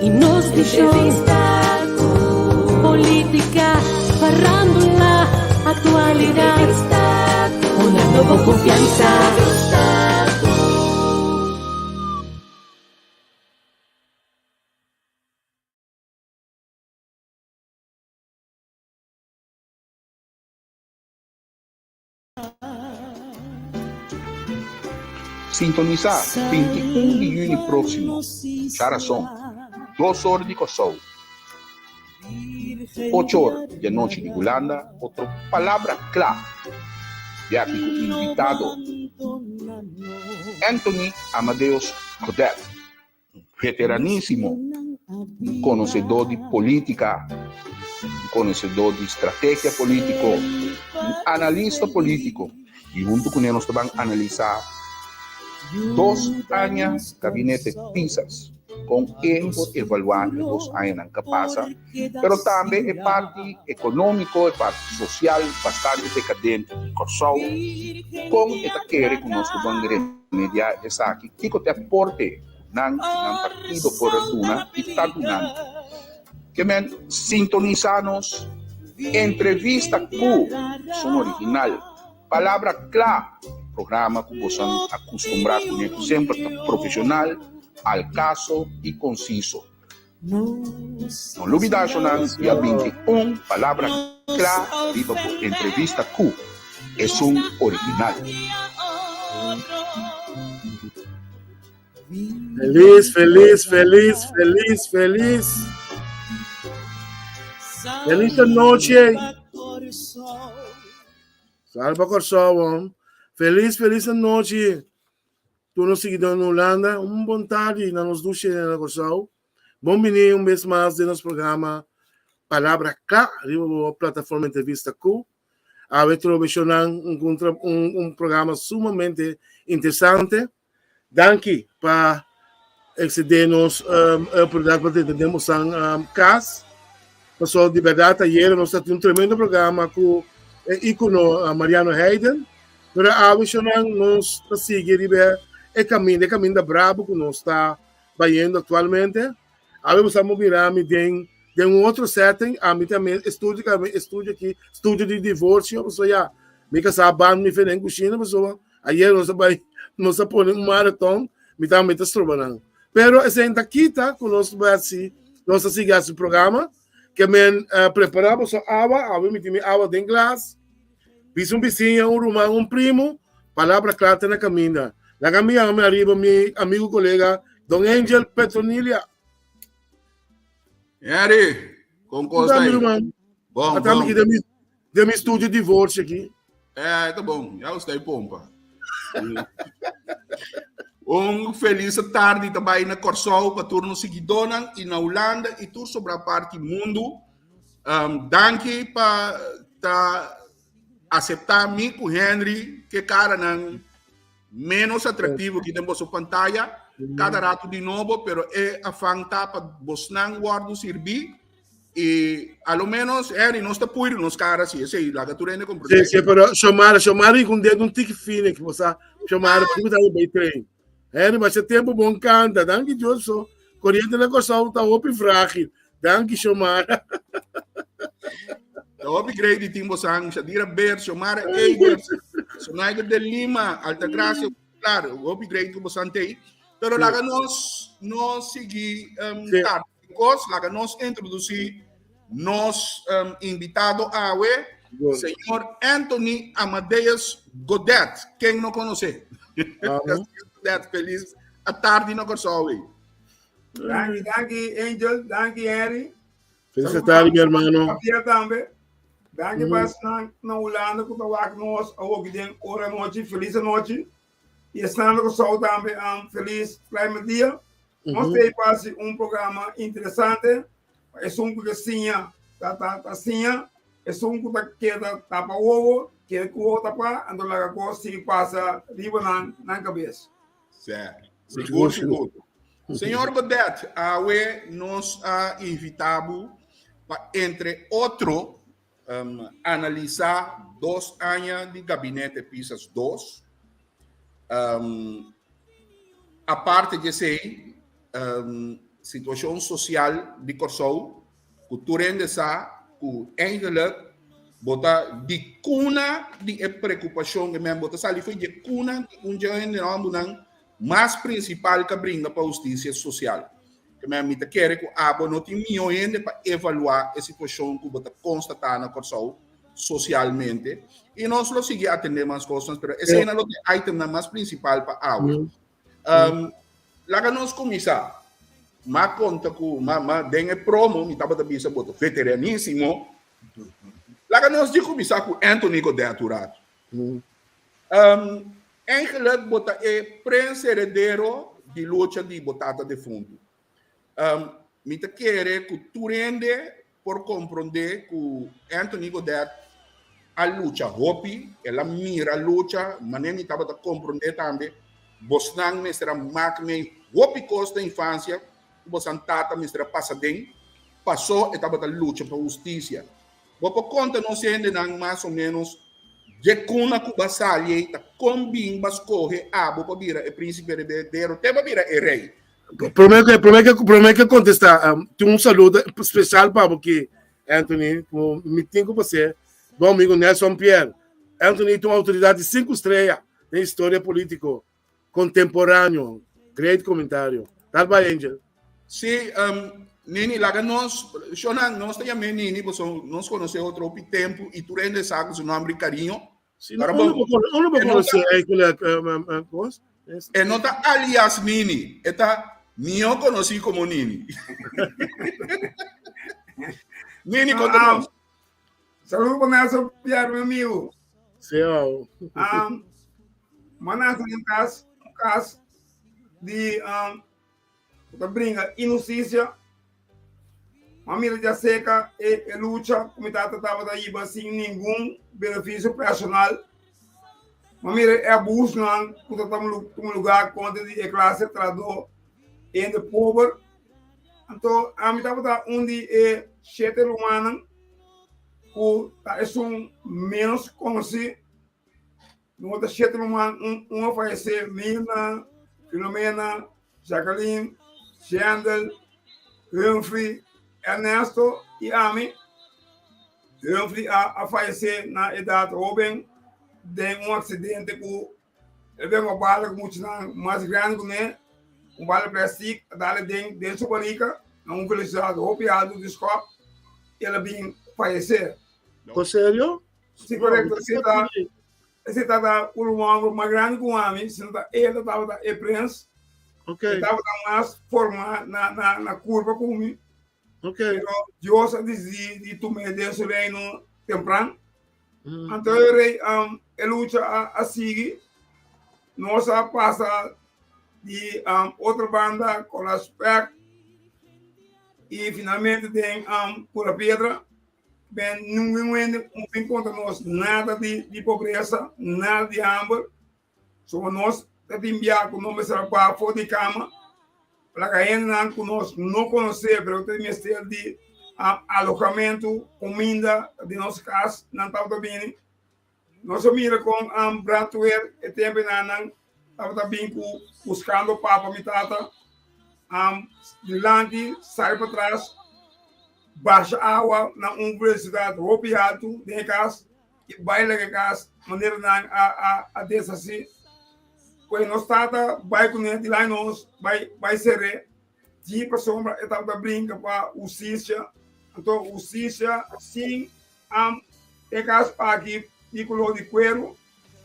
I nos vishon, Polítika, farándula, aktualidat, Honrando bo konfiansa. Sintonisá 21 di yüni próksimo, djarason, dos or di Kòrsou, ocho or di anochi di Hulanda, otro Palabra Kla di aki ku invitado Anthony Amadeus Godett. Veteranísimo, un konosedó di polítika, un konosedó di strategia polítiko, un analista polítiko i huntu kuné nos ta ban analisá dos aña Gabinete Pisas, kon e por evaluá e dos añanan ka pasa, pero tambe e parti ekonómiko, e parti sosial bastante dekadente di Kòrsou, kon e ta kere ku nos ta ban remediá esaki, kiko ta e aporte ku nan i nan partido por a duna i ta dunando. Ke men sintonisá nos entrevista ku Son Original, Palabra Kla, programa ku boso a kustumbrá kuné ku semper ta profeshonal, al kaso i konsiso. No lubida shonan dia 21 Palabra Kla riba bo entrevista ku esun original. Felis, felis, felis, felis, felis. Felis noche. Salva Kòrsou. Felis, felis nochi. Tur nos siguidó na Hulanda, un bon tardi na nos dushi na Kòrsou. Bon bini un bes mas den nos programa Palabra Kla riba bo plataforma Entrevista Ku. Awe trobe shownan un un un programa sumamente interesante. Danki pa eksede nos e oportunidat pa drenta den bosan kas. Pasobra di bèrdat ayera nos ta tin un tremendo programa ku e íkono Mariano Heiden. Pero awe shownan nos ta sigui riba e kaminda, e kaminda brabu ku nos ta bayendo aktualmente. Awe bo sa mo mira mi den den un otro setting, ami tambe estudio ku estudio aki, studio di divorsio, pasobra ya mi kasá ban mi fe den kushina pasobra ayer nos a bai nos a pone un maraton, mi tambe ta stroba nan. Pero esei ta kita ku nos bai hasi, nos ta sigui hasi programa, ke men prepará boso awa, awe mi tin mi awa den glas. Bisa un bisiña, un ruman, un primo, palabra kla ta na kaminda. Laga mi yama mi ariba mi amigo kolega Don Angel Petronilia. Henry, kon kos ta Mi ruman. Bon, Ata mi bon. aki den mi den mi studio divorcio aki. Eh, ta bon. Ya usted pompa. Un feliz tardi ta bai na Kòrsou pa tur nos siguidónan i na Hulanda i tur sobra parti mundu. Um, danki pa ta acepta mi ku Henry ke karanan menos atractivo ki den boso pantaya kada rato di nobo, pero e afan ta pa bosnan wordo sirbi y a lo menos Henry nos ta puiru nos cara si esei laga tur hende comprende. Sí, sí, pero Xomara, Xomara y con dedo un tiki fino que você Xomara, porque tá bem trem. Henry, mas tempo bom canta, danki Dios so. Corriente na Kòrsou ta hopi frágil. Danki Xomara. Ta hopi great di tin bosan Shadira Beer, Xomara Eiders, Sonaiga de Lima, Altagracia, claro, hopi great ku bosan tei. Pero laga nos no sigui um, Sí. tarde kos, laga nos introduci nos um, invitado awe, Bon. señor Anthony Amadeus Godet. Ken no conoce? Aha. Godet, feliz a tarde no Kòrsou. Danki, danki Angel, danki Henry. Feliz tarde, mi hermano. Javier tambe. Danki pa esnan na Hulanda ku ta wak nos awoki den ora anochi. Feliz anochi. I esnan na Kòrsou tambe, um, feliz Climate Dia. Nos tei pa hasi un programa interesante. Pa esun ku ke siña ta ta ta siña. Esun ku ta keda tapa wowo, keda ku wowo tapá, anto laga kos sigui pasa riba nan nan kabes. Sè, sigur, sigur. Señor Godet, awe nos a invitá bo pa entre otro um, analisá dos aña di Gabinete Pisas 2. Um, aparte di esei, um, Situashon sosial di Kòrsou ku tur hende sa ku eigenlijk bo ta di kuna di e preokupashon e men bo ta sali fo'i dje kuna di un dje hende hòmbernan mas prinsipal ka bringa pa hustisia sosial. Ke men mi ta kere ku abo no tin mihó hende pa evaluá e situashon ku bo ta konstatá na Kòrsou sosialmente i nos lo sigui atendé mas kosnan pero eseinan lo ta e itemnan mas prinsipal pa awe. Laga nos kuminsá. M'a konta ku m'a m'a den e promo mi tabata bisa bo ta veteranísimo. Laga nos di kuminsá ku Anthony Godett un ratu. Eigenlijk bo ta e prens heredero di lucha di bo tata defuntu. Mi ta kere ku tur hende por komprondé ku Anthony Godett a lucha hopi, el a mira lucha, manera mi tabata komprondé tambe, bosnan mester a mak mei hopi kos na infansia ku bosan tata mester a pasa den, pasó e tabata lucha pa hustisia. Bo por konta nos hendenan mas o ménos dje kuna ku bo a sali ei ta kon bin bo a skohe abo pa bira e prínsipe heredero te bo a bira e rei? Promé que, promé que, promé que contestar, um, tin un saludo especial pa bo aquí, Anthony, ku mi tin ku você, bom amigo Nelson Pierre. Anthony tem uma autoridade de cinco estrelas na história político contemporâneo. Great comentário. Tal by Angel. Sí, um, Nini, laga nos, Shonan, nos te llamé Nini, pues nos conoce otro tempo y tú hende sa con su nombre y cariño. Sí, no, uno uno por conocer eigenlijk cos. E no ta alias Nini, e ta mihó konosí komo Nini. Nini, konta nos. Saludo pa Nelson Pierre, mi amigo. Sí, oh. M'a nase den kas, un kas di um, ku ta bringa inhustisia. M'a mira djaserka e e lucha ku mi tata tabata hiba sin ningun benefisio personal. M'a mira e abusonan ku ta tuma lugá kontra di e klase trahadó, e hende pober. Anto ami tabata un di e shete rumannan ku ta esun ménos konosí. No ta shete ruman, un, un a fallecé, Mirna, Filomena, Jacqueline, Chandel, Humphrey, Ernesto y ami. Humphrey a, a fallecé na edad joven den un accidente cu el ben un bala cu muchanan mas grande cu ne, un bala plastic, a dale den, den su barica na un velocidad hopi alto di schop y el a bin fallecé. Ko serio? Sí, correcto. Si ta, si ta ta un homber mas grande ku ami, si ta el tabata e prins. Okay. E tabata mas forma na na na curva ku mi. Okay. Pero Dios a decidí di tum'é den su reino tempran. Anto e rei um, e lucha a, a sigui. Nos a pasa di um, otro banda con la spek y finalmente den um, Pura Piedra. Ben ningun hende no bin kontra nos nada di di pobresa, nada di hamber. So nos ta tin bia ku nos mester a baha for di kama, laga hendenan ku nos no konosé pero ta mester di alojamentu, kuminda di nos kas, nan tabata bini. Nos a mira kon brandweer e tempunan tabata bin ku buskando papa mi tata dilanti sali patras basha awa na un velosidat hopi haltu den e kas i bai laga e kas manera nan a deshasí. Pues nos tata bai kuné dilanti nos bai bai ser'é dji pasobra e tabata brinka pa hustisia anto hustisia sin Am e kas aki di koló di kueru,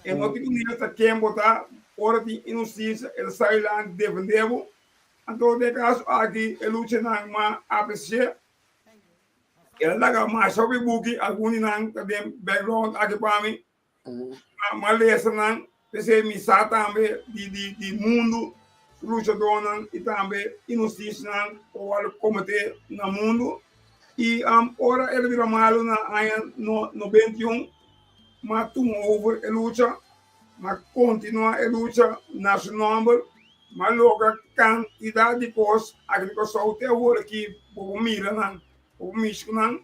e no tin ku nesta ken bo ta, ora tin inhustisia e ta sali lan defendé bo. Anto den e kaso aki e luchanan mas apresié. El a laga masha hopi buki, algun di nan ta den background aki pa mi. Ma lesa nan, p'esei mi sa tambe di di di mundu su luchadónan i tambe inhustisianan ku a wòrdu kometé na mundu. I ora el a bira malu na aña no 91, m'a tuma over e lucha, m'a kontinuá e lucha na su nòmber, m'a logra kantidat di kos aki na Kòrsou te awor aki bo por mira nan, bo por mishi ku nan,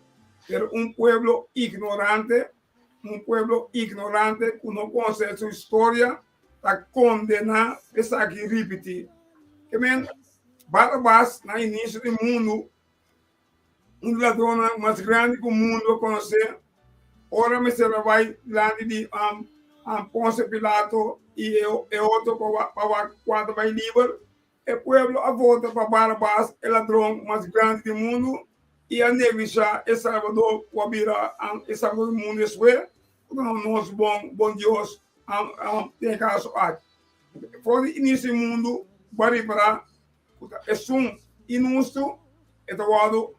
pero un pueblo ignorante Un pueblo ignorante ku no konosé su historia ta kondená esaki ripití. Ke men, Barabas na inisio di mundu, un di ladronnan mas grandi ku mundu a konosé, ora mester a bai dilanti di Poncio Pilato i e otro pa wak kua ta bai liber, e pueblo a vota pa Barabas, e ladron mas grandi di mundu, i a neglishá e Salbador ku a bira e Salbador di mundu despues, ku ta nos bon bon Dios den e kaso aki. For di inisio di mundu bo a ripará ku ta esun inhustu e ta wòrdu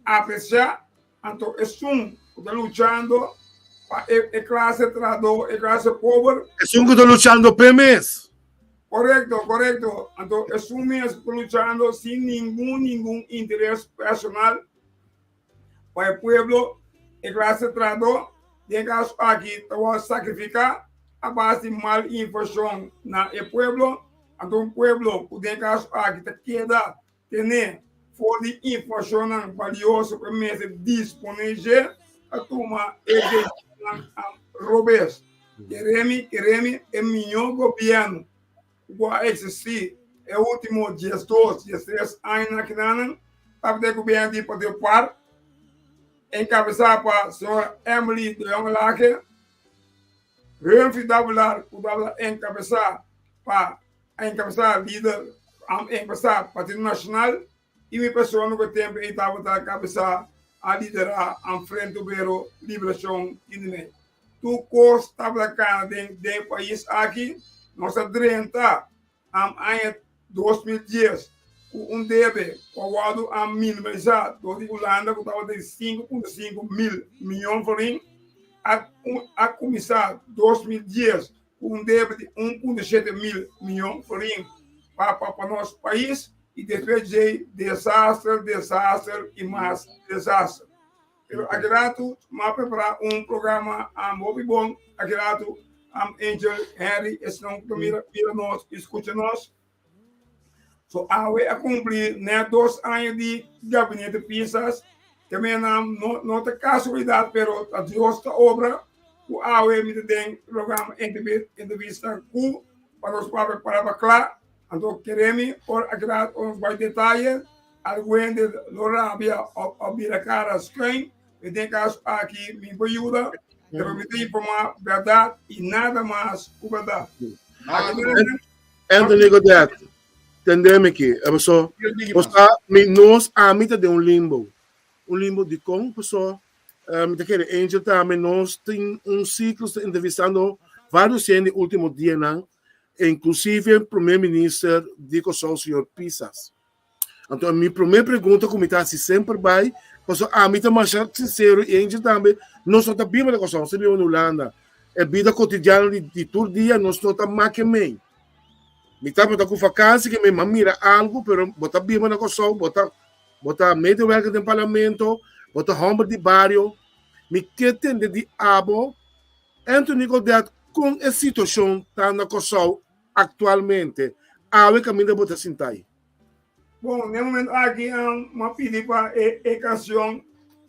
apresiá, anto esun ku ta luchando pa e klase trahadó, e klase pober. Esun ku ta luchando p'e mes. Korekto, korekto. Anto esun mes ku ta luchando sin ningun ningun interes personal pa e pueblo, e klase trahadó, den e kaso aki ta wòrdu sakrifiká a base di mal informashon na e pueblo. Anto un pueblo ku den e kaso aki ta keda tene for di informashonnan balioso ku e mester disponé dje pa tuma e desishonnan robes. Keremi, keremi e mihó gobièrnu ku a eksistí e último diesdos, diestres añanan akinanan tabata e gobièrnu di Partido par, enkabesá pa señora Emily de Jong Lage, Humphrey Davelaar ku tabata enkabesá pa a enkabesá lider a enkabesá Partido Nashonal i mi persona ku e tempu ei tabata kabesá a liderá an Frente Obrero Liberashon Kindermei. Tur kos tabata kana den den e pais aki. Nos a drenta am aña 2010 ku un debe ku a wòrdu a minimalisá dor di Hulanda ku tabata di 5.5 mil miyon florin. A a kuminsá 2010 ku un debe di 1.7 mil miyon florin pa pa pa nos pais i despues djei desaster, desaster i mas desaster. Pero aki ratu m'a prepará un programa hopi bon aki ratu Angel, Henry, esnan ku ta mira mira nos i skucha nos. So awe a kumpli net dos aña di Gabinete Pisas. Te mena no no ta kasualidat pero ta Dios ta obra ku awe mi ta den programa entrevista ku pa nos papia palabra kla. Anto kere mi ora aki ratu nos bai detaye algun hende lo rabia of bira kara skuin. Den kaso aki mi por yuda pero mi ta informa bèrdat i nada mas ku bèrdat. Anthony Godet, tende mi ki. E paso, bosa, mi nos ami ta den un limbo. Un limbo di kon, paso, mi ta kere Angel tambe, nos tin un ciclo ta entrevistando varios hende ultimo dianan, inclusive Primer Minister di Kòrsou, señor Pisas. Anto mi promé pregunta ku mi ta hasi semper bai, pasobra ami ta masha sinsero i Angel tambe, nos no ta biba na Kòrsou, nos ta biba na Hulanda. E bida kotidiano di di tur dia nos no ta make mei. Mi tabata ku vakansi ke mi a mira algu, pero bo ta biba na Kòrsou, bo ta bo ta medewerker den parlamento, bo ta hòmber di bario. Mi ke tende di abo, Anthony Godett, kon e situashon ta na Kòrsou aktualmente, awe kaminda bo ta sinta ei? Bon, den momento aki m'a pidi pa e e canción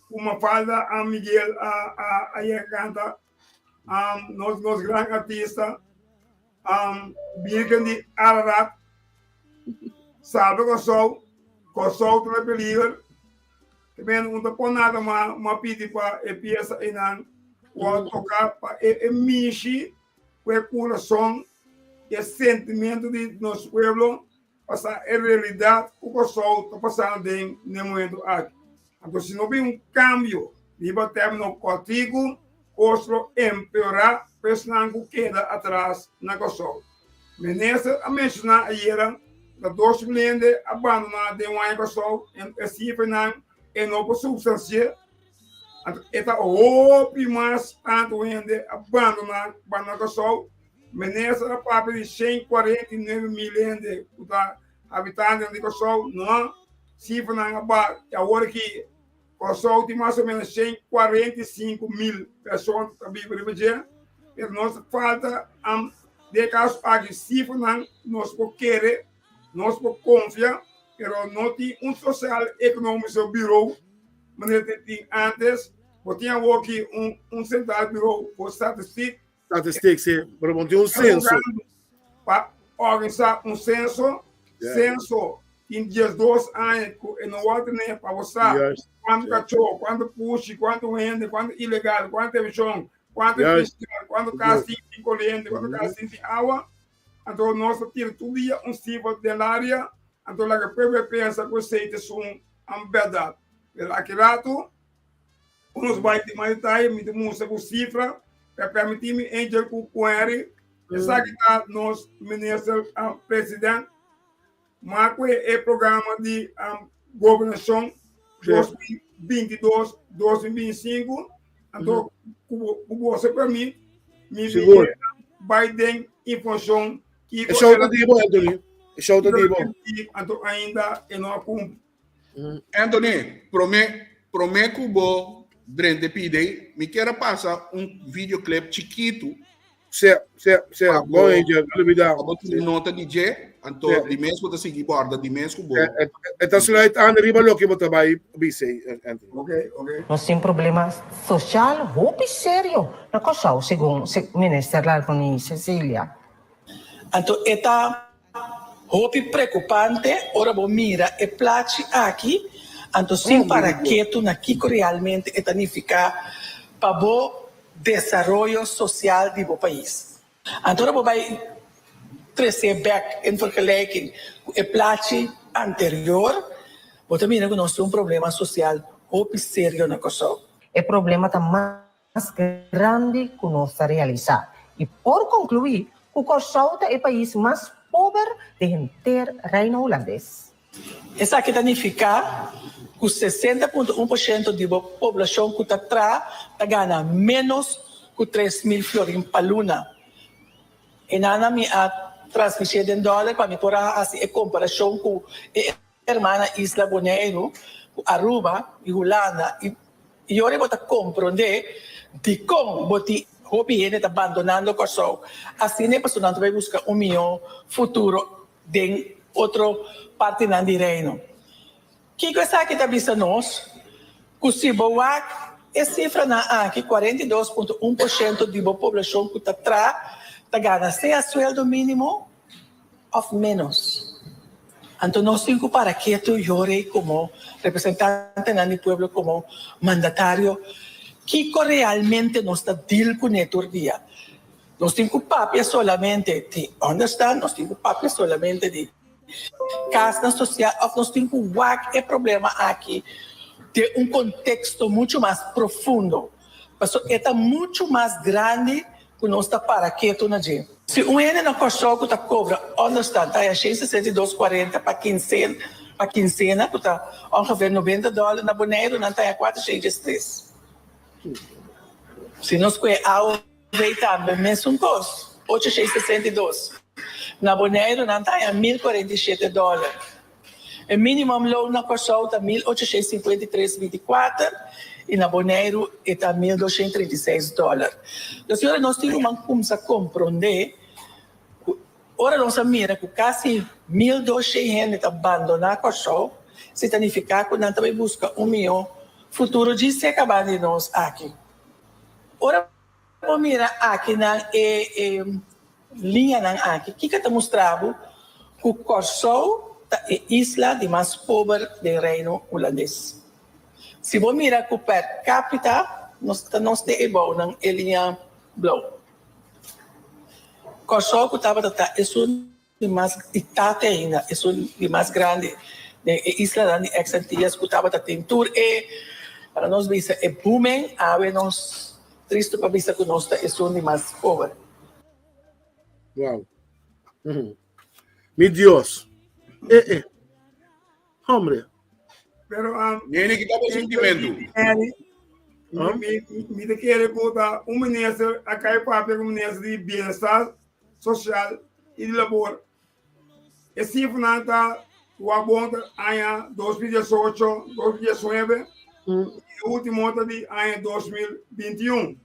ku Mafalda a Miguel a a a yega canta nos nos gran artista Virgen di Ararat salba Kòrsou, Kòrsou ta na peliger. Te men un ta pon nada ma m'a pidi pa e piesa einan wòrdu toká pa e e mishi ku e kurason i e sentimentu di nos pueblo Pasa e realidat ku Kòrsou ta pasando den n'e momentu aki. Anto si no bin un kambio riba tèrmino kòrtiku, kos lo empeorá pa esnan ku keda atras na Kòrsou. Minister a menshoná ayera ku ta 2000 hende a bandoná den un aña Kòrsou, e sifranan e no por supstansi'é. Anto e ta hopi mas tantu hende a bandoná bandoná Kòrsou. Minister a papia di 149 mil hende ku ta habitantenan di Kòrsou. No, sifranan a ba i awor aki Kòrsou tin mas o ménos 145 mil persona ku ta biba riba dje. Pero nos falta den e kaso aki sifranan nos por kere, nos por konfia, pero no tin un sosial ekonomische bureau manera tin antes. Bo tin awor aki un sentral bureau for statistiek. Statistiek, sí, pero bo tin un censo. Pa organisa un censo, censo. Tin 12 aña ku e no wòrdu tene pa bo sa kuantu kachó, kuantu pushi, kuantu hende, kuantu ilegal, kuantu televishon, kuantu fiskal, kuantu kas tin sin koriente, kuantu kas tin sin awa. Anto nos ta tira tur dia un sifra den laria, anto laga pueblo pensa ku esei ta esun bèrdat. Pero aki ratu ku nos bai den mas detaye mi ta mustra ku sifra pa permití mi Angel ku Henry esaki ta nos minister president. Ma ku e programa di gobernashon 2022, 2025, anto ku boso permit, mi Sigur. bai den informashon kiko E show ta di bo, Anthony. E show ta di bo. Anto ainda e no a kumpli. Anthony, prome, prome ku bo drenta e pide, mi kier a pasa un videoclip chikitu. Sí, sí, sí. Pa Bon, bo, Angel, no lubida. pa bo tuma nota di dje, anto Sí. di mes bo ta sigui borda di mes ku bo. E, e, e ta sluit aan riba loke bo ta bai bisa, Anthony. Ok, ok. Nos tin problema sosial hopi serio na Kòrsou, segun Minister Larmonie Cecilia. Anto e ta Hopi preokupante ora bo mira e plachi aki, anto sin para ketu na kiko realmente e ta nifiká pa bo desaroyo sosial di bo pais. Anto ora bo bai tres'é bèk en vergelijking ku e plachi anterior, bo ta mira ku nos tin un problema sosial hopi serio na Kòrsou. E problema ta mas grandi ku nos ta realisá i por konkluí ku Kòrsou ta e pais mas pober den henter Reino Hulandes. Esaki ta nifiká ku 60.1% di bo poblashon ku ta traha ta gana ménos ku 3000 florin pa luna. E nana mi a transmitié den dòler pa mi por a hasi e komparashon ku e Hermana isla Boneiru ku Aruba i Hulanda i i ora bo ta komprondé dikon bo tin hopi hende ta bandonando Kòrsou asina e pasobra nan ta bai buska un mihó futuro den otro partinan di Reino. Kiko esaki ta bisa nos? Ku si bo wak e sifranan aki 42.1% di bo poblashon ku ta traha ta gana sea sueldo mínimo òf ménos. Anto nos tin ku para ketu yora komo representantenan di pueblo, komo mandatario, kiko realmente nos ta deal kuné tur dia. Nos tin ku papia solamente di understand, nos tin ku papia solamente di kasnan sosial òf nos tin ku wak e problema aki den un konteksto muchu mas profundo, pasobra e ta muchu mas grandi ku nos ta para ketu na dje. Si un hende na Kòrsou ku ta kobra ònderstant ta haña 162 kuarenta pa kinsen pa kinsena ku ta ongeveer 90 dòler, na Boneiru nan ta haña 403. Si nos kue AOV tambe mesun kos, 862. Na Boneiru nan ta haña 1047 dòler. E minimumloon na Kòrsou ta 1853,24 i na Boneiru e ta 1236 dòler. Dus ora nos tin ruman kumsa komprondé ku ora nos a mira ku kasi 1200 hende ta bandoná Kòrsou, si ta nifiká ku nan ta bai buska un mihó futuro djis e kaba di nos aki. Ora bo mira akinan e liñanan aki, kiko ta mustra bo? Ku Kòrsou ta e isla di mas pober den Reino Hulandes. Si bo mira ku per capita nos ta nos den e bounan e liña blou. Kòrsou ku tabata ta esun di mas i ta te ainda esun di mas grandi den e islanan di ex Antillas ku tabata tin tur e para nos bisa e booming awe nos tristu pa bisa ku nos ta esun di mas pober. Wow. Mi Dios. Eh eh. Hombre. Pero um, Nene, kita bo sentimento? Mi, mi, mi te kere ku ta un minister a kai papia ku minister di bienestar Sosial i di Labor. E sifranan ta wak bon ta aña 2018, 2019 i e último ta di aña 2021.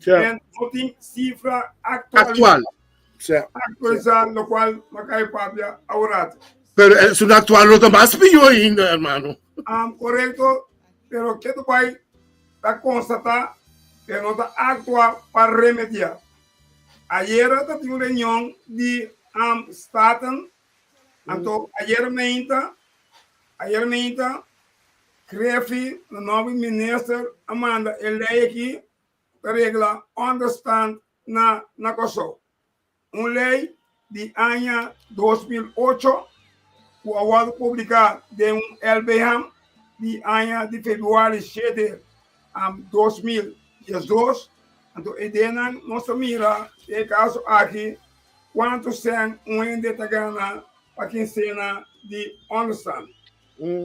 Ja. En no tin sifra Actual. actual Ja. actualizá, lokual Makai papia aworat. Pero esun actual no ta mas pió ainda, hermano. Um, korekto, pero ke ta bai ta konstatá ku no ta aktua pa remediá. Ayera ta tin un reunion di um, Staten, anto ayera meinta. Ayer meinta, Grefi, na nòmber di minister, a manda e lei aki ta regla ònderstant na na Kòrsou. Un lei di aña 2008 ku a wòrdu publiká den un LBHAM di aña di februari 7 2012. Anto e denan nos ta mira den e kaso aki kuantu sèn un hende ta gana pa kinsena di ònderstant.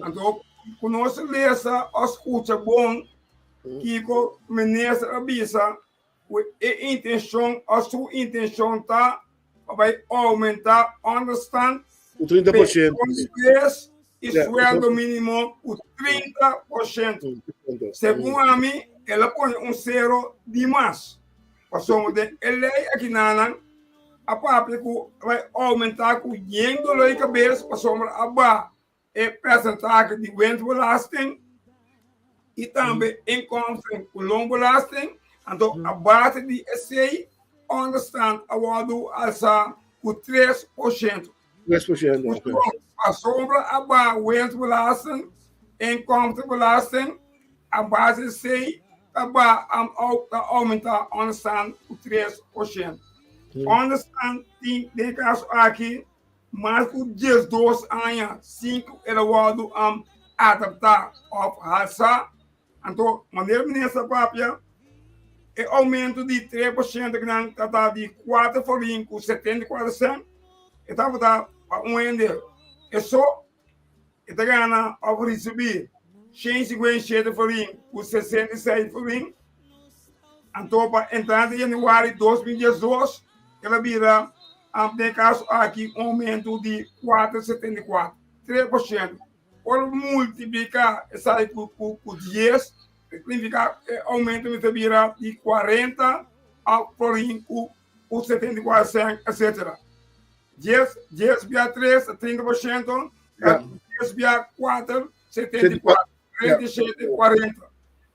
Anto ku nos lesa òf skucha bon kiko minister a bisa ku e intenshon òf su intenshon ta pa bai oumentá ònderstant Ku 30%. Bes i sueldo mínimo ku 30%. Segun ami, el a pone un sero di mas. Pasobra den e lei akinanan a papia ku bai oumentá ku yen doló di kabes pasobra a baha e persentahe di winstbelasting i tambe inkomsten ku loonbelasting. Anto a base di esei ònderstant a wòrdu alsá ku 3%. 3%, ok. Pasobra a baha winstbelasting, inkomstenbelasting, a base di esei ta baha ta oumentá ònderstant ku 3%. Ònderstant tin den e kaso aki Mas ku 12 aña sin ku el a wòrdu adaptá òf halsá. Anto, manera minister a papia, e oumento di 3% ku nan ta ta di kuater florin ku 74 sènt, e tabata pa un hende e so e ta gana òf risibí 157 florin ku 66 florin. Anto pa entrante januari 2012 el a bira den kaso aki un oumento di 4,74, 3%. Ora bo multipliká esaki ku 10, signifiká e oumento mester bira di 40 florin ku 74 sènt, etcetera. 10, 10 bia 3 ta 30%, 10 bia 4, 74, 37, 40.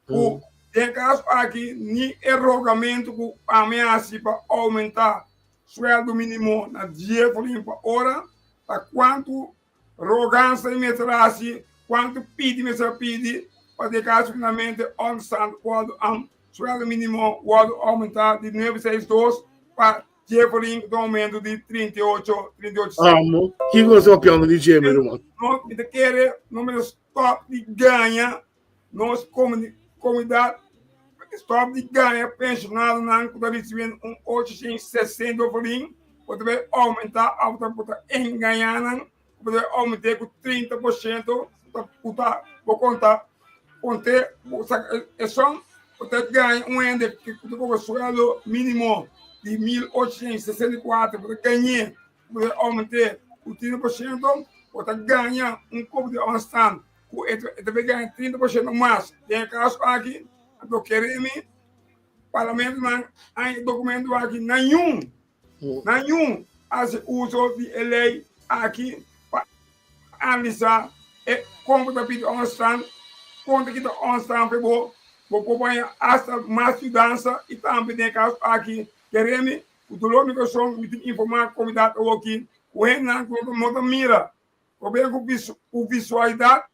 Ku den kaso aki ni e rogamentu ku ami a hasi pa oumentá suèldu mínimo na 10 florin pa ora, ta kuantu rogansa mi mester hasi, kuantu pidi mester a pidi pa den kaso finalmente ònderstant wòrdu suèldu mínimo wòrdu oumentá di 962 pa 10 florin ku ta un oumento di 38, 38 sènt. Amo, kiko nos ta papiando di dje, mi ruman? No, mi ta kere no mester stòp di gaña Nos komunidat stòp di gaña penshonadonan ku ta risibiendo un 860 florin bo ta bai oumentá òf bo ta engañá nan bo ta bai oument'é ku 30% ku ta bo konta kont'é bo saka e sòm bo ta gaña un hende ku ta kobra suèldo mínimo di 1864 bo ta gañ'é bo ta oument'é ku 30% bo ta gaña un kopo di ònstand. ku e ta bay gana 30% mas. Den e kaso aki, anto kere mi parlamentonan haña e dokumento aki nayun, nayun hasi uso di e lei aki pa analisá e kon bo ta pidi ònstand, kon ta kita ònstand pa bo, bo por haña asta mas yudansa i tambe den e kaso aki kere mi ku dolor mi kurason mi tin informá komunidat awoki ku hendenan ku no ta mira. Probeer ku ku visualidat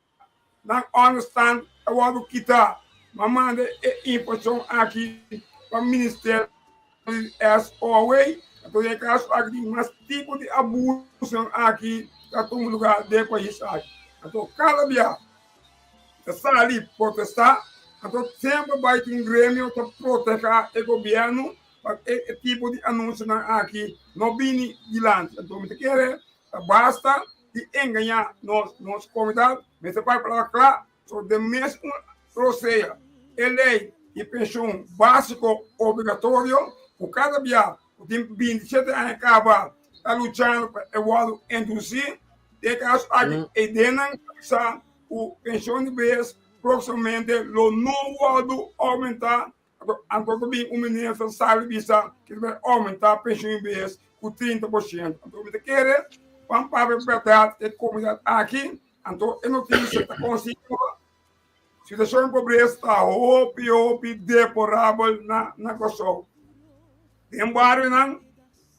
nan ònderstant ta wòrdu kitá. M'a manda e informashon aki pa Ministerio di SOAW. Anto den e kaso aki tin mas tipo di abusonan aki ta tuma lugá den e pais aki. Anto kada bia ta sali protestá, anto semper bai tin un gremio ta protehá e gobièrnu pa e tipo di anunsionan aki no bini dilanti. Anto mi ta kere Ta basta di engañá nos, nos komunidat mester bai palabra kla so den mes un rosea e lei di penshun básiko obligatorio ku kada bia ku tin 27 aña kaba ta luchando pa e wòrdu introdusí. Den e kaso aki e ideanan ta bisa ku penshun di bes próksimamente lo no wòrdu oumentá. Anto ta bin un minister sali bisa ki ta bai oumentá penshun di bes ku 30%. Anto mi ta kere ban papia bèrdat e komunidat aki. Anto e notisia ta konsigui kaba. Situashon di pobresa ta hopi hopi deplorabel na na Kòrsou. Den barionan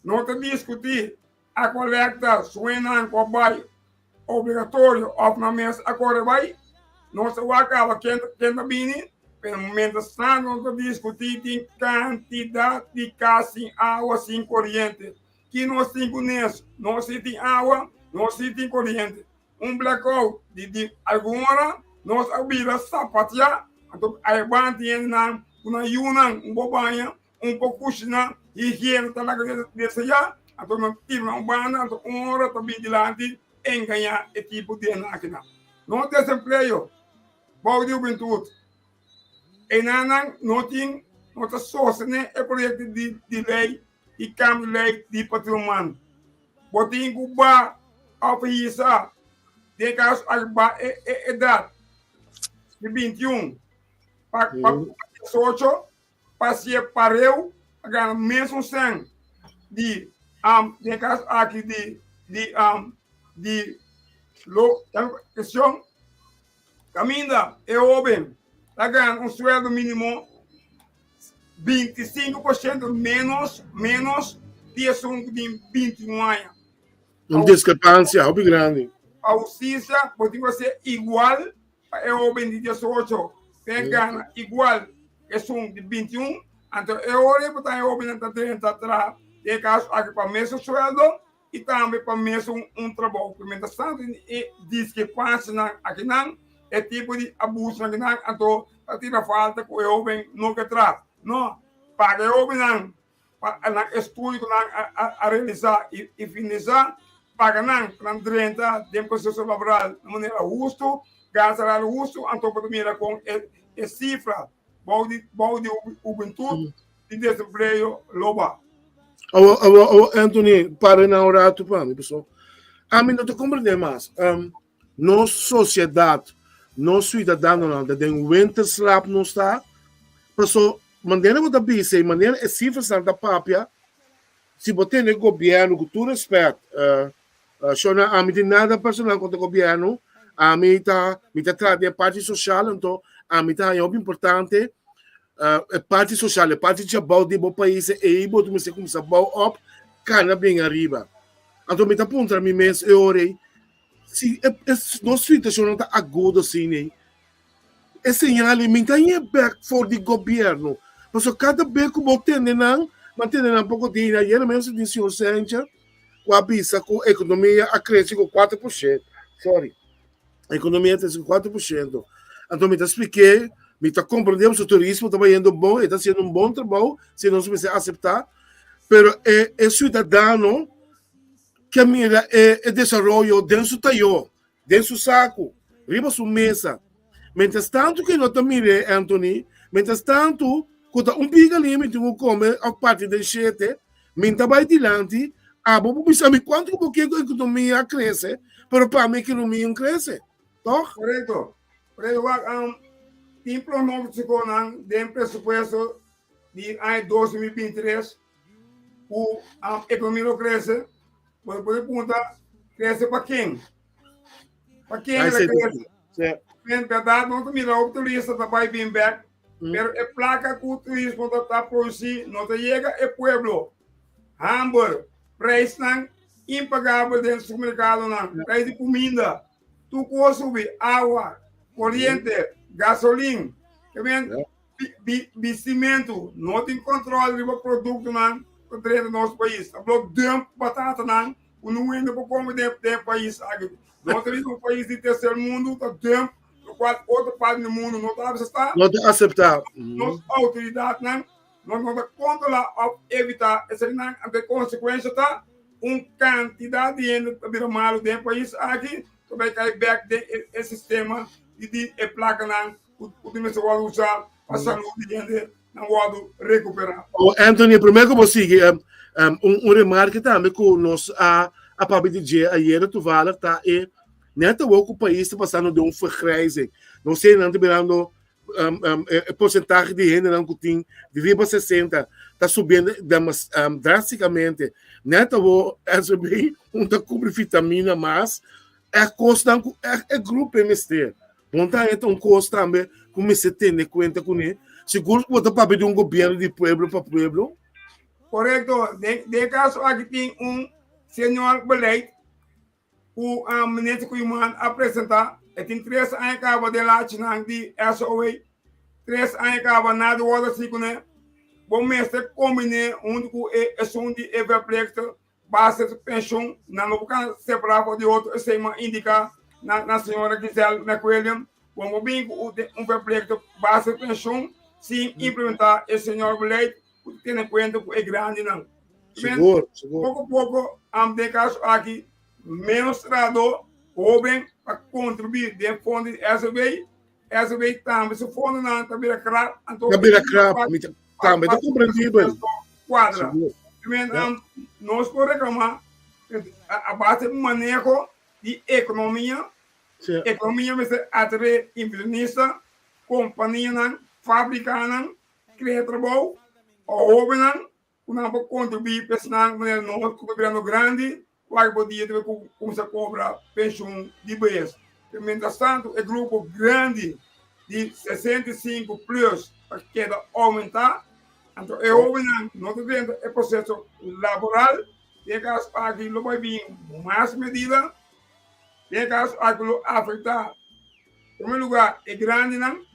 no ta diskutí a kolekta suenan ku a bai. obligatorio òf nan mes a kore bai. Nos ta wak kaba ken ken ta bini, pero mientras tanto nos ta diskutí tin kantidat di kas sin awa, sin koriente. Ki nos tin ku nes? Nos si tin awa, nos si tin koriente. Un blackout di di algun ora nos a bira sapatia, anto ai ban tin hendenan ku nan yunan un por baña, un por kushiná, higiena ta laga deseá, anto nan tira nan un banda, anto un ora ta bin dilanti engañá e tipo di hende akinan. Nos desempleo bou di hubentut, enanan no tin, no ta sostené e proyekto di di lei i kambio di lei di patrimonio. Bo tin ku ba òf hisa, den kaso aki ba e e edat di 21 pa pa 18 pa si e pareu a gana mesun sèn di um, den kaso aki di di um, di lo kestion kaminda e hoben ta gana un sueldo mínimo 25% menos menos di esun ku tin 21 aña. Un diskrepansia hopi grandi. Pa hustisia bo tin ku hasié igual pa e hoben di 18 ten gana igual esun di 21, anto e ora ei bo ta e hobennan ta drenta traha den e kaso aki pa mesun sueldo i tambe pa mesun un trabou. Pero mientras tanto e diskrepansianan akinan, e tipo di abusonan akinan, anto ta tira falta ku e hoben no ke traha. No, paga e hobennan pa nan estudio ku nan a realisá i finalisá, paga nan pa nan drenta den proseso laboral na manera hustu, gana salario hustu, anto bo ta mira kon e sifra bou di bou di hubentut di desempleo lo ba. Awo, awo, awo, Anthony, para na un rato pa mi, paso. Ami no ta comprende mas. Um, nos sociedad, nos ciudadanonan, ta den winterslaap nos ta. Paso, manera bo ta bisa y manera e cifrasnan ta papia, si bo tene gobierno, cu tur respet, uh, uh, shona, ami tin nada personal contra gobierno, ami ta, mi ta traha den e parti social, anto ami ta haña hopi importante, uh, e parti social, e parti djabou di bo pais, ei bo mester cuminsa bou op, cana bin ariba. Anto mi ta puntra mi mes e ora ei, si e, e, nos situacionnan ta agudo asina ei, E señal ei mi ta hañ'é bek for di gobierno. Pasobra kada bes ku bo tende nan, bo a tende nan poko dia. Ayera mes tin señor Sencha ku a bisa ku ekonomia a krese ku 4%. Sorry. Ekonomia a krese ku 4%. Anto mi ta splik'é, mi ta komprendé pasobra turismo ta bayendo bon, e ta hasiendo un bon trabou, si nos mester aseptá. Pero e e siudadano ke mira e e desaroyo den su tayó. Den su saku, riba su mesa. Mientras tantu ku e no ta mir'é, Anthony, mientras tantu ku ta un piga liña mi tin ku kome òf parti den shete, mi ta bai dilanti, abo por bisa mi kuantu ku bo ke ku ekonomia a krese, pero pa mi ekonomia no krese, tòg? Korekto. Korekto. Wak, tin pronóstikonan den presupuesto di aña 2023 ku ekonomia lo krese. Bo por punta, krese pa ken? Pa ken el a krese? En berdad, nos ta mira hopi turista ta bai bin bek, pero e plaka ku turismo ta ta produsí no ta yega e pueblo. Hamber, prijsnan impagabel den supermerkadonan, prijs di kuminda, tur kos subi, awa, koriente, gasolin, ke men Bistimentu, no tin control riba productonan cu ta drenta nos pais. Ta blok dump batatanan cu no hende por come den e pais aki. Nos ta riba un pais di tercer mundo ta dump locual otro parti di mundo no ta acepta. No ta acepta. Nos autoridadnan no ta controla of evita esakinan. Anto e consecuencia ta un cantidad di hende ta bira malo den e pais aki ta bay cay bek den e sistema di e placanan ku tin mester wòrdu usá pa salú di hende nan wòrdu rekuperá. Oh, Anthony, promé ku bo sigui, um, un, un remarke tambe ku nos a, a papia di dje ayera toevallig ta e net awor ku pais ta pasando den un vergrijzing. Nos hendenan ta mirando um, um, e, e porcentahe di hendenan ku tin di riba 60 ta subiendo demas, um, drásticamente. Net awor SB un ta kubri vitamina mas, e kosnan ku e, e grupo e mester. Bon ta e ta un kos tambe ku mester tene kuenta kuné. Sigur ku bo ta papia di un gobièrnu di pueblo pa pueblo. Korekto. Den den e kaso aki tin un señor beleid. ku Minister Koeiman a presentá, e tin tres aña kaba den lachinan di SOA, tres aña kaba nada wòrdu hasi kuné. Bo mester kombiné huntu ku e esun di e verpleegster base di penshun, nan no por kana separá for di otro, esei mi a indiká na na señora Giselle McWilliam, bo no por bin ku un verpleegster base di penshun sin implementá e señor beleid ku ta tene kuenta ku e grandinan. Sigur, sigur. Poko poko, den e kaso aki, ménos trahadó hóben pa kontribuí den fondo di SOB, SOB tambe su fondonan ta bira krap, anto Ta bira krap, mi ta, tambe ta komprendibel. Kuadra. Sigur. Men, Ja. nos por reklamá a base di maneho di ekonomia, Sí. ekonomia mester atraé inversionista, kompanianan, fabrikanan, Krea trabou pa hóbennan ku nan por kontribuí pa esnan manera nos ku ta birando grandi kualke por dia ta bai kuminsá kobra penshun di bes. Pero mientras tantu e grupo grandi di 65 plus ta keda oumentá, anto e hóbennan no ta drenta e proseso laboral. Den e kaso aki lo bai bin mas medida, den e kaso aki lo afektá promé lugá e grandinan.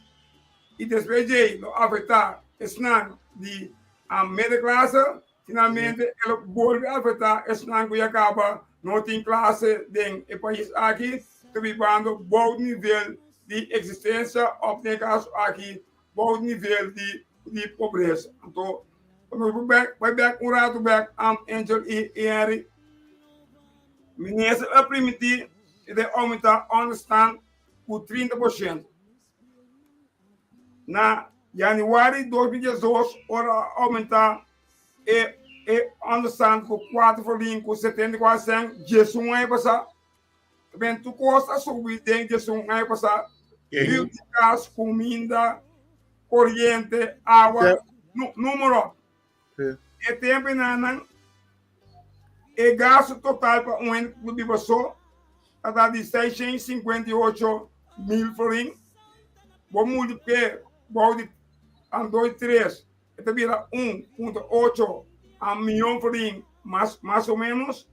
i despues djei lo afektá esnan di a media klase, finalmente e lo bolbe afektá esnan ku ya kaba no tin klase den e pais aki, ta bibando bou di nivel di eksistensia òf den e kaso aki bou di nivel di di pobresa. Anto nos por bek bai bek un ratu bek Angel i Henry, minister a primintí di oumentá ònderstant ku 30%. Na januari 2012 ora a aumenta e e onderstand ku 4 florin ku 74 cent 11 aña pasá. Taben tur kos a subi den 11 aña pasá. Huur di kas, kuminda, koriente, awa, número. E tempu nan e gasto total pa un hende ku biba so ta ta di 658 mil florin. Bo multipliké bou di 2 3 e ta bira 1.8 a mion florin mas mas o menos.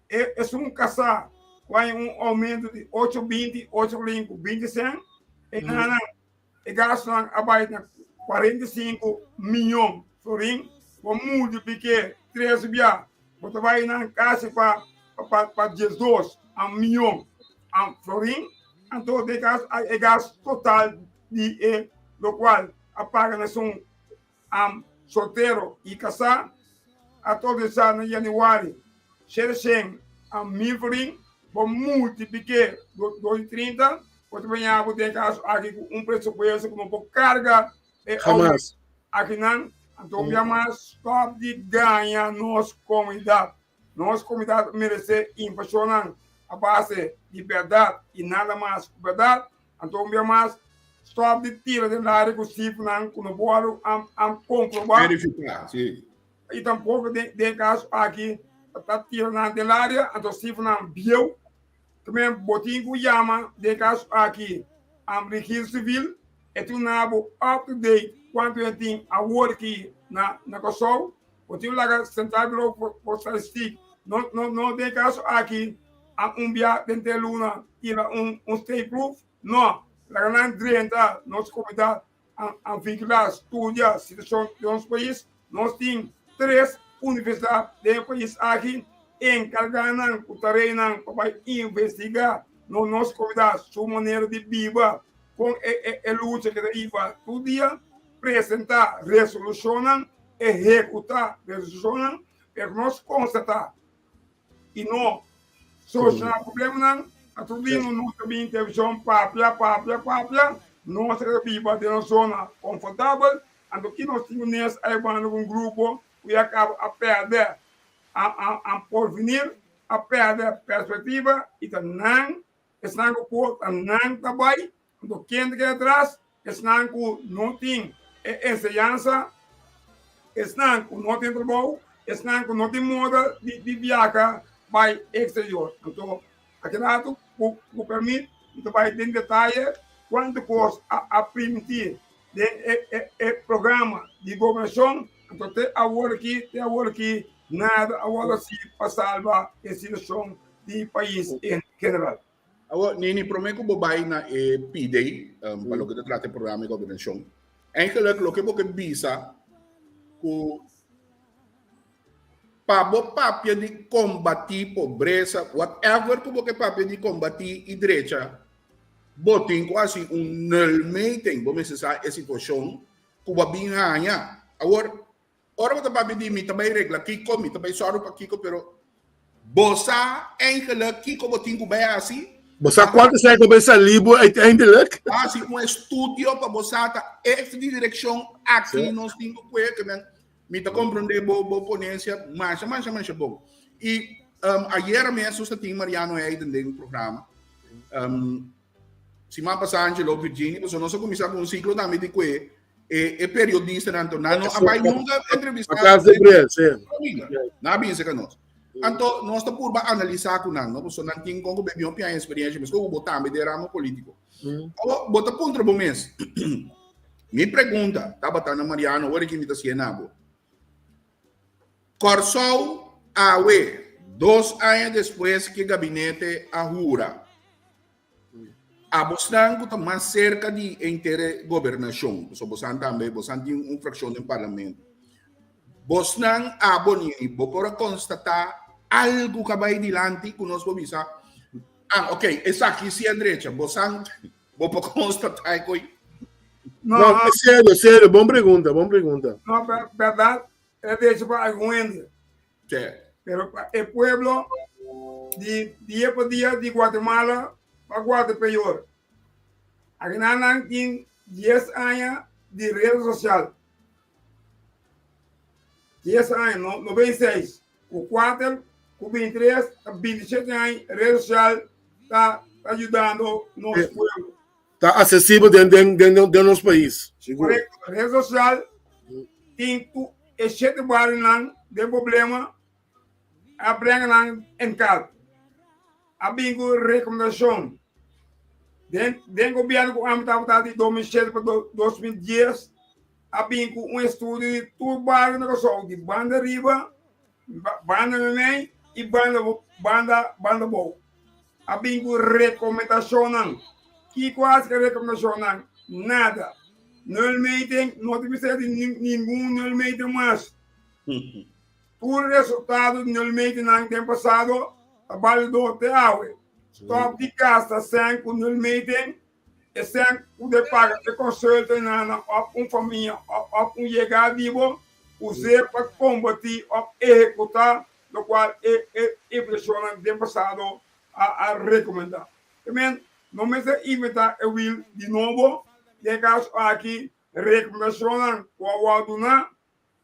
E esun kasá ku haña un oumento di 820 8 florin ku 20 sènt e nan E gastunan a bai na 45 miyon florin. Bo multiplik'é tres bia, bo ta bai na kasi pa pa 12 miyon florin. Anto den kaso e gastu total di e lokual a paga na esun soltero i kasá a totalisá na yanüari 700 mil florin. Bo multiplik'é dor di 30, bo ta baña bo den kaso aki ku un presupuesto ku no por karga e Hamas. akinan. Anto un bia mas stòp di gaña nos komunidat. Nos komunidat meresé invershonnan a base di bèrdat i nada mas ku bèrdat. Anto un bia mas stòp di tira den laria ku sifranan ku no por komprobá. Verifiká, si. I tampoko den e kaso aki ta tira nan den laria, anto sifranan bieu. Tambe bo tin ku yama den e kaso aki Registro Sivil, e tin una bo up to date kuantu hende tin awor aki na Kòrsou. Bo tin ku laga Centraal Bureau voor Statistiek no no no den e kaso aki a un bia den te luna tira un steekproef. No, laga nan drenta nos komunidat a vigilá, studia situashon di nos pais. Nos tin tres universidat den e pais aki, enkargá nan ku tareanan pa bai investigá no nos komunidat, su manera di biba, kon e lucha ke ta hiba tur dia, presentá resolushonnan, ehekutá resolushonnan, pero nos konstatá i no solucioná problemanan, anto bini nos ta bin televishon papia, papia, papia, nos ta biba den un zona konfortabel, anto ki nos tin ku nes a banda ku un grupo ku ya kaba a pèrdè a porvenir, a pèrdè perspektiva i ta nan esnan ku por ta nan ta bai, anto ken ta keda atras? Esnan ku no tin e enseñansa, esnan ku no tin trabou, esnan ku no tin moda di biaha bai eksterior. Anto, aki ratu ku ku permit mi ta bai den detaye kuantu kos a primintí den e programa di gobernashon. Anto te awor aki, te awor aki nada a wòrdu hasi pa salba e situashon. di pais en general. Awor, Nini, promé ku bo bai na e PD, pa loke ta trata e programa di gobernashon, eigenlijk loke bo ke bisa ku pa bo papia di kombatí pobresa, whatever ku bo ke papia di kombatí i drecha, bo tin ku hasi un nulmeting, bo mester sa e situashon ku bo a bin haña. Awor, Ora bo ta papia di mi ta bai regla kiko, mi ta bai sòru pa kiko, pero bo sa eigenlijk kiko bo tin ku bai hasi? Bo sa kuantu sèn ku bai sali bo uiteindelijk? Hasi un estudio pa bo sa ta e di direkshon aki nos tin ku kue, ke men mi ta komprondé bo bo ponensia masha masha masha bon. I ayera mes nos ta tin Mariano Heiden den programa. Siman pasá Angelo Virginie, pasobra nos a kuminsá ku un siklo tambe di kue e e periodistanan anto nan no a bai nunca entrevistá Atrás de bril, sí. Nan a binse ka nos. Anto nos ta purba analisá ku nan, no? Pasobra nan tin kon ku bebi hopi aña experiencia, meskos ku bo tambe den ramo polítiko. Awor bo ta puntra bo mes, mi pregunta tabata na Mariano ora ki mi ta siña na bo. Kòrsou awe, dos aña despues ku e gabinete a hura, Abosnan ku ta mas serka di henter e gobernashon, pasobra bosan tambe, bosan tin un frakshon den parlamento. Bosnan abo ni bo por a konstatá algu ku a bai dilanti ku nos por bisa, ah, ok, esaki si a drecha. Bosan, bo por konstatá e koi? No, No, e serio, serio, bon pregunta, bon pregunta. No, bèrdat, e drecha pa algun hende. Sí. Pero pa e pueblo di dia pa dia di Guatemala pa Guatepeor. Akinan nan tin dies aña di red sosial. Dies aña, no, 96. Ku kuater, ku bintitres, ta bintishete aña red sosial ta ta yudando nos pueblo. Ta asesibel den den den den nos pais. Sigur. Korekto. Red sosial tin ku e shete barionan den problema a brenga nan en kalt. A bin ku rekomendashon. Den den gobièrnu ku ami tabata di 2007 pa 2010 a bin ku un estudio di tur bario na Kòrsou di banda riba, banda memei i banda banda banda bou. A bin ku rekomendashonnan. Kiko a hasi ku e rekomendashonnan? Nada. Nulmeting, no tin mester di ningun nulmeting mas. Tur resultado di nulmetingnan den pasado ta balido te awe. Stòp di gasta sèn ku nulmeting, e sèn ku de paga e konsultonan òf un famia òf un yegá di bo, us'é pa kombatí òf ehekutá lokual e e inflashonnan den pasado a a rekomendá. Tamen no mester inventá e wil di nobo, den e kaso aki rekomendashonnan ku a wòrdu duná,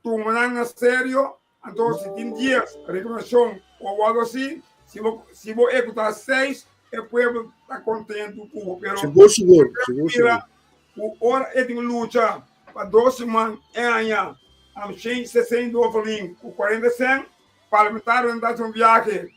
tuma nan na serio, anto si tin dies rekomendashon ku a wòrdu hasi, si bo si bo ehekutá seis e pueblo ta kontentu ku bo, pero Sigur sigur, sigur sigur. mira ku ora e tin lucha pa dos siman e aña am shen 62 florin ku 40 sènt, Parlamentarionan ta hasi un viahe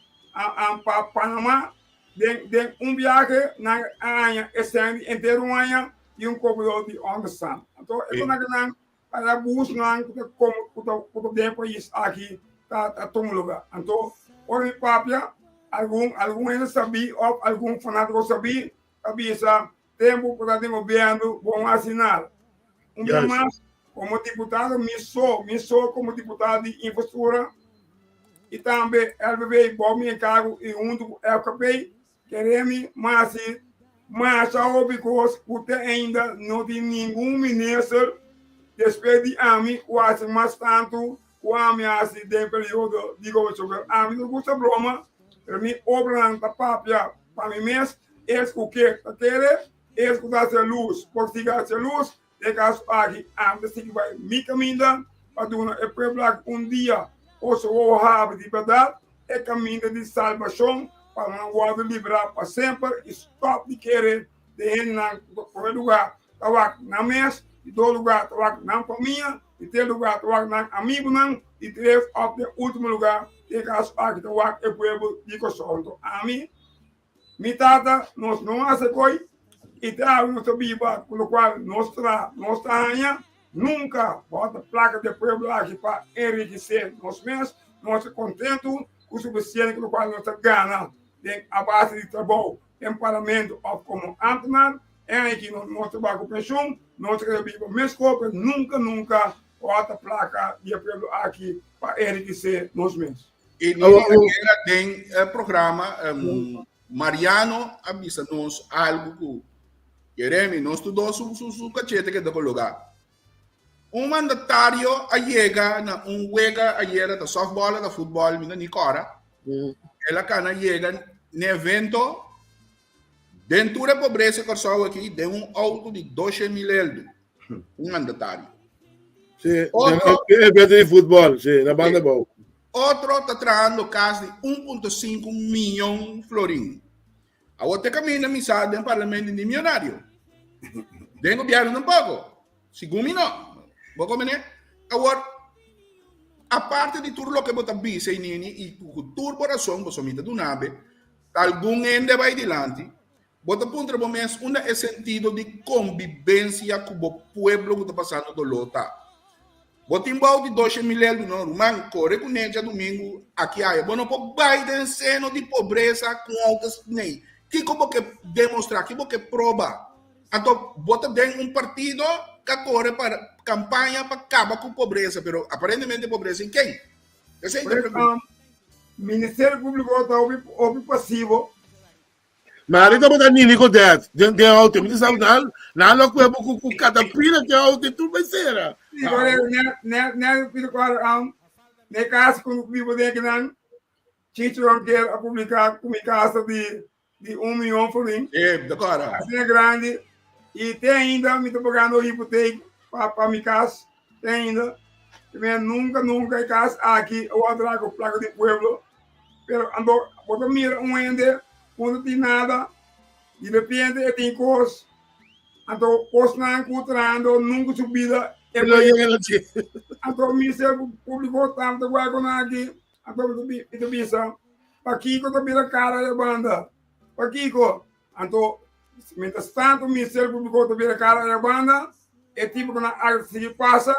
pa Panama. Den den un viahe nan a haña e sèn di henter un aña i un kobradó di ònderstan. Anto e kos nan ta busnan ku ta komo ku ta ku ta den e pais aki ta ta tuma lugá. Anto ora mi papia algun algun hende sabí òf algun fanátiko sabí ta bisa tempu ku ta den gobièrnu bo no hasi nada. Un bia mas komo diputado mi so mi so komo diputado di infrastruktura i tambe LVV bou mi enkargo i huntu ku FKP kere mi hasi masha hopi kos ku te ainda no tin ningun minister despues di ami ku hasi mas tantu ku ami hasi den periodo di gobernashon. Ami no gusta broma pero mi obranan ta papia pa mi mes. Es ku ke ta kere, es ku ta hacia lus por sigui hacia lus. Den kaso aki, ami ta sigui bai mi kaminda pa duna e pueblo aki un dia oso wowo habri di bèrdat, e kaminda di salbashon pa nan wòrdu liberá pa semper i stòp di kere den hendenan ku ta promé lugá ta wak nan mes, di dos lugá ta wak nan famia, di tres lugá ta wak nan amigunan, di tres òf den último lugá den kaso aki ta wak e pueblo di Kòrsou. Anto ami Mi tata, nos no hasi koi i te awe nos ta biba ku lokual nos traha, nos ta haña. Nunka bòta plaka di e pueblo aki pa enrikisé nos mes. Nos ta kontentu ku sufisiente ku lokual nos ta gana. den a base di trabou den parlamento òf komo ámtenar. E aña aki nos ta bai ku penshun, nos ta keda biba meskos, pero nunka nunka ota plaka di e pueblo aki pa enrikisé nos mes. I ayera den e programa Mariano a bisa nos algu ku Jeremy, nos tur dos su kachete keda kologá. Un mandatario a yega na un wega ayera ta softball ta futbol, mi no ni kora. El a kana yega n'e evento den tur e pobresa Kòrsou aki den un outo di doshe mil eldu. Un mandatario. Sí, Otro, evento di futbol, sí, na banda bou. Otro ta trahando kas di 1.5 miyon florin. Awor te kaminda mi sa den parlamento ni millonario. Den gobierno tampoco. Segun mi no. Bo komene? Awor, aparte di tur loke bo ta bisa i nini i ku tur bo rason bo mi ta dunabe, algun hende bai dilanti, bo ta puntra bo mes unda e sentido di konbibensia ku bo pueblo ku ta pasando doló ta. Bo tin bou di doshe mil eldu no ruman kore ku ne djadumingu aki aya bo no por bai den seno di pobresa ku outo nei kiko bo ke demostra ki bo ke proba anto bo ta den un partido ka kore pa kampaña pa kaba ku pobresa pero aparentemente pobresa i ken esei ta pregunta. Ministerio Publico ta hopi pasivo. Ma ahorita bo ta nini ku det den den auto. Mi ta sabi nan nan lo kue bo ku ku katapila den auto tur bai sera. Sí, correcto. Ne ne ne pito kwara am ne casa ku vivo den kinan Chicho Ronquer a publica ku mi casa di di un milyon florin. Eh, dakora. Asina grandi. I te ainda mi ta pagando hipoteek pa pa mi cas. Te ainda. Primer nunca nunca e cas aki a wòrdu traha ku plaka di pueblo. Pero anto bo ta mira un hende ku no tin nada, di repente e tin kos, anto kosnan ku trahando nunka su bida e Lo yega na dje. Anto Ministerio Públiko tambe ta wak ku nan aki, anto mi ta bisa, pakiko ta bira kara e banda? Pakiko? Anto mientras tanto Ministerio Públiko ta bira kara e banda, e tipo ku nan a sigui pasa,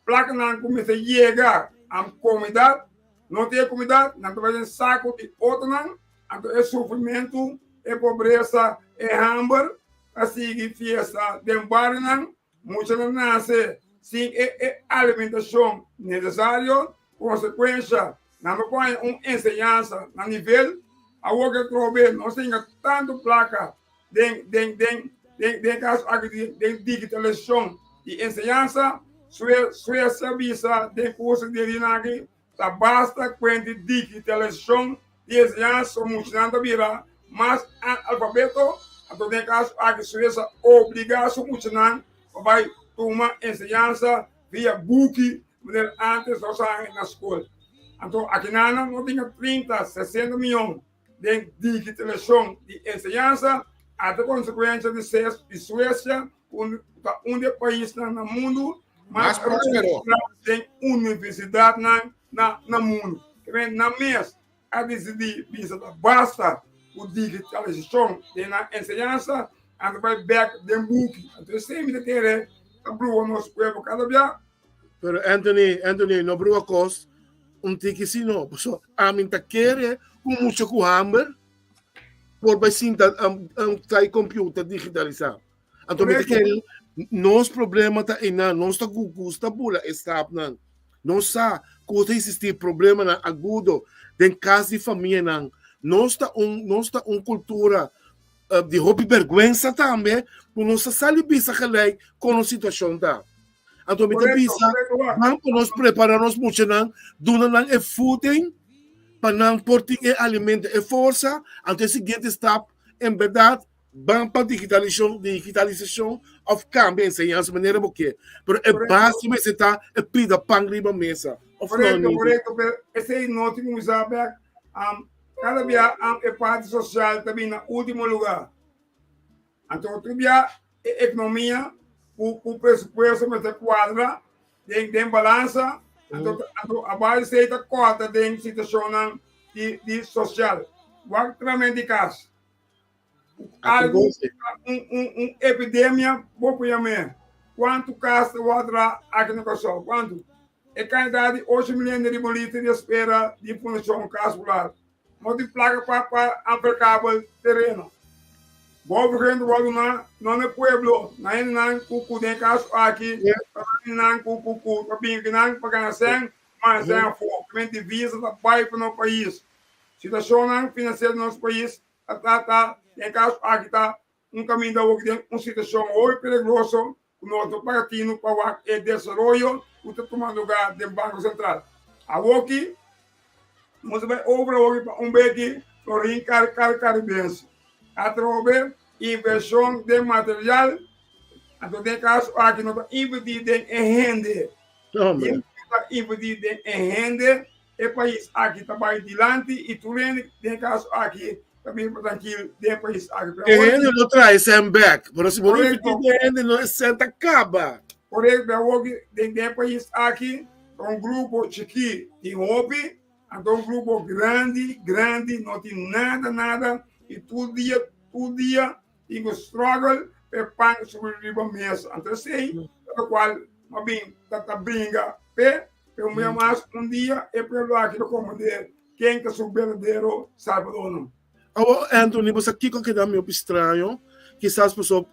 Plakanan ku mester yega a komunidat, no tin e komunidat, nan ta bai den saku di otronan, anto e sufrimentu, e pobresa, e hamber ta sigui fiesta den barionan, muchanan nase sin e e alimentashon nesesario, konsekuensha nan no por haña un enseñansa na nivel, awor ke trobe nos tinga tantu plaka Den den den den den kaso aki di den digitalisashon di enseñansa, Sue Suecia bisa den kurso di dina aki ta basta kuenti digitalisashon di enseñansa so muchanan ta bira mas analfabeto, anto den kaso aki Suecia obliga su muchanan pa bai tuma enseñansa via buki manera antes nos a haña na skol. Anto akinan no tin 30, 60 miyon. Den digitalisashon di enseñansa a ta konsekuensia di ses di Suesia ku ta un di e paisnan na mundu mas prospero den universidatnan na na mundu. Kimen nan mes a disidí bisa ta basta ku digitalisashon den nan enseñansa anto bai bèk den buki. Anto esei mi ta kere ta brua nos pueblo kada bia. Pero Anthony, Anthony, no brua kos Un tiki si no, paso ami ta kere ku mucha ku hamber por bai sinta um, um, kai computer digitalisá. Anto mi ta kere nos problema ta einan, nos ta gusta bula e stapnan. Nos sa ku ta existi problemanan agudo den kas di famianan. Nos ta un nos ta un kultura uh, di hopi bergwensa tambe, ku nos ta sali bisa gelijk kon nos situashon ta. Anto mi ta bisa, ban pa nos prepara nos muchanan, duna nan e voeding, pa nan por tin e alimento, e forsa. Anto e siguiente stap, en berdad, ban pa digitalisashon, digitalisashon of kambia enseñansa manera bo ke. Pero e base mester ta e pida pan riba mesa. Of no, Korekto, Nini? korekto, pero esei no tin kuminsá bek. Um, kada bia um, e parti sosial ta bin na último lugá. Anto otro bia e ekonomia ku ku presupuesto mester kuadra den den balansa, anto anto a base esei ta kòrta den situashonnan di di sosial. Wak trament di kas. Algu un un un epidemia bo por yam'é. Kuantu kas ta wòrdu traha aki na Kòrsou? Kuantu? E kantidat di ocho milion di riba lista di espera di Fundashon Kas Popular. No tin plaka pa pa aferkabel tereno. Bo vergunning ta wòrdu duna no na e pueblo, na hendenan ku ku den e kaso aki ta hendenan ku ku ku ta bini akinan pa gana sèn, manda sèn afó. Kimen divisa ta bai pa nos pais. Situashonnan finansiero di nos pais ta ta ta den e kaso aki ta un kaminda awor den un situashon hopi peligroso ku nos no paga tinu pa wak e desaroyo ku ta tuma lugá den Banko Sentral. Awoki nos ta bai obra awoki pa un beki Florin Kar Kar Karibense. Atrobe invershon den material, anto den e kaso aki no ta invertí den e hende. Yen ta invertí den e hende E pais aki ta bai dilanti i tur hende den e kaso aki ta biba trankil den e pais aki. E hende no traha e sèn bèk, pero si bo no invertí den hende no e sèn ta kaba. Korekto, pero awor den e pais aki ta un grupo chikí tin hopi, anto un grupo grandi grandi no tin nada nada i tur dia tur dia tin ku struggle pa e pan sobreviví riba mesa. Anto esei ta lokual m'a bin ta bringa p'e. Pero un bia mas, un dia e pueblo aki lo comprende ken ta su berdadero Salvadornan. Awor, Anthony, bo sa kiko a keda mi hopi straño? Kisas paso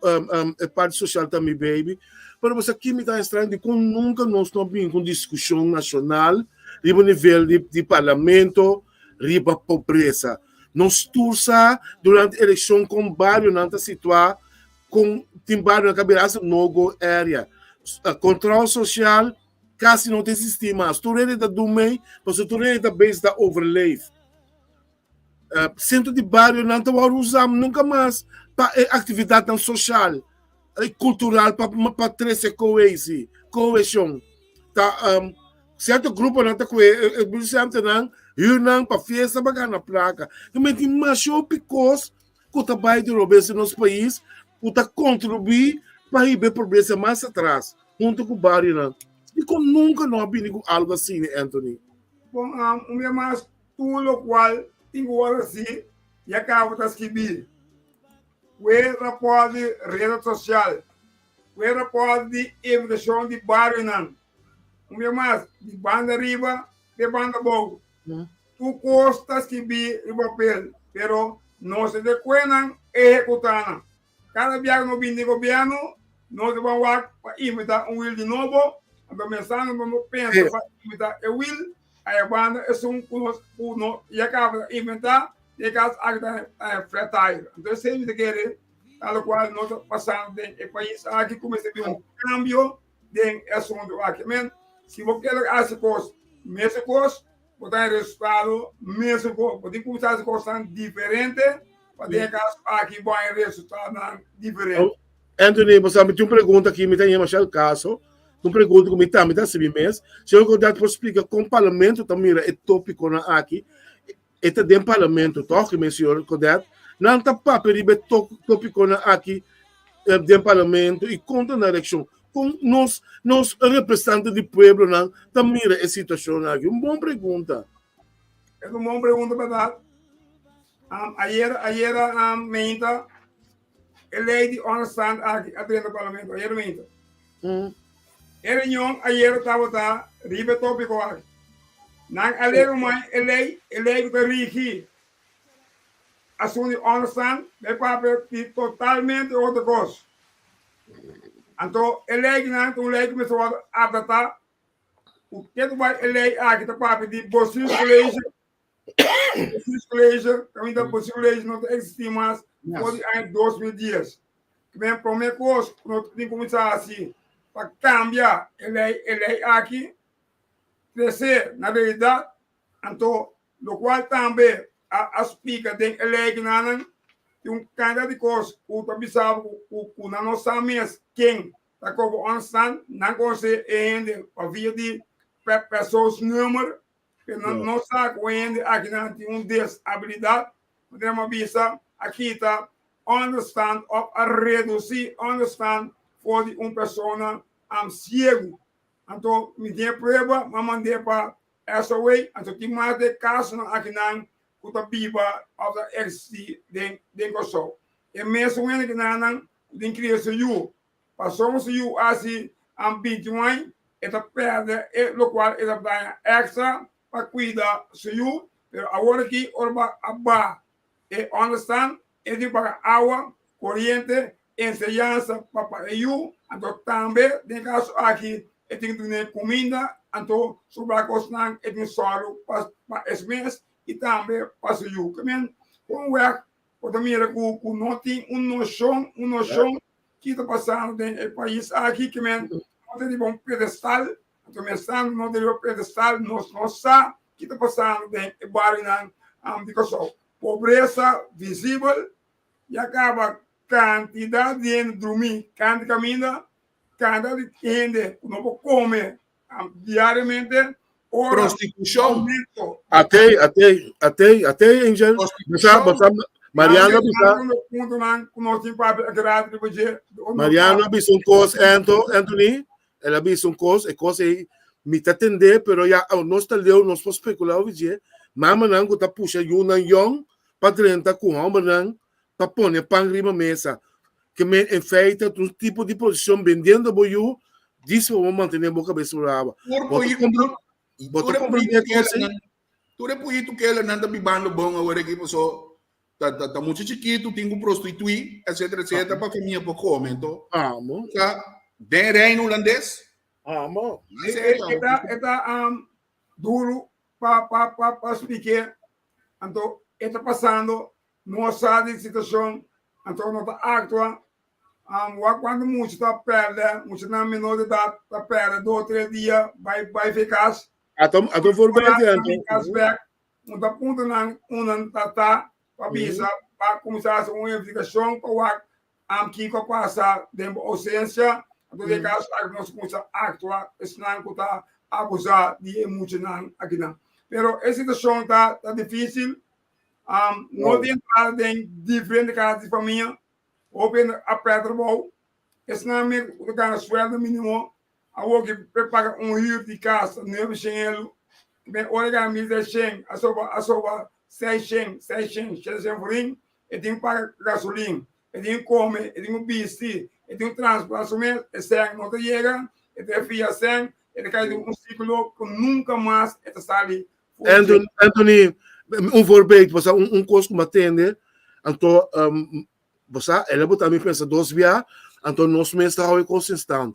e parti social ta mi baby, pero bo sa ki mi ta straño? Dikon nunka nos no a bin ku un diskushon nashonal riba nivel di parlamento riba pobresa? Nos tur sa durante elekshon kon barionan ta situá, kon tin barionan ku a bira hasta no-go area. Kontrol sosial Casi no ta existi mas. Tur hende ta dun mei, pasobra tur hende ta bezig ta overleef. Centro di barionan ta wòrdu usá nunka mas pa e aktividatnan sosial i kultural pa pa trese koesi, kohesion. Ta sierto gruponan ta kohe e muzikantenan, hür nan pa fiesta pa gana plaka. Ta menti masha hopi kos ku ta bai di robes den nos pais ku ta kontribuí pa hiba e pobresa mas atras. Hunto ku barionan. Dikon nunka no a bini ku algu asina, Anthony? Bon, un bia mas, tur lokual tin ku wòrdu hasi ya kaba ta skibí. Ku e rapòrt di reda sosial, ku e rapòrt di invitashon di barionan. Un bia mas, di banda riba te banda abou. Tur kos ta skibí riba papel, pero no se ta kue nan ehekutá nan. Kada biaha ku no bini di gobièrnu, nos ta ban wak pa invitá un wil di nobo. Anto mensando nos no pensa pa invitá e wil, aya banda esun ku nos ku no ya kaba ta inventá, den e kas aki ta e flat tire. Anto esei mi ta kere ta lokual nos ta pasando den e pais aki ku mester bin un kambio den e asuntu aki. Men, si bo kere hasi kos mesun kos, bo ta haña resultado mesun kos. Bo tin kuminsá hasi kosnan diferente. Pa den e kaso aki bo haña resultadonan diferente. Anthony, bo sa mi tin un pregunta aki, mi ta yama Shell Caso, un pregunta ku mi tambe ta hasi mi mes. Señor Godet por splika kon parlamento ta mira e topikonan aki? E ta den parlamento tòg, mi señor Godet? Nan ta papia riba e topikonan aki den parlamento i kon ta nan reakshon? Kon nos nos representante di pueblonan ta mira e situashon aki? Un bon pregunta. E ta un bon pregunta bèrdat. Um, ayer, ayer um, meinta, e lei di onderstand aki a drenta parlamento, ayer meinta. E reunion ayer tabata riba e tópiko aki. Nan a lera mai e lei, e lei ku ta rigi asuntu di onderstand, bai papia di totalmente otro kos. Anto e lei ki nan ta un lei ku mester wòrdu adaptá, ku ke ku bai e lei aki ta papia di bestuurscollege, Bestuurscollege, kaminda bestuurscollege no ta existi mas for di aña 2010. Men prome kos ku no tin kuminsá hasi pa kambia e lei e lei aki, trese na realidat, anto lokual tambe a a splika den e lei kinanan tin un kantidat di kos ku ta bisa bo ku ku nan no sa mes ken ta koba ònstan, nan konosé e hende pa via di persoonsnummer. Pero nan no sa ku hende akinan tin un desabilidat, manera mi a bisa, a kita onderstand òf a redusí onderstand for di un persona siegu. Anto mi tin e prueba, mi a mand'é pa SOA, anto tin mas di e kasonan akinan ku ta biba òf ta eksistí den den Kòrsou. E mesun hende kinanan ku tin kria su yu, Pasobra su yu hasi 21 aña, e ta pèrdè e lokual e ta daña èkstra pa kuida su yu. Pero awor aki ora bo a ba e onderstand, e tin paga awa, koriente, enseñansa pa pa e yu, anto tambe den e kaso aki e tin dun'é kuminda, anto sobra kosnan e tin sòru pa pa es mes i tambe pa su yu. Ke men kon wèg bo ta mira ku ku no tin un noshon un noshon ki ta pasando den e pais aki, ke men no ta riba un pedestal, anto mester no ta riba pedestal, nos no sa ki ta pasando den e barionan di Kòrsou. Pobresa visibel ya kaba kantidat di hende drumí kanta kaminda, kantidat di hende ku no por kome diariamente ora Prostitushon. aumento. Atei, atei, atei, atei, Angel. Bisa, bisa, Mariano bisa. Puntonan ku nos tin papia akirati riba dje. Mariano bisa un kos, Anto, Anthony, El a bisa un kos, e kos ei mi ta tendé, pero ya nos ta leu, nos por spekulá over dje. Mamanan ku ta pusha yunan yòn pa drenta ku hòmbernan pa pone pan riba mesa. Ke men en feite ta un tipo di prostitushon bendiendo bo yu djis pa bo mantené bo kabes riba awa. Tur Bo ta puyitu, bo tur ta e komprendé puyitu e kos ei? kelanan, tur e puyitu kelanan ta bibando bon awor aki paso ta ta ta mucha chikitu tin ku prostituí etcetera etcetera pa famia por kome anto Amo. sa den reino hulandes Amo. en serio E ta e ta um, duru pa pa pa pa spliké anto e ta pasando no sa di situashon anto no ta aktua um, wak kuantu mucha ta pèrdè muchanan menor de edat ta pèrdè dos tres dia bai bai fe kas Ato ato voorbeeld ora anto. kas bèk Un ta puntra nan unda nan ta ta pa bisa pa kuminsá hasi un investigashon pa wak am kiko a pasa den bo ousensia. Anto den e kaso aki nos kuminsá aktua esnan ku ta abusá di e muchanan akinan. Pero e situashon ta ta difísil. No tin entrada den diferente kas di famia. Hopi hende a pèrdè trabou. Esnan mes ku ta gana suèldo mínimo Awor ki pe paga un huur di kas nuebe shen elu, men ora e gana 1600, a soba a soba seis shen, seis shen, shete shen florin, e tin ku paga gasolin, e tin ku kome, e tin ku bisti, e tin ku transporta su mes, e sèn no ta yega, e ta fia sèn, e ta kai den un sikulo ku nunka mas e ta sali for dje. Anthony, Anthony, un voorbeeld, bo sa un un kos ku mi a tende, anto Bo sa, el a bota mi pensa dos bia, anto nos mes ta hou e kos in stand.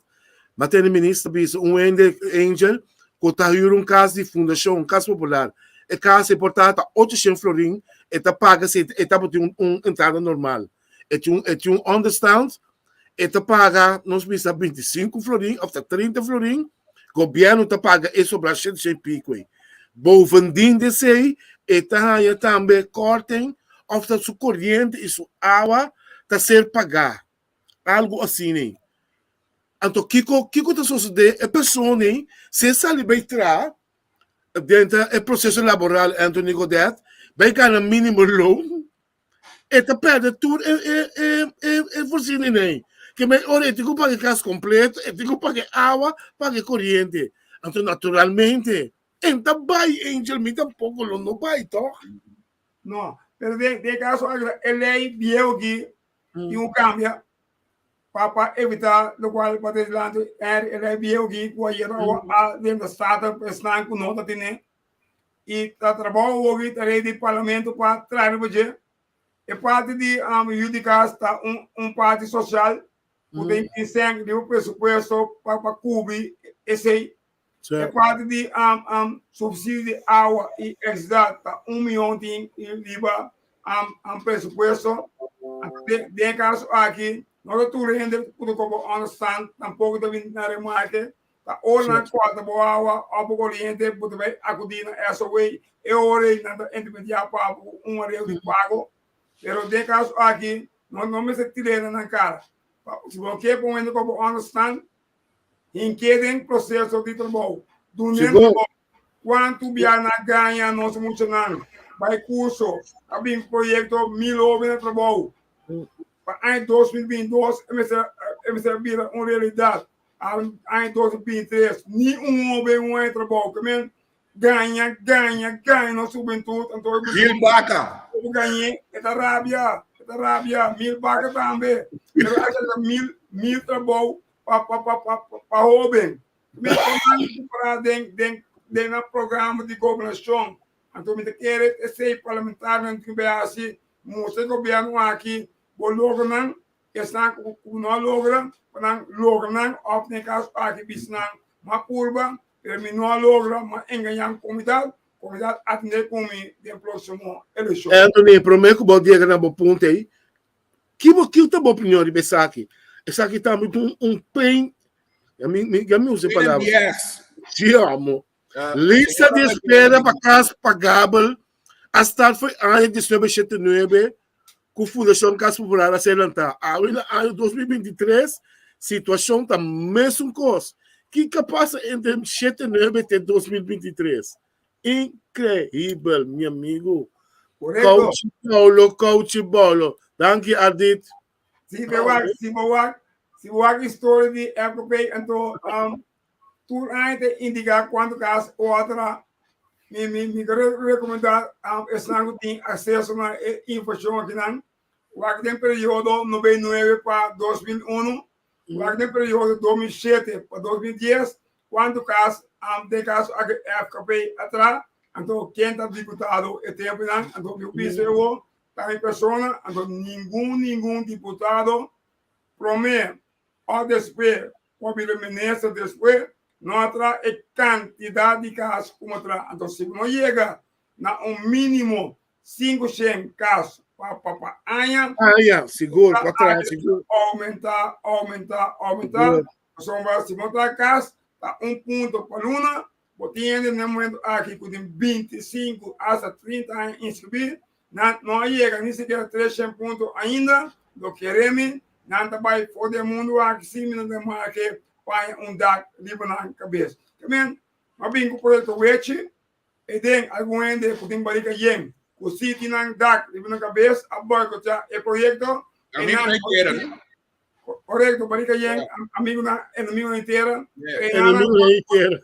Ma tene minister bisa un hende, Angel, ku ta hür un kas di fundashon, kas popular. E kas e por ta ta 800 florin, e ta paga si e tabatin un, un entrada normal. E tin un, e tin un onderstand, e ta paga, nos bisa 25 florin of ta 30 florin, gobièrnu ta paga e sobra 700 i pico ei. Bovendien di esei, e ta haña tambe korting of ta su koriente i su awa ta ser pagá. Algu asina ei. Anto kiko kiko ta sosodé? E persona ei, si e sali bai traha den ta e proseso laboral Anthony Godett, bai gana mínimo loon, e ta pèrdè tur e e e e e voorzieningen ei. Ke men ora e tin ku paga e kas kompleto, e tin ku paga e awa, paga e koriente. Anto naturalmente e no ta bai Angel, mi tampoko lo no bai tòg? No, pero den den e kaso aki e lei bieu aki tin ku kambia pa pa evitá lokual pa ta dilanti e lei bieu aki ku ayer a den ta Staten pa esnan ku no ta tene i ta trabou awoki ta rei di parlamento pa traha riba dje. E parti di yu di kas ta un un parti sosial ku ta insen riba presupuesto pa pa kubri esei. E parti di supsidio di awa i elektrisidat ta un mion tin riba presupuesto. Den e kaso aki no ta tur hende ku ta koba ònderstant tampoko ta bini na remarke. Ta ora nan kòrta bo awa òf bo koriente bo ta bai akudí na SOA. E ora ei nan ta intermediá pa bo ku un areo di pago. Pero den e kaso aki no no mester tir'é na nan kara. Si bo ke pa un hende ku bo ònderstant, hink'é den proseso di trabou. Dun'é trabou. Kuantu bia nan gaña nos muchanan bai kurso, a bin proyekto mil hoben na trabou. Pa aña 2022 e mester e mester a bira un realidat. Aña 2023 ni un hoben un aña trabou. Ke men gaña, gaña, gaña nos hubentut anto e Mil baka. Bo gañ'é, e ta rabia, e ta rabia. Mil baka tambe. Pero a ta mil, mil trabou pa pa pa pa pa hoben. Mi ta kumpra den den den nan programa di gobernashon. Anto mi ta kere esei parlamentarionan tin bai hasi, mustra e gobièrnu aki bo logronan, esnan ku no a logra, pa nan logra nan òf den e kaso aki bisa nan m'a purba pero mi no a logra, m'a engañá mi komunidat, komunidat atendé ku mi den próksimo elekshon. Anthony, promé ku bo yega na bo punto ei, ki bo ki ta bo opinion riba esaki? Esaki tambe ta un pain, ya mi ya mi usa e palabra. Sí, amo. Lista di espera pa kas pagabel a start for aña 1989 ku Fundashon Kas Popular a ser lantá. Awe na aña 2023 situashon ta mesun kos. Kiko a pasa entre 79 te 2023? Inkreibel, mi amigu. Korekto. Kouchi bolo, kouchi bolo. Danki, Ardit. Si bo wak, si bo wak, si bo wak historia di FKP, anto um, Tur aña ta indica cuanto cas otra. Mi, mi, mi ta recomenda um, esnan cu tin acceso na e informacion akinan. Wak den periodo 99 pa 2001, wak den periodo 2007 pa 2010, cuanto cas um, den caso aki FKP a tra, anto ken ta diputado e temponan, anto mi bisa ewo, ta mi persona, anto ningun, ningun diputado prome òf despues ku a bira minister despues no a traha e kantidat di kas ku a traha. Anto si bo no yega na un mínimo 500 kas pa pa pa aña, Aña, sigur, pa traha sigur. Oumentá, oumentá, oumentá. Pasobra si bo traha kas ta un punto pa luna, bo tin hende na e momento aki ku tin 25 asta 30 aña inskribí, Nan no a yega ni sikiera 300 punto ainda, lo kere mi, nan ta bai for di e mundu aki sin mi no ta make paña un dak riba nan kabes. Ke men, a bin ku proyekto Wechi, e den algun hende ku tin barika yen ku si tin nan dak riba nan kabes a boikotea e proyekto. A mi no tera, no? Korekto, barika yen, amigunan, enemigunan di tera. Enemigunan di tera.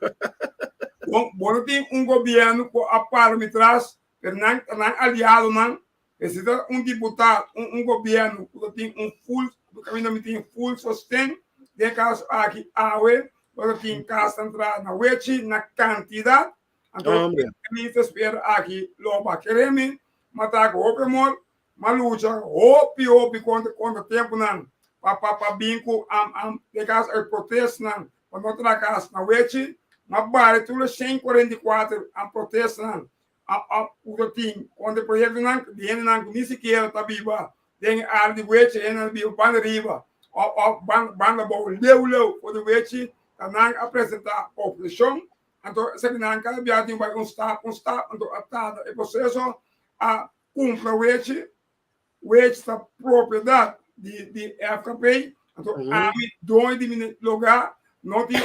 Bon, bo no tin un gobièrnu ku a para mi tras Pero nan ta nan aliadonan, necesita un diputado, un, un gobierno ku ta tin un full, kaminda mi tin full sosten, den e kaso aki awe, bo ta tin kasnan traha na wechi, na kantidat, anto Hombre. mi ta spera aki lo ba kere mi, ma ta ku hopi amor, ma lucha hopi hopi kontra kontra tempunan pa pa pa bin ku am am den kaso aki protestnan pa no traha kas na wechi, ma bari tur e 144 am protestnan a a ku ta tin kontra e proyektonan di hendenan ku ni sikiera ta biba den e área di wechi, hendenan ta biba banda riba òf òf banda abou leu leu for di wechi, ta nan a presentá oposishon, anto esakinan kada bia tin bai un stap un stap, anto a tarda e proseso a kumpra wechi. Wechi ta propiedat di di FKP, anto ami doño di mi lugá no tin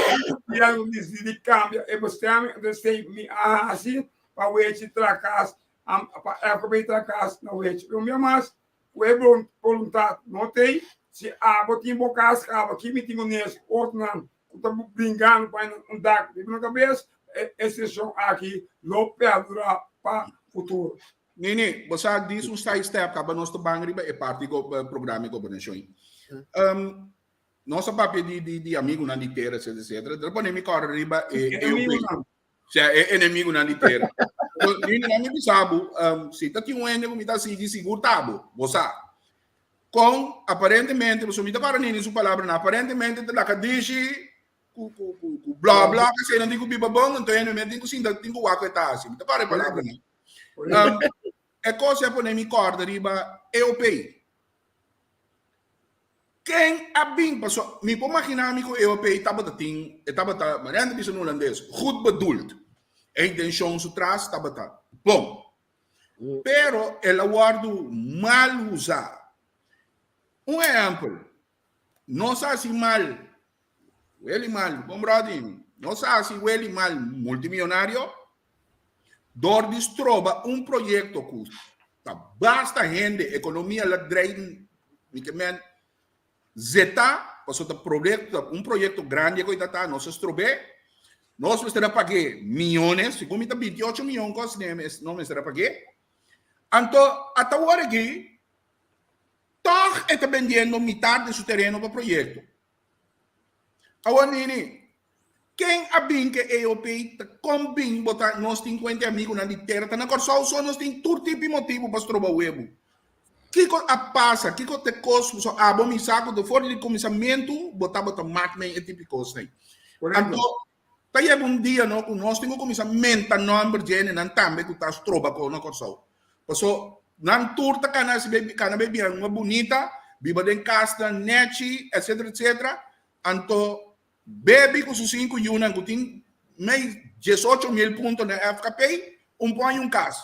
gobierno di di kambia e bestemming, anto esei mi a hasi pa Wechi traha kas, pa FKP traha kas na Wechi. Un bia mas ku e boluntat no t'ei, si abo tin bo kas kaba ki mi tin ku nes otronan ku ta bringando pa un dak riba nan kabes, e situashon aki lo perdura pa futuro. Nini, bo sa dis un side step kaba nos ta ban riba e parti go programa di gobernashon. Um, nos a papia di di di amigunan di tera etcetera etcetera. Dor pone mi kòrda riba e Enemigunan. Sea e enemigunan di tera. Nini, ami bisa bo, um, si ta tin un hende ku mi ta sigui sigur ta bo, bo sa. Kon aparentemente, pasobra mi ta kòrda Nini su palabranan, aparentemente ta laka dishi ku ku ku ku bla bla kesei nan tin ku biba bon, anto hende men tin ku sinta tin ku wak ku e ta hasi. Mi ta kòrda e palabranan. Um, e kos a pone mi kòrda riba EOP. Ken a bin paso mi por imaginá mi ku EOP tabata tin e tabata manera nan ta bisa na hulandes goed bedoeld. E intenshon su tras tabata bon. Pero el a wòrdu mal usá. Un ehèmpel, nos a hasi mal Weli mal, bon bròdi, nos a hasi weli mal multimillonario dor di stroba un proyecto cu ta basta hende, economia la drei, mi ke men zeta, pasobra ta proyecto, un proyecto grandi cu ta ta, nos a strob'é, nos mester a pag'é miyones, segun mi ta 28 miyon cos nos mester a pag'é, anto ata awor aki tog e ta bendiendo mitar di su tereno pa proyecto. Awor Nini, Ken a bin ke EOP ta kon bin bo ta nos tin kuenta e amigunan di tera ta na Kòrsou so nos tin tur tipo motibu pa stroba webu. Kiko a pasa? Kiko ta e kos ku so abo mi sa ku for di kuminsamentu bo tabata mak men e tipo kosnan. Anto ta yega un dia no ku nos tin ku kuminsá menta nòmber dje nan tambe ku ta stroba kos na Kòrsou. Paso nan tur ta kana hasi kana bay bira un bunita, biba den kasnan nèchi etcetera etcetera anto Bebi ku su sinku yunan ku tin mei diesocho mil punto na FKP, un por haña un kas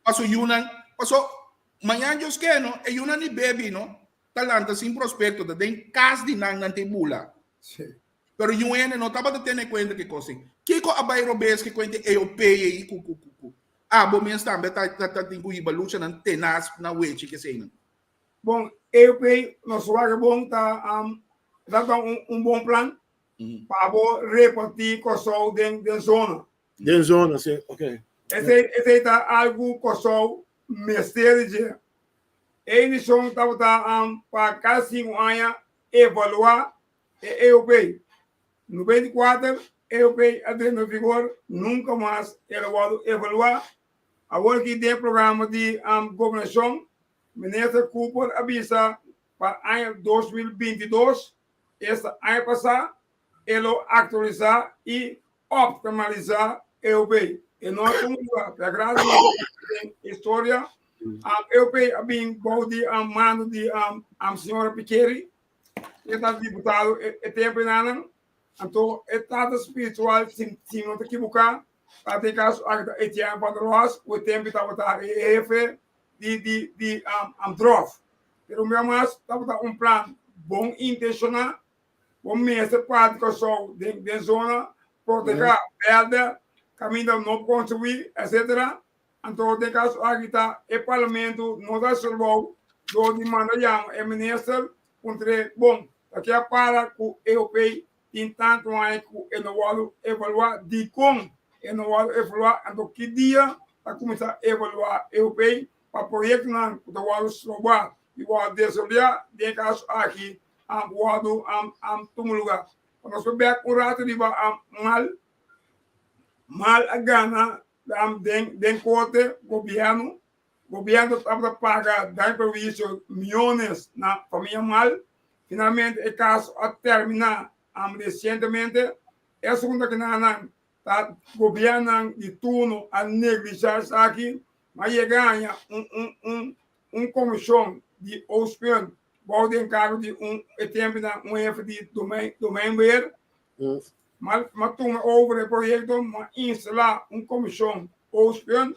pa su yunan. Paso mañan Dios ke no, e yunan di Bebi no ta lanta sin prospekto, ta den kas di nan nan ta e bula. Pero yu hende no tabata tene kuenta ku e kos ei. Kiko a bai robes ku e kuenta e EOP ei ku ku ku abo mes tambe ta ta tin ku hiba luchanan tenas na wechi ku eseinan? Bon, EOP nos wak bon ta um, ta ta un, un bon plan mm. pa bo repartí Kòrsou den, den zona. Den zona, sí, ok. Esei, esei ta algu Kòrsou mester di dje. E intenshon tabata um, pa kada sinku aña evaluá e EOP. 94 EOP a drenta vigor, nunka mas el a wòrdu evaluá. Awor ki den programa di um, gobernashon Minister Cooper a bisa pa aña 2022, esta aña pasá, e lo aktualisá i optimalisá EOP. E no a tuma lugar, pero gracias a den historia, EOP a bin bou di mando di señora Pikeri, e ta diputado e tempo enanan. Anto e tata spiritual, si si no ta ekiboká, ta den kaso aki ta Etienne van der Horst, ku e tempo tabata e hefe di di di Amdrof. Pero un bia mas tabata un plan bon intenshoná, bo mester parti Kòrsou den den zona, protehá bèrdè, kaminda no por konstruí, etsetera. Anto den kaso aki ta e parlamento no ta resolvou dor di manda yama e minister puntr'é, bon, ta ke a para ku EOP tin tantu aña ku e no wòrdu evaluá? Dikon e no wòrdu evaluá? Anto ki dia ta kuminsá evaluá EOP pa proyektonan ku ta wòrdu strobá i wòrdu desaroyá den e kaso aki wòrdu tuma lugá? Pa nos por bèk un ratu riba mal mal a gana Den den korte gobièrnu gobièrnu tabata paga daño perhuisio miónes na famia mal. Finalmente e kaso a terminá resientemente. E asuntu akinanan ta gobièrnunan di turno a neglishá esaki, ma yega haña un un un un komishon di Oostpunt bou di enkargo di un e tempunan un hefe di domein domeinbeheer M'a tuma over e proyekto, m'a instalá un komishon Oostpunt,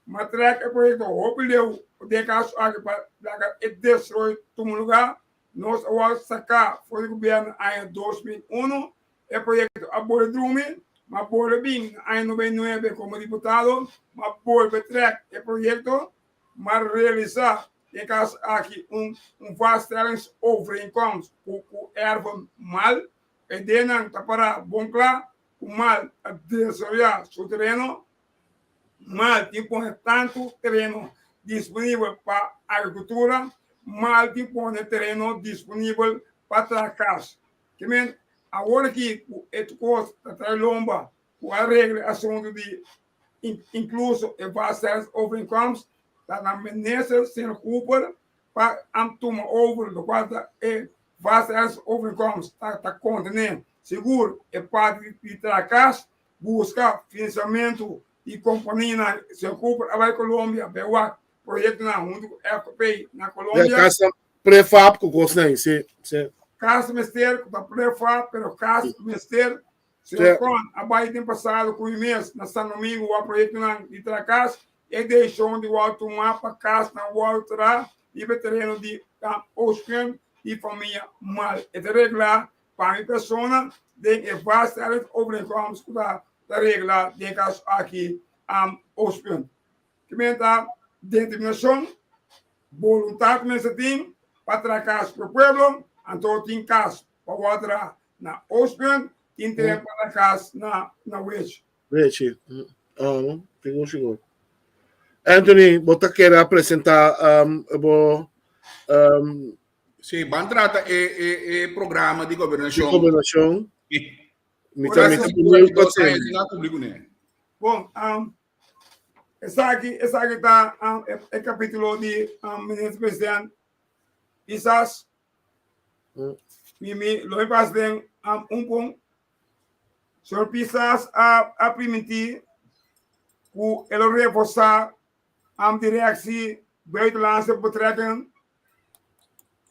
m'a trèk e proyekto hopi leu den e kaso aki pa laga e desroyo tuma lugá. Nos a wòrdu saká for di gobièrnu aña 2001. E proyekto a bolbe drumi, m'a bolbe bin na aña 99 komo diputado, m'a bolbe trèk e proyekto, m'a realisá den e kaso aki un vaststellingsovereenkomst ku erven mal. E denan ta pará bon kla ku mal a desaroyá su tereno. Mal tin pone tantu tereno disponibel pa agrikultura, mal tin pone tereno disponibel pa traha kas. Ke men, awor aki ku e kos ta trae lomba ku a regla e asuntu di inkluso e vaststellingsovereenkomst, ta na minister señor Cooper pa tuma over lokual ta e vaststellingsovereenkomst ta ta kontené sigur e parti di traha kas, buska finansiamentu di kompanianan. Señor Cooper a bai Colombia bai wak proyektonan huntu ku FKP na Colombia. Kas prefab ku kosnan, si, si. Kas mester ku ta prefab, pero kas mester. Señor Con a bai den pasado ku mi mes na San Domingo wak proyektonan di traha kas. E desishon di wòrdu tumá pa kasnan wòrdu traha riba e tereno di Oostpunt di famia Mal. E ta reglá pa mi persona den e vaststellingsovereenkomst ku ta regla den e kaso aki Oostpunt. Kimen ta determinashon, boluntat mester tin pa traha kas pa e pueblo, anto tin kas pa wòrdu traha na Oostpunt, tin tereno pa traha kas na Wechi. Wechi. Ah, sigur, sigur. Anthony, bo ta kere a presenta um, bo um, Sí, ban trata e, e, e programa di di gobernashon. gobernashon. Mi ta mi ta benieuwd pa tende. Bon, um, esaki, esaki ta um, e, e capítulo di um, minister president Pisas. Mi, mi, lo mi pas den um, un pon. Señor Pisas a, a primintí ku el lo reforzá um, directie buitenlandse betrekkingen.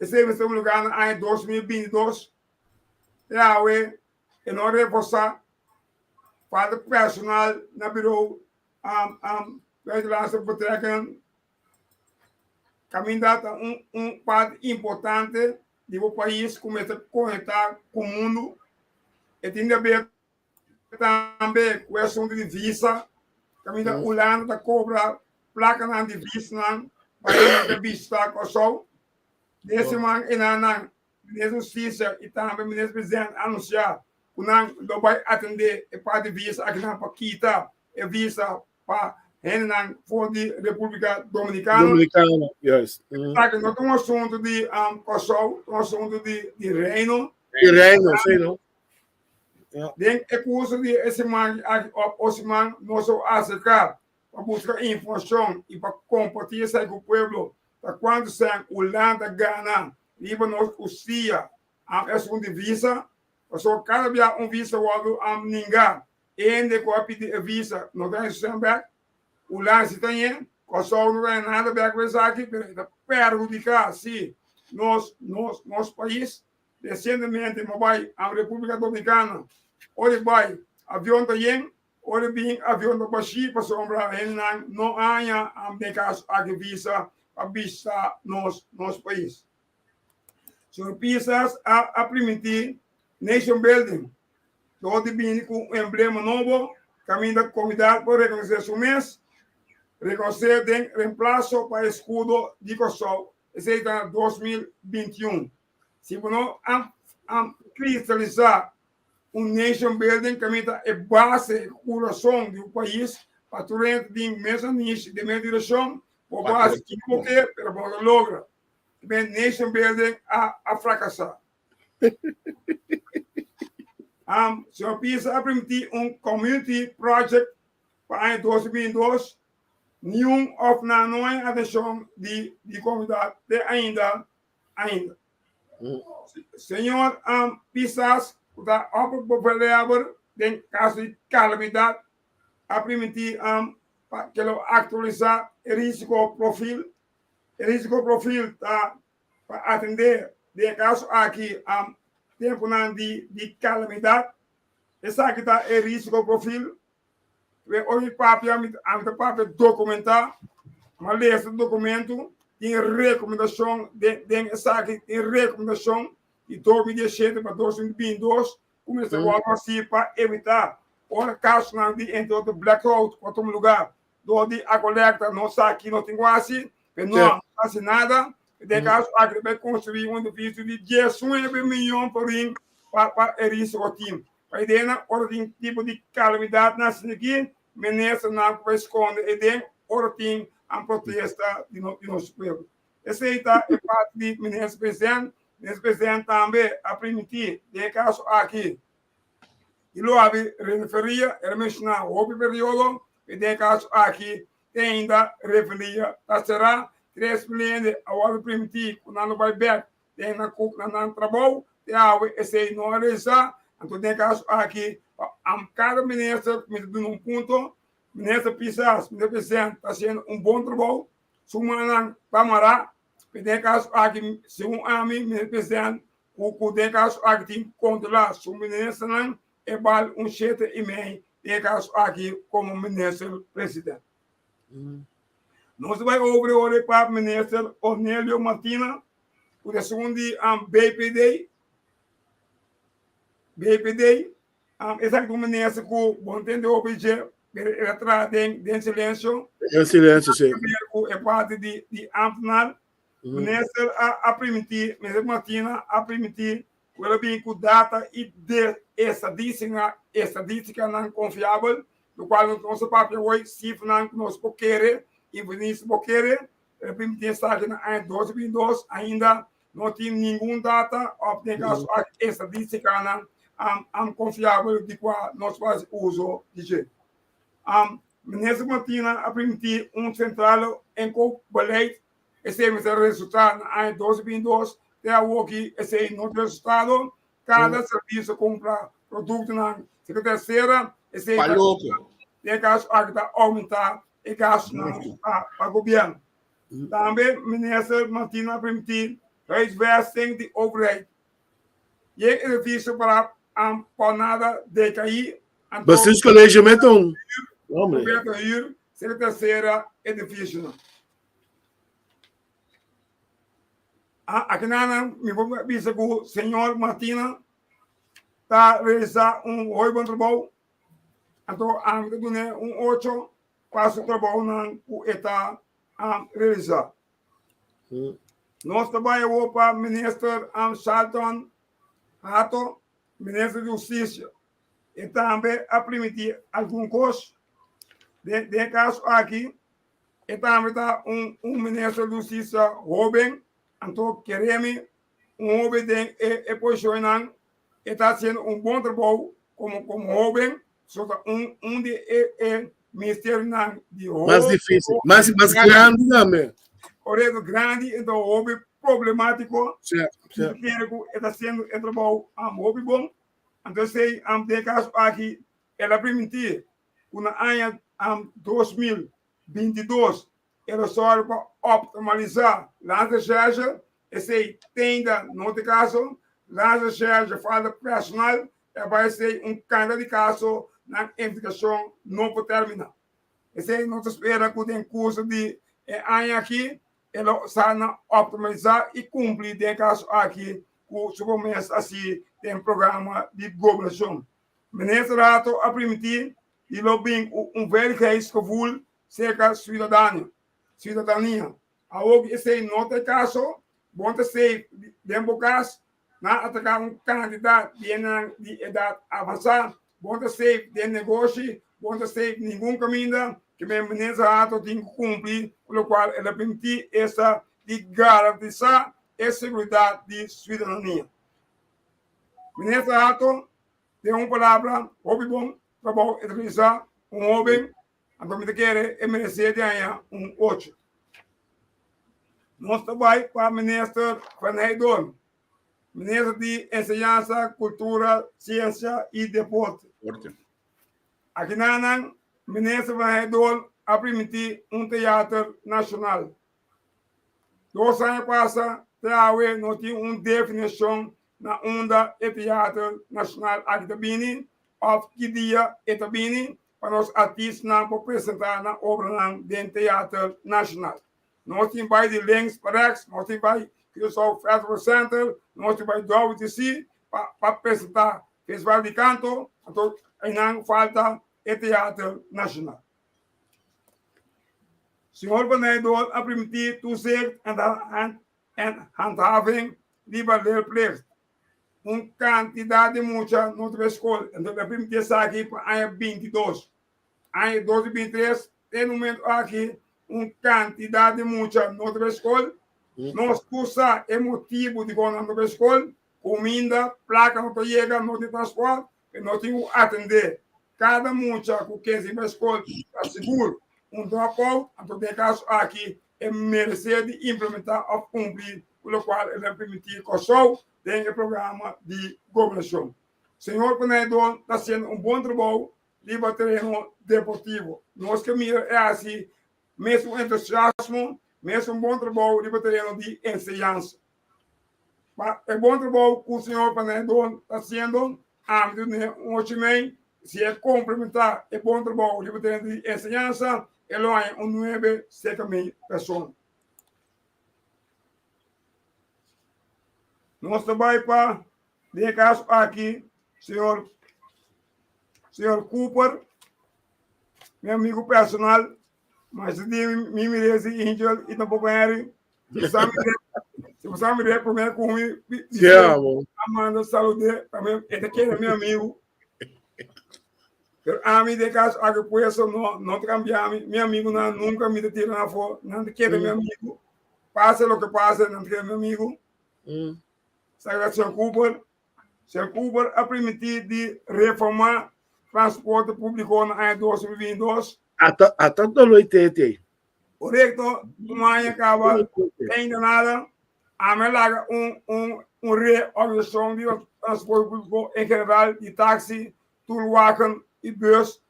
Esei mester un lugar na aña 2022. Te awe e no reforsá. Falta personal na birou Buitenlandse Betrekkingen. Kaminda ta un un parti importante di bo pais ku mester konektá ku mundu. E tin di haber tambe ku e asuntu di visa. Kaminda Hulanda ta kobra plakanan di visanan pa hende ta bishitá Kòrsou. Den siman enanan Minister Hustisia i tambe Minister Presidente a anunsiá ku nan lo bai atendé e par di visa akinan pa kita e visa pa hendenan for di Repúblika Dominikano. Dominikano, juist. Esaki no ta un asuntu di Kòrsou, ta un asuntu di di Reino. Di Reino, sí no. Den e kurso di e siman aki òf o siman nos lo aserká pa buska informashon i pa kompartí esaki ku pueblo ta kuantu sèn Hulanda gana riba nos kustia am esun di visa, pasobra kada bia un visa wòrdu am ninga, e hende ku a pidi e visa no ta haña su sèn bèk, Hulanda si ta hañ'é, Kòrsou no ta haña nada bèk ku esaki, pero e ta perhudiká si nos nos nos pais. Resientemente mi a bai am Repúblika Dominikana, ora i bai avion ta yen, Ora bin avion ta bashí pasobra hendenan no haña den kaso aki visa pa bishita nos nos pais. Señor Pisas a a primintí nation building dor di bini ku un emblema nobo kaminda komunidat por rekonosé su mes, rekonosé den remplaso pa eskudo di Kòrsou. Esei ta na 2021. Si bo no a a kristalisá Un nation building kaminda ta e base, e kurason di un pais pa tur hende tin mesun nishi den mes direkshon, bo por hasi kiko bo ke pero bo no ta logra. Kimen nation building a a frakasá. Um, señor Pisa a primintí un community project pa aña 2022, niun òf nan no haña atenshon di di komunidat te ainda ainda. Señor Pisas, ku ta opperbevelhebber den kaso di kalamidat, a primintí pa ke lo aktualisá e risiko profil. E risiko profil ta pa atendé den e kaso aki tempunan di kalamidat. Esaki ta e risiko profil. Ora mi papia, ami ta papia dokumentá. Mi a lesa dokumentu, tin rekomendashon den esaki, tin rekomendashon di 2017 pa 2022 ku mester wòrdu hasí pa evitá ora kasonan di entre otro blackout ku a tuma lugá dor di Aqualectra no sa ki no tin ku hasi, pero no a hasi nada. Den kaso aki ta bai konstruí un edifisio di 19 miyon florin pa e risiko tin. Pa e den ora tin tipo di kalamidatnan asina aki, ministernan ku bai skonde e den ora tin an protesta di nos pueblo. Esei ta e parti di minister president. Minister president tambe a primintí den e kaso aki di lo habri refineria. El a menshoná hopi periodo, pero den e kaso aki te ainda refineria ta será. 3.000 hende a wòrdu primintí ku nan lo bai bèk den nan ku na nan trabou te awe esei no a realisá. Anto den e kaso aki pa kada minister mi ta duna un punto. Minister Pisas, minister presidente ta hasiendo un bon trabou, su mannan ta mará. Pero den e kaso aki segun ami minister presidente ku ku den e kaso aki tin ku kontrolá su ministernan e bal un shete i mei den e kaso aki komo minister presidente. Nos ta bai over ora pa minister Ornelio Martina ku ta esun di BPD. BPD esaki ta un minister ku bo no tende hopi dje pero el a traha den den silensio. Den silensio si. Ku e parti di di ambtenaar. Minister a a primintí, minister Martina a primintí ku el a bin ku data i de estadística estadístikanan konfiabel lokual nos a papia hoy sifranan ku nos por kere i nos por kere el a primintí esaki na aña 2022 ainda no tin ningun data òf den kaso aki estadístikanan. um, um, konfiabel di kua nos por hasi uso di dje. Um, Minister Martina a primintí un sentrale inkoopbeleid, esei mester resultá na aña 2022, te awoki esei no ta resultado. Kada servisio kumpra produktonan serka tersera, esei Pa ta loko. den e kaso aki ta oumentá e gastunan pa pa gobièrnu. Tambe Minister Martina a primintí huisvesting di overheid. Yen edifisio para pa nada decaí, anto Bestuurscollege met un. Hombre. gobièrnu ta hür serka tersera edifisionan. Akinanan mi por bisa ku señor Martina ta realisá un hopi bon trabou, anto ami ta dun'é un ocho pa su trabounan ku e ta realisá. Nos ta bai awor pa Minister Shalton Hato, Minister di Hustisia. E tambe a primintí algun kos. Den e kaso aki E tambe ta un un minister di hustisia hoben, anto keremi un hoben den e e posicionnan, e ta haciendo un bon trabou como como hoben, so ta un un di e e ministerionan di Mas difícil, mas mas grandi tambe. Correcto, grandi, enton hopi problemático. Sí, sí. Mi kere ku e ta haciendo e trabou um, hopi bon. Anto esei um, den e caso aki el a primintí ku na aña 2022 e lo sòru pa optimalisá Landsrecherche, esei teinda no ta e kaso. Landsrecherche falta personal, e bai esei un kanta di kaso nan investigashon no por terminá. Esei nos ta spera ku den kurso di e aña aki e lo sa na optimalisá i kumpli den e kaso aki ku su promesa hasi den programa di gobernashon. Minister Rato a primintí di lo bin ku un veiligheidsgevoel serka suidadano, suidadania. Awor ku esei no ta e kaso, bo ta safe den bo kas, nan a ataká un kantidat di hendenan di edat avansá, bo ta safe den negoshi, bo ta safe ningun kaminda, ke men Minister Rato tin ku kumpli ku lokual el a primintí, esta di garantisá e seguridat di suidadania. Minister Hato, den un palabra, hopi bon trabou e ta realisa, un hoben, anto mi ta kere e meresé di haña un ocho. Nos ta bai pa Minister Van Heydoorn, Minister di Enseñansa, Kultura, Siensia i Deporte. Aki nan Minister Van Heydoorn a primintí un teater nashonal. Dos aña pasa te awe no tin un definishon na unda e teater nashonal aki ta bini òf ki dia e ta bini pa nos artistanan por presentá nan obranan den teater nashonal. Nos tin bai di links pa rèks, nos tin bai Curaçao Festival Center, nos tin bai WTC pa pa presentá festival di kanto, anto einan falta e teater nashonal. Señor Benedor a primintí toezicht en handhaving riba leerplicht. Un kantidat di mucha no ta bai skol, enton el a primintí esaki pa aña bintidos. Aña 2023 te e momento aki un kantidat di mucha no ta bai skol. Nos tur sa e motibu dikon nan no ta bai skol, kuminda, plaka no ta yega, no tin transpòrt. E no tin ku atendé kada mucha ku ke sin bai skol ta sigur un dropout, anto den e kaso aki e meresé di implementá òf kumpli ku lokual e ta permití Kòrsou den e programa di gobernashon. Señor Panedon ta hasiendo un bon trabou riba tereno deportivo. Nos ke mira e hasi mesun entusiasmo, mesun bon trabou riba tereno di enseñansa. Pa e bon trabou ku señor Panedon ta hasiendo, ami ta dun'é un ocho i mei. Si e komplementá e bon trabou riba tereno di enseñansa, e lo haña un nuebe serka mi persona. Nos ta bai pa, den e kaso aki, señor señor Cooper, mi amigu personal, mas di mi mir'é si Angel i tampoko Henry. Si bo sa mir'é promé ku mi, Yeah, bo. Amanda salud'é, tambe e ta keda mi amigu. Pero ami den kaso aki puesto no no ta kambia mi, mi amigunan nunka mi ta tira nan afó, nan ta keda mi amigu, pase loke pase nan ta keda mi amigu. Mm. Sagrado Señor Cooper. Señor Cooper a primintí di reformá transporte públiko na aña 2022. Ata ata dolo i tete. Korekto, un aña kaba, ainda nada. Ami a laga un un un reorganisashon di transporte públiko en general di taksi, toerwagen i bus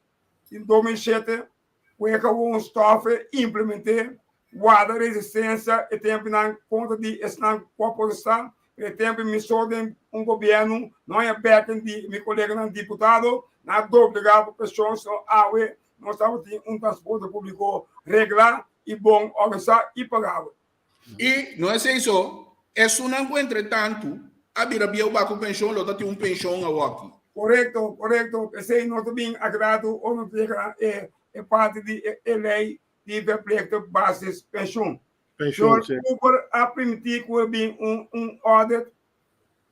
den 2007. Ku e kawon stòf e implement'é, warda resistensia e tempunan kontra di esnan ku a protestá. Pero e tempu mi so den un gobièrnu no haña backing di mi koleganan diputado, nan a doblegá pa preshon, sino awe nos tabatin un transporte públiko reglá i bon organisá i pagabel. I no esei so, esunnan ku entretantu a bira bieu baku penshon lo ta tin un penshon awoki. Korekto, korekto. P'esei no ta bin agrado ora no ta yega na e e parti di e e lei di verplichte basispensioen. Pensioen, Señor sí. Cooper a primintí ku e bin un un audit,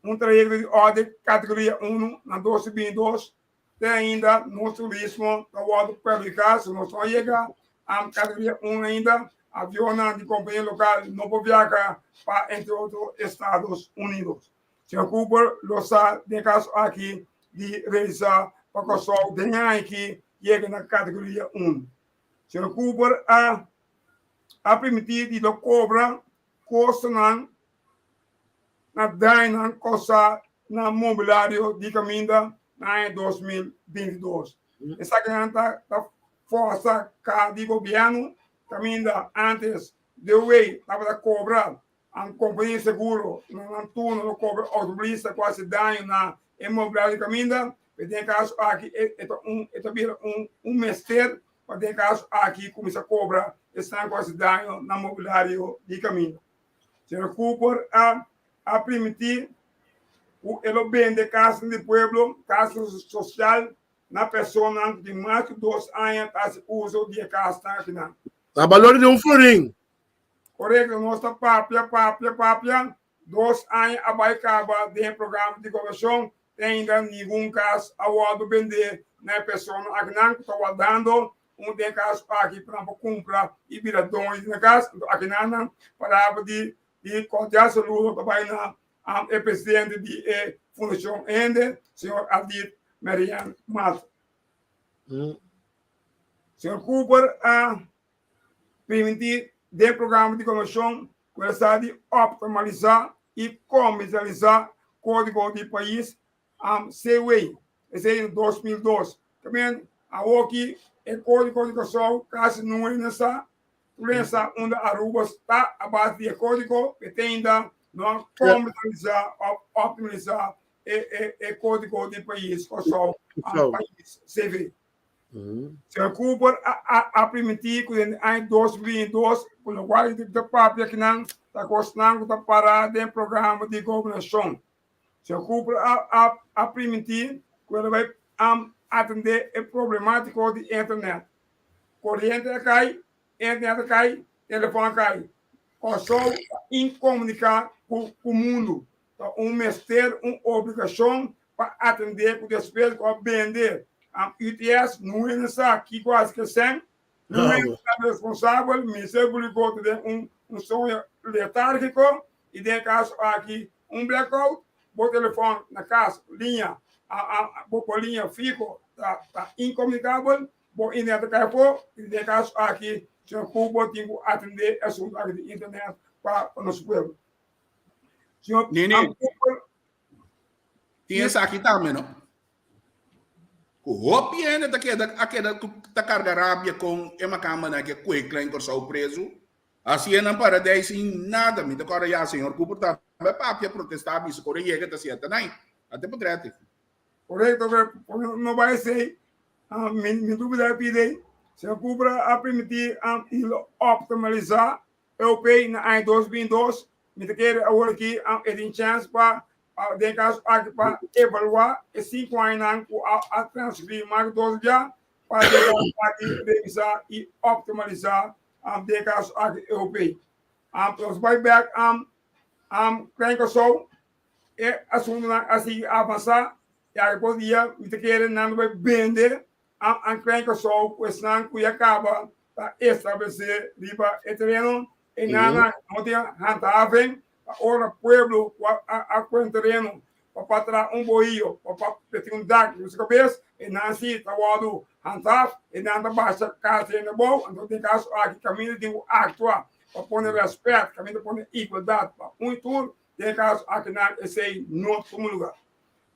un trayekto di audit kategoria unu na 2022. Te ainda nos turismo ta wòrdu perhudiká, si nos no a yega a kategoria un ainda, avionnan di kompania lokal no por viaha pa entre otro Estados Unidos. Señor Cooper lo sa den kaso aki di realisá pa Kòrsou den e aña aki yega na kategoria un. Señor Cooper a a permití di lo kobra kostonan na dañonan kousá na mobilario di kaminda na aña 2022. Esakinan ta ta forsa ka di gobièrnu kaminda ántes DOW tabata kobra a kompania di seguro na nan turno lo kobra outomobilista ku hasi daño na e mobilario di kaminda. Pero den e kaso aki e ta un e ta bira un un mester pa den e kaso aki kuminsá kobra esnan ku hasi daño na mobilario di kaminda. Señor Cooper a a primintí ku e lo bende kasnan di pueblo, kasnan sosial na personanan ku tin mas ku dos aña ta hasi uso di e kasnan akinan. Na balor di un florin. Korekto, nos ta papia, papia, papia. Dos aña a bai kaba den e programa di gobernashon, te ainda ningun kas a wòrdu bendé na e persona akinan ku ta wardando Un den kas aki pa nan por kumpra i bira doño di nan kas. Anto akinan nan palabra di di kordial saludo ta bai na e presidente di e fundashon Hende, señor Adit Marian Mata. Señor Cooper a primintí den programa di gobernashon ku el sa di optimalisá i komersialisá kódigo di pais CW, esei na 2002. Tamen awoki e kódigo di Kòrsou kasi no hende sa. Tur hende sa unda Aruba sta a base di e kódigo, pero te ainda no a komersialisá òf optimalisá e e e kódigo di pais Kòrsou, pais CV. Señor Cooper a a a primintí ku den aña 2022 ku lokual ta papia akinan ta kosnan ku ta pará den programa di gobernashon. Señor Cooper a a a primintí ku el a bai atendé e problemátiko di internet. Koriente a kai, internet a kai, telefòn a kai. Kòrsou ta inkomuniká ku ku mundu. Ta un mester, un obligashon pa atendé ku despues ku a bende UTS, no hende sa kiko a hasi ku e sèn, no hende ta responsabel, Ministerio Públiko ta den un un soño letárgiko i den e kaso aki un blackout, bo telefòn na kas liña bo bo liña fiho ta ta inkomunikabel, bo internet ta kai afó i den e kaso aki señor Cubo tin ku atendé e asuntu aki di internet pa pa nos pueblo. Señor Nini, Cooper tin esaki tambe no? Ku hopi hende ta keda a keda ku ta karga rabia kon e makambanan ke kue Klein Kòrsou prezu. Hasié nan paradijs sin nada. Mi ta kòrda ya señor Cooper tambe a papia protestá bisa ku ora e yega ta sienta nai. Ate potrèt. Korekto, pero no bai esei. Mi mi dubida e pidi ei. Señor Cooper a permití i lo optimalisá EOP na aña 2002. Mi ta kere awor aki e tin chèns pa den kaso aki pa evaluá e sinku añanan ku a transkribí mas ku dos bia pa den kaso aki revisá i optimalisá den kaso aki EOP. Nos bai bèk Klein Kòrsou e asuntunan a sigui avansá i aki por dia mi ta kere nan lo bai bende Klein Kòrsou ku esnan ku ya kaba ta establesé riba e tereno e nan no tin handhaving pa ora pueblo ku a kuen tereno. pa pa traha un bohio, pa pa tin un dak riba su kabes, e nan si ta wòrdu handhaaf, e nan ta basha kas hende abou, anto den kaso aki kaminda tin ku aktua pa pone rèspèt, kaminda pone igualdat pa un i tur, den e kaso aki nan esei no tuma lugá.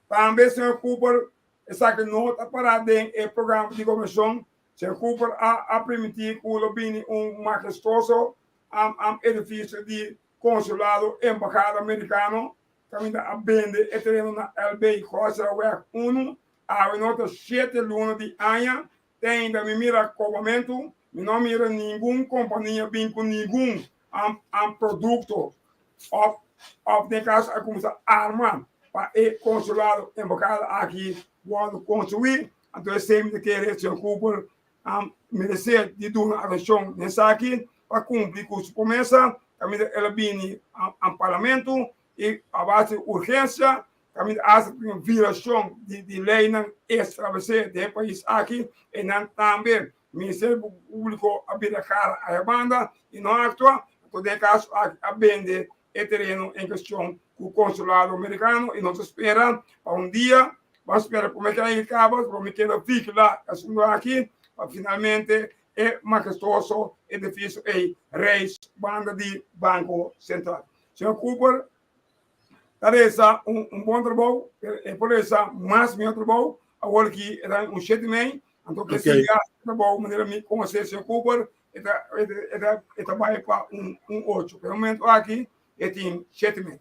Tambe señor Cooper esaki no ta pará den e programa di gobernashon, señor Cooper a a primintí ku lo bini un mahestuoso edifisio di konsulado embahada merikano kaminda a bende e tereno na LB Goseraweg unu, awe no ta shete luna di aña, te ainda mi mira kobamentu, mi no mira ningun kompania bin ku ningun produkto òf òf den kaso a kuminsá arma pa e konsulado embahada aki wòrdu konstruí, anto esei mi ta kere señor Cooper meresé di duna atenshon na esaki pa kumpli ku su promesa kaminda el a bini a parlamento i a base di urgensia kaminda asta tin un violashon di leinan establesé den e pais aki i nan tambe Ministerio Públiko a bira kara aya banda i no a aktua, anto den e kaso aki a bende e tereno en kestion ku konsulado merikano i nos ta spera pa un dia, ban spera prome ke aña kaba, pero mi keda vigila e asuntu aki pa finalmente e mahestuoso edifisio ei reis banda di Banko Sentral. Señor Cooper ta resa un un bon trabou, pero e por resa mas mihó trabou, awor ki e ta un shete mei, anto ke siga trabou manera mi konosé señor Cooper e ta e ta e ta bai pa un un ocho, pero e momento aki e tin shete mei.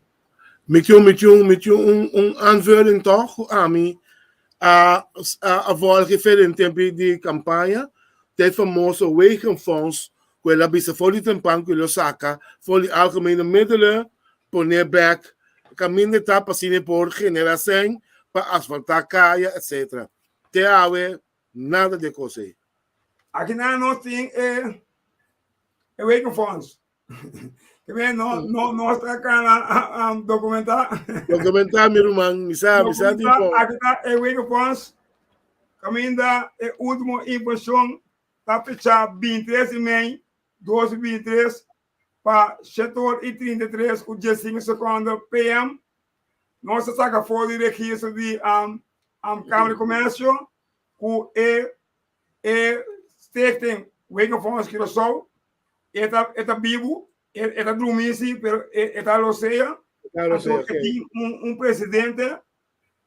Mi tin mi tin mi tin un un aanvulling tòg ku ami a a volg e feria den tempu di kampaña, ta e famoso Wegenfonds ku el a bisa for di tempan ku lo saka for di algemene middelen pone bek kaminda ta pa asina e por genera sèn pa asfaltá kaya etcetera. Te awe nada di e kos ei. Aki nan nos tin e e Wegenfonds. Ke men no no no ta kana dokumentá. Dokumentá mi ruman, mi sa mi sa tipo. Aki ta e Wegenfonds kaminda e último informashon ta fechá bintitres di mei 2023 pa shete or i 33 ku diesinko sekondo PM. Nos a saka for di registro di Kámara di Komèrsio ku e e Stichting Wegenfonds Curaçao e ta e ta bibu, e ta drumí si, pero e ta losea. Anto e tin un presidente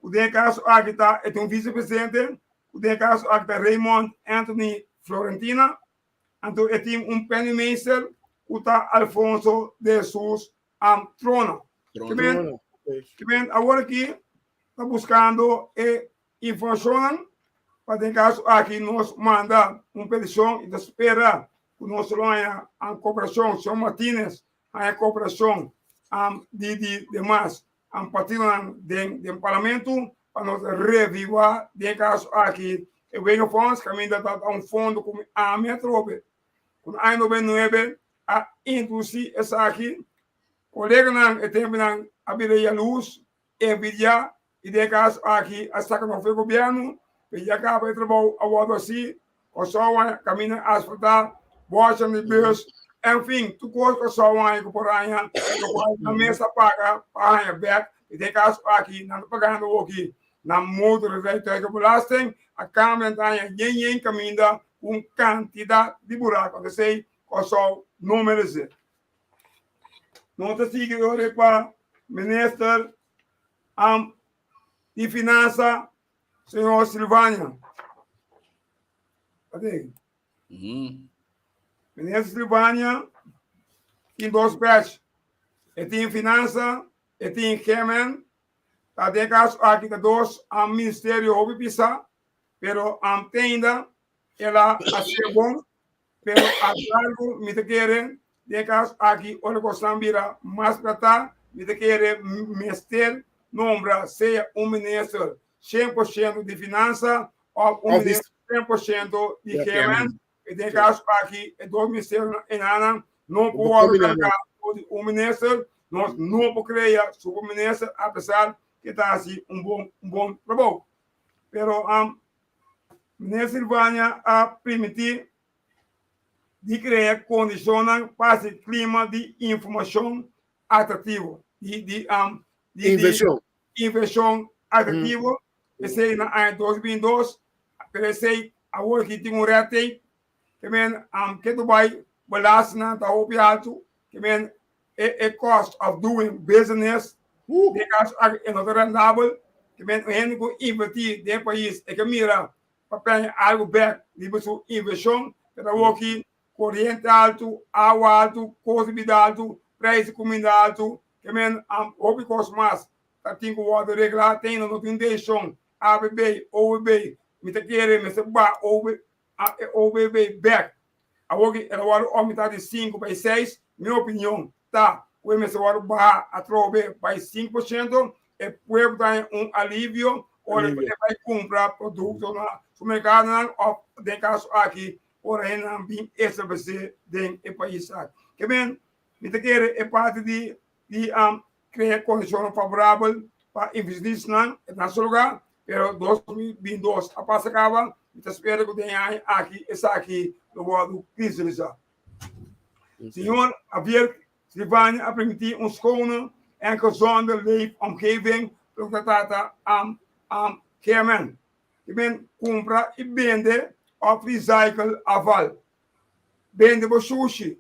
ku den e kaso aki ta e tin un visepresidente ku den e kaso aki ta Raymond Anthony Florentina, anto e tin un penningmeester ku ta Alfonso de Jesus Trona. Ke men awor aki ta buskando e informashonnan pa den kaso aki nos manda un petishon i ta spera ku nos lo haña koperashon, señor Martinez haña koperashon di di demas partidonan den den parlamento pa nos reviva den e kaso aki e Wegenfonds kaminda ta un fondo ku ami atrobe ku na aña 99 a introdusí esaki. Koleganan e tempunan a bira yalus, envidiá i den e kaso aki a saka nos for e gobièrnu, pero ya kaba e trabou a wòrdu hasí. Kòrsou a kaminda asfaltá, bòshan di bùs, enfin tur kos Kòrsou a haña ku por haña, lokual nan mes a paga pa haña bèk. I den e kaso aki nan ta pagando hopi nan motorrijtuigenbelasting, a kambio nan ta haña yen yen kaminda ku un kantidat di buraku. Anto esei Kòrsou no meresé. Nos ta sigui ora pa Minister di Finansa, señor Silvania. Minister Silvania tin dos pèch. E tin Finansa, e tin GMN. Ta den kaso aki ta dos ministerio hopi pisá, pero te ainda el a hasié bon, pero a largo mi ta kere den e kaso aki ora kosnan bira mas platá, mi ta kere mester nombra sea un minister 100% di finansa òf un minister 100% di GMN. I den e kaso aki e dos ministerionan enanan no por wòrdu kargá dor di un minister. Nos no por krea super minister apesar ke ta hasi un bon un bon trabou. Pero Minister Silvania a permití di krea kondishonnan pa hasi klima di informashon atraktivo, di Invershon. invershon atraktivo, esei na aña 2002, pero esei awor aki tin un red tape, ke men ke ta bai belastingnan ta hopi altu, ke men e e cost of doing business den kaso aki e no ta rendabel, ke men un hende ku invertí den e pais e ke mira pa pèña algu bèk riba su invershon, pero awor aki Koriente altu, awa altu, kos di bida altu, preis di kuminda altu, ke men hopi kos mas ta tin ku wòrdu reglá. Te ainda no tin desishon ABB, OBB, mi ta kere mester baha e OBB bèk. Awor ki el a wòrdu oumentá di sinku bai seis, mi opinion ta ku e mester wòrdu baha atrobe bai 5%, e pueblo ta haña un alivio ora e bai kumpra produkto na supermerkadonan òf den kaso aki ora hendenan bin establesé den e pais aki. Ke men, mi ta kere e parti di di krea kondishonnan favorabel pa invershonistanan e ta na su lugá, pero 2022 a pasa kaba, mi ta spera ku den e aña aki esaki lo wòrdu kristalisá. Señor Javier Silvania a permití un schone en gezonde leefomgeving pa loke ta trata Geerman. Ke men kumpra i bende òf recycle afval. Bende bo shushi.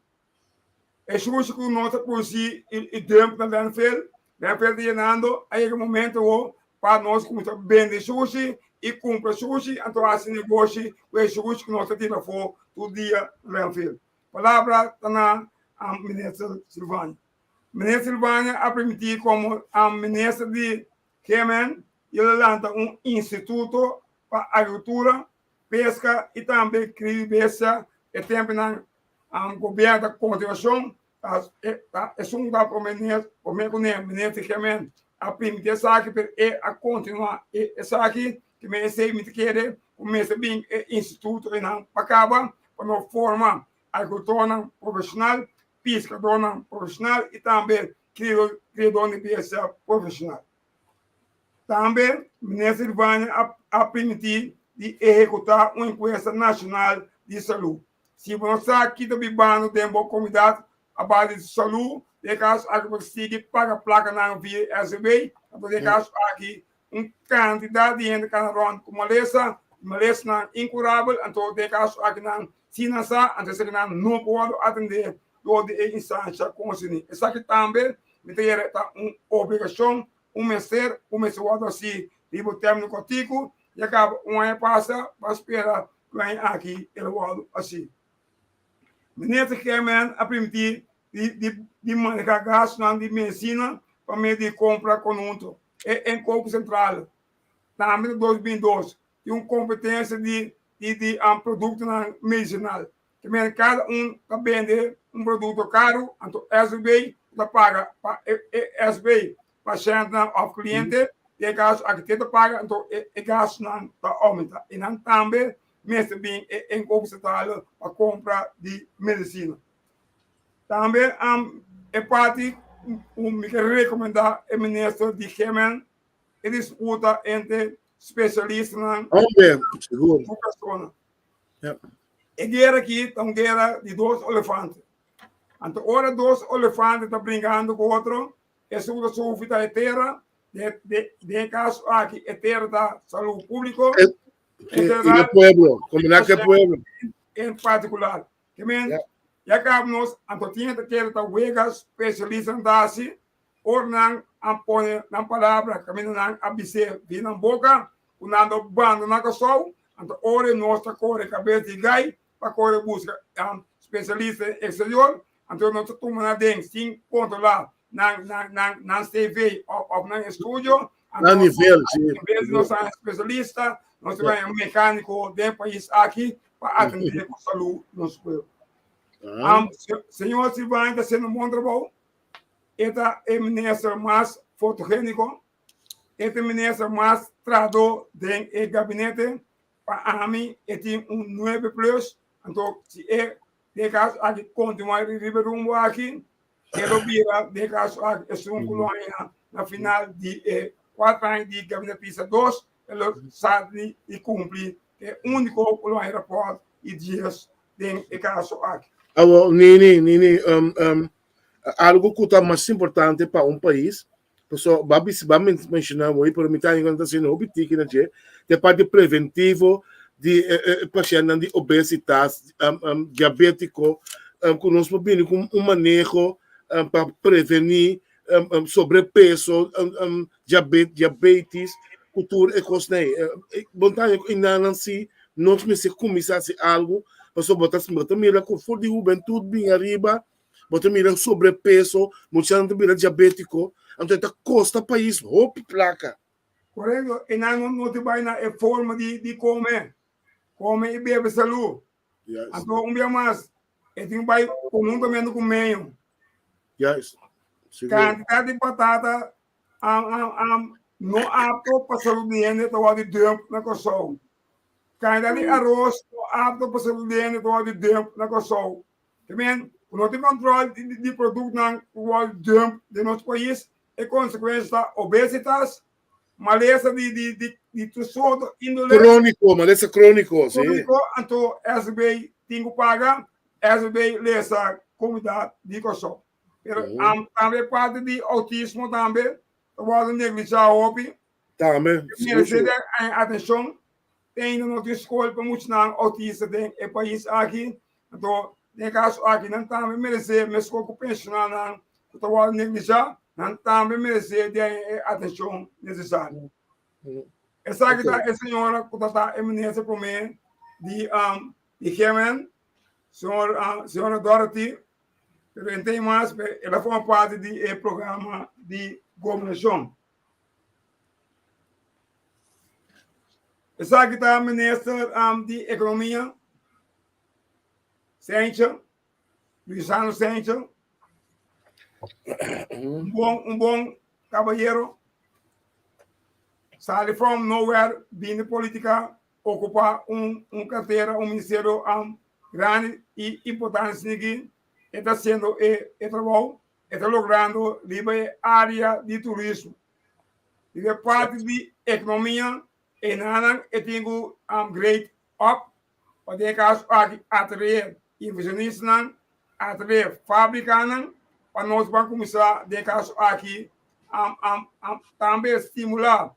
E shushi ku nos ta produsí i dump na landfill, landfill ta yenando, a yega momento awor pa nos kuminsá bende shushi i kumpra shushi, anto hasi negoshi ku e shushi ku nos ta tira afó tur dia na landfill. Palabra ta na Minister Silvania. Minister Silvania a permití komo Minister di Gemen i el a lanta un instituto pa agrikultura, peska i tambe krio di bestia. E tempunan gobierno ta kontinuashon ta esun ku ta prome prome kuné minister Gemen a primiti esaki pero e a kontinuá esaki ke men esei mi ta kere ku mester bin e instituto einan pa kaba pa no forma agrikultornan profeshonal, piskadornan profeshonal i tambe kriador di bestia profeshonal. Tambe Minister Silvania a a primiti di ehekutá un enkuesta nashonal di salú. Si bo no sa ki ta bibando den bo komunidat a base di salú, den e kaso aki bo ta sigui paga plakanan via SCB, anto den e kaso aki un kantidat di hende kana rònt ku malesa, malesanan inkurabel, anto den e kaso aki nan si nan sa, anto esakinan no por wòrdu atendé dor di e instansha konserní. Esaki tambe mi ta yera ta un obligashon, un mester ku mester wòrdu hasí riba un tèrmino kòrtiku, ya kaba un aña pasa, ban spera ku e aña aki el a wòrdu hasí. Minister Geerman a primintí di manehá gastunan di medisina pa medio di kompra konhunto. E Inkoop Centrale tambe na 2002 tin un kompetensia di di produktonan medisinal. Te mester kada un ta bende un produkto karu, anto SB ta paga pa e SB pashèntnan òf kliente, den e kaso aki te ta paga, anto e gastunan ta oumenta. I nan tambe mester bin e Inkoop Centrale pa kompra di medisina. Tambe e parti ku mi ke rekomendá e minister di Gemen e disputa entre spesialistanan ku persona. E guera aki ta un guera di dos olefante. Anto ora dos olefante ta brinkando ku otro, esun ta sufri ta e tera, den e kaso aki e tera ta salú públiko. I e pueblo, kombiná ku e pueblo. En partikular. Ke men, ya kaba nos anto tin ta kere ta wega spesialistanan ta hasi, ora nan a pone nan palabra kaminda nan a bis'é di nan boka ku nan lo bandoná Kòrsou, anto ora nos ta kore kabes di gai pa kore buska spesialista den eksterior, anto nos ta tuma nan aden sin kontrolá nan nan nan CV òf nan estudio, Nan nivel, si. En bes di nos haña spesialista, nos ta haña mekániko den e pais aki pa atendé ku salú nos pueblo. Señor Silvania ta hasiendo un bon trabou. E ta e minister mas fotogéniko, e ta e minister mas trahadó den e gabinete. Pa ami e tin un nuebe plus, anto si e den e kaso aki kontinuá riba e rumbo aki, e lo bira den e kaso aki esun ku lo haña na final di e kuater aña di gabinete pisa dos, e lo sa di kumpli e úniko ku lo haña rapòrt di dies den e kaso aki. Awor, Nini, Nini, um, um, algo ku ta mas importante pa un pais. Paso ba bis ba menshoná hoy, pero mi ta haña ku nan ta hasiendo hopi tiki na dje, ta e parti preventivo di e pashèntnan di obesitas, diabétiko, ku nos por bini ku un maneho pa prevení sobrepeso, diabetes, ku tur e kosnan ei. Bo ta haña ku enanan si nos mester kuminsá hasi algu, pasobra bo ta mira ku for di hubentut bin ariba Bo ta mira sobrepeso, muchanan ta bira diabétiko, anto e ta kosta pais hopi plaka. Korekto, e nan no no ta bai na e forma di di kome, kome i bebe salú. Juist. Anto un bia mas, e tin bai konhuntamente ku meño. Juist. Sigur. Kantidat di batata am am am no apto pa salú di hende ta wòrdu dump na Kòrsou. Kantidat di aros no apto pa salú di hende ta wòrdu dump na Kòrsou. Te men, ku no tin kòntròl di produktonan ku wòrdu dump den nos pais, e konsekuensia ta obesitas, malesa di di di di tur sorto índole. Króniko, malesa króniko, si. Króniko, anto SB tin ku paga, SB lesa komunidat di Kòrsou. Pero tambe parti di outismo tambe ta wòrdu neglishá hopi. Tambe, sigur sigur. Meresé atenshon. Te ainda no tin skol pa muchanan outista den e pais aki. Anto, den e kaso aki nan tambe meresé, meskos ku pensionanan ku ta wòrdu neglishá, nan tambe meresé di haña e atenshon nesesario. Esaki ta e señora ku ta ta e minister promé di di GMN, señor señora Dorothy, pero e tin mas, el a forma parti di e programa di gobernashon. Esaki ta minister di Economia, Sencha, Luisano Sencha. Un bon, un bon caballero. Sali from nowhere, bini politica, ocupa un, un cartera, un ministerio um, grandi y importante aquí. E ta haciendo e, e trabou. E ta logrando riba e área di turismo. Riba e parti di ekonomia, enanan e tin ku grade up, pa den e kaso aki atraé invershonistanan, atraé fábrikanan, pa nos ban kuminsá den e kaso aki tambe stimulá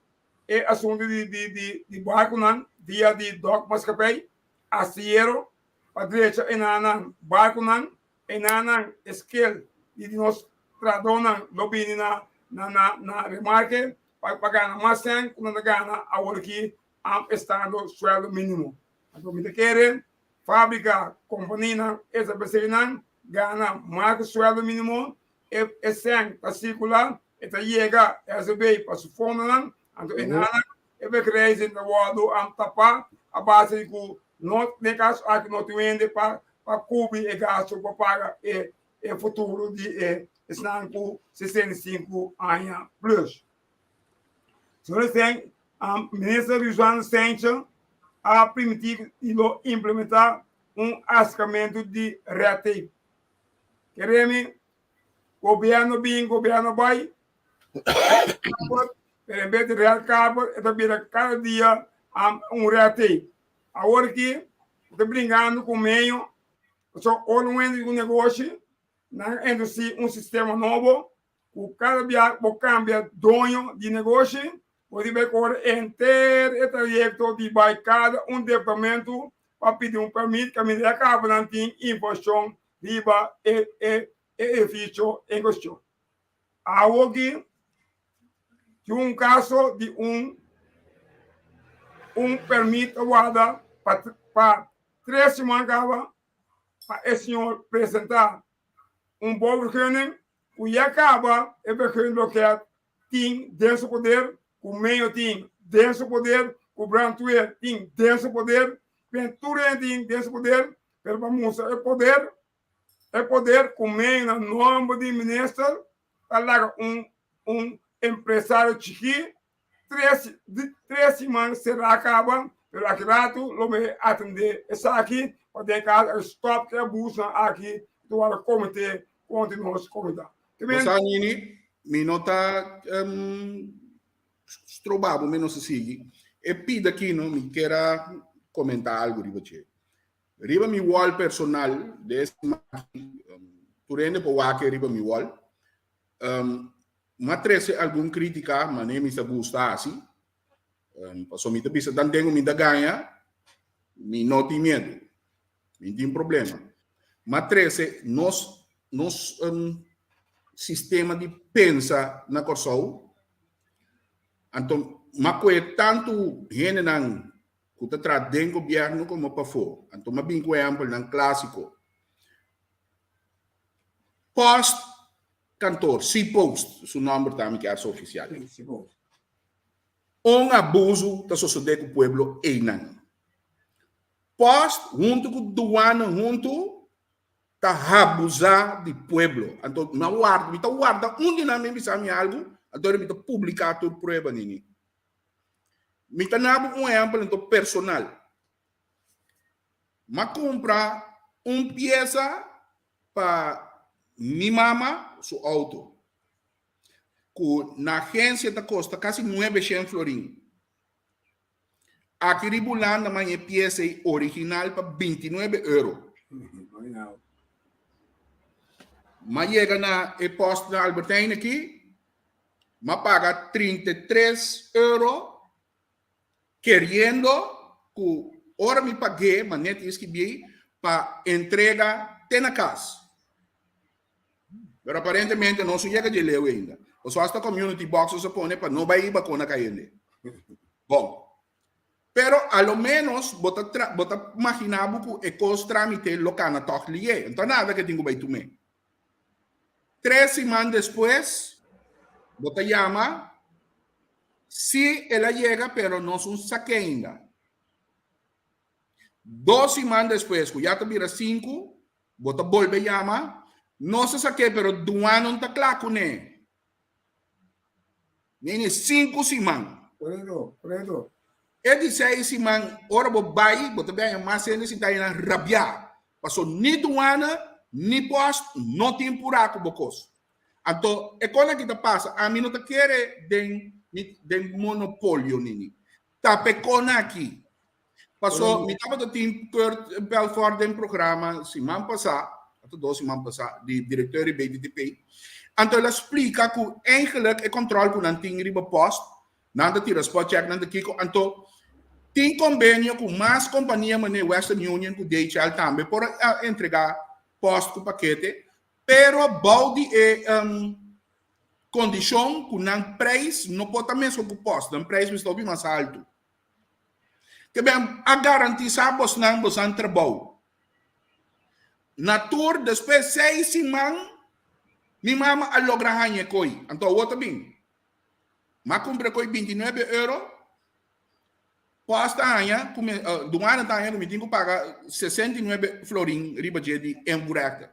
e asuntu di barkunan via di dòkmaskapij, astillero, pa drecha enanan barkunan Enanan e skel di di nos trahadónan lo bini na na na na remarke pa pa gana mas sèn ku nan ta gana awor aki am estando suèldo mínimo. Anto mi ta kere fábrika, kompanianan, estableseinan gana mas ku suèldo mínimo, e e sèn ta sirkulá, e ta yega SB pa su fondonan, anto enanan e wegreizen ta wòrdu am tapá a base di ku no den kaso aki no tin hende pa pa kubri e gasto pa paga e e futuro di e esnan ku 65 aña plus. Señor Stein, um, minister Rizwan Stenche a permití i lo implementá un aserkamentu di red tape. Keremi, gobierno bin, gobierno bai, pero en vez di red carpet, e ta bira kada dia um, un red tape. Awor aki bo ta bringando ku meño, pasobra ora un hende di un negoshi, nan a introdusí un sistema nobo ku kada bia bo kambia doño di negoshi, bo tin bai kore henter e trayekto di bai kada un departamentu pa pidi un pèrmit kaminda ya kaba nan tin informashon riba e e edifisio en kuestion. Awoki tin un kaso di un un permit ta warda pa pa tres siman kaba pa e señor presenta un bouwvergunning ku ya kaba e vergunning loket tin den su poder, ku medio tin den su poder, ku brandweer tin den su poder, ben tur hende tin den su poder, pero pa mustra e poder E poder ku mei na nòmber di minister ta laga un un empresario chikí tres tres siman será kaba, pero aki ratu lo mei atendé esaki pa den kaso e stòp ku e abusonan aki ku ta wòrdu kometé kontra nos komunidat. Bo sa Nini, mi no ta stroba bo mi no sa sigui. E pida aki no mi kier a komenta algu riba dje. Riba mi wall personal, de esaki, tur hende por wak riba mi wall. M'a trese algun kritika, manera mi sa gusta hasi. Pasobra mi ta bisa tanten ku mi ta gaña, mi no tin miedu, mi tin problema. M'a trese nos nos sistema di pensa na Kòrsou, anto m'a kohe tantu hendenan ku ta traha den gobièrnu komo pafó, anto m'a bin ku ehèmpelnan klásiko. Pòst Kantoor, C-Post, su nòmber ta mi kier sa ofisial. Un abusu ta sosodé ku pueblo einan. Post huntu ku duana huntu ta habusá di pueblo. Anto mi a warda, mi ta warda un di nan bin bisa mi algu, anto mi ta publiká tur prueba nini. Mi ta na bo un ehèmpel anto personal. Mi a kumpra un piesa pa mi mama su auto cu na agencia ta costa casi nuebe shen florin. Aki riba Hulanda man e pieza ei original pa 29 euro. Ma yega na e post na Albert Heijn aki, ma paga 33 euro Keriendo ku ora mi pag'é, ma net inskibí pa entrega te na kas. Pero aparentemente no su yega dje leu ainda. Pasobra hasta community boxes a pone pa no bai bakuna ka hende. Bon. Pero a lo menos bo ta tra, bo ta magina bo ku e kos tramite lo kana tòg lié. Enton nada ke tin ku bai tum'é. Tres siman despues bo ta yama Sí, el a yega, pero nos un sak'é ainda. Dos siman despues, ku ya ta bira sinku, bo ta bolbe yama, Nos a sak'é, pero duan no ta kla kuné. Nini, sinku siman. Korekto, korekto. E di seis siman, ora bo bai, bo ta bia mas hende sinta einan rabiá. Paso ni duana, ni pòst no tin purá ku bo kos. Anto e kosnan ki ta pasa, ami no ta kere den den monopolio nini. Ta p'e kosnan aki. Paso mi tabata tin Kurt Belfort den programa siman pasá, ata dos siman pasá, di direkteur di BTTP. Anto el a splika ku eigenlijk e kòntròl ku nan tin riba pòst, nan ta tira spot check, nan ta kiko. Anto tin kombenio ku mas kompania manera Western Union ku DHL tambe por a entregá pòst ku pakete. Pero bou di e kondishon ku nan preis no por ta meskos ku pòst, nan preis mester hopi mas haltu. Ke ben a garantisá bosnan bosan trabou. Na tur despues seis siman mi mama a logra haña e koi. Anto awor ta bin. M'a kumpra e koi 29 euro. Pòst ta haña ku mi, duana ta haña ku mi tin ku paga 69 florin riba dje di invoerrechten.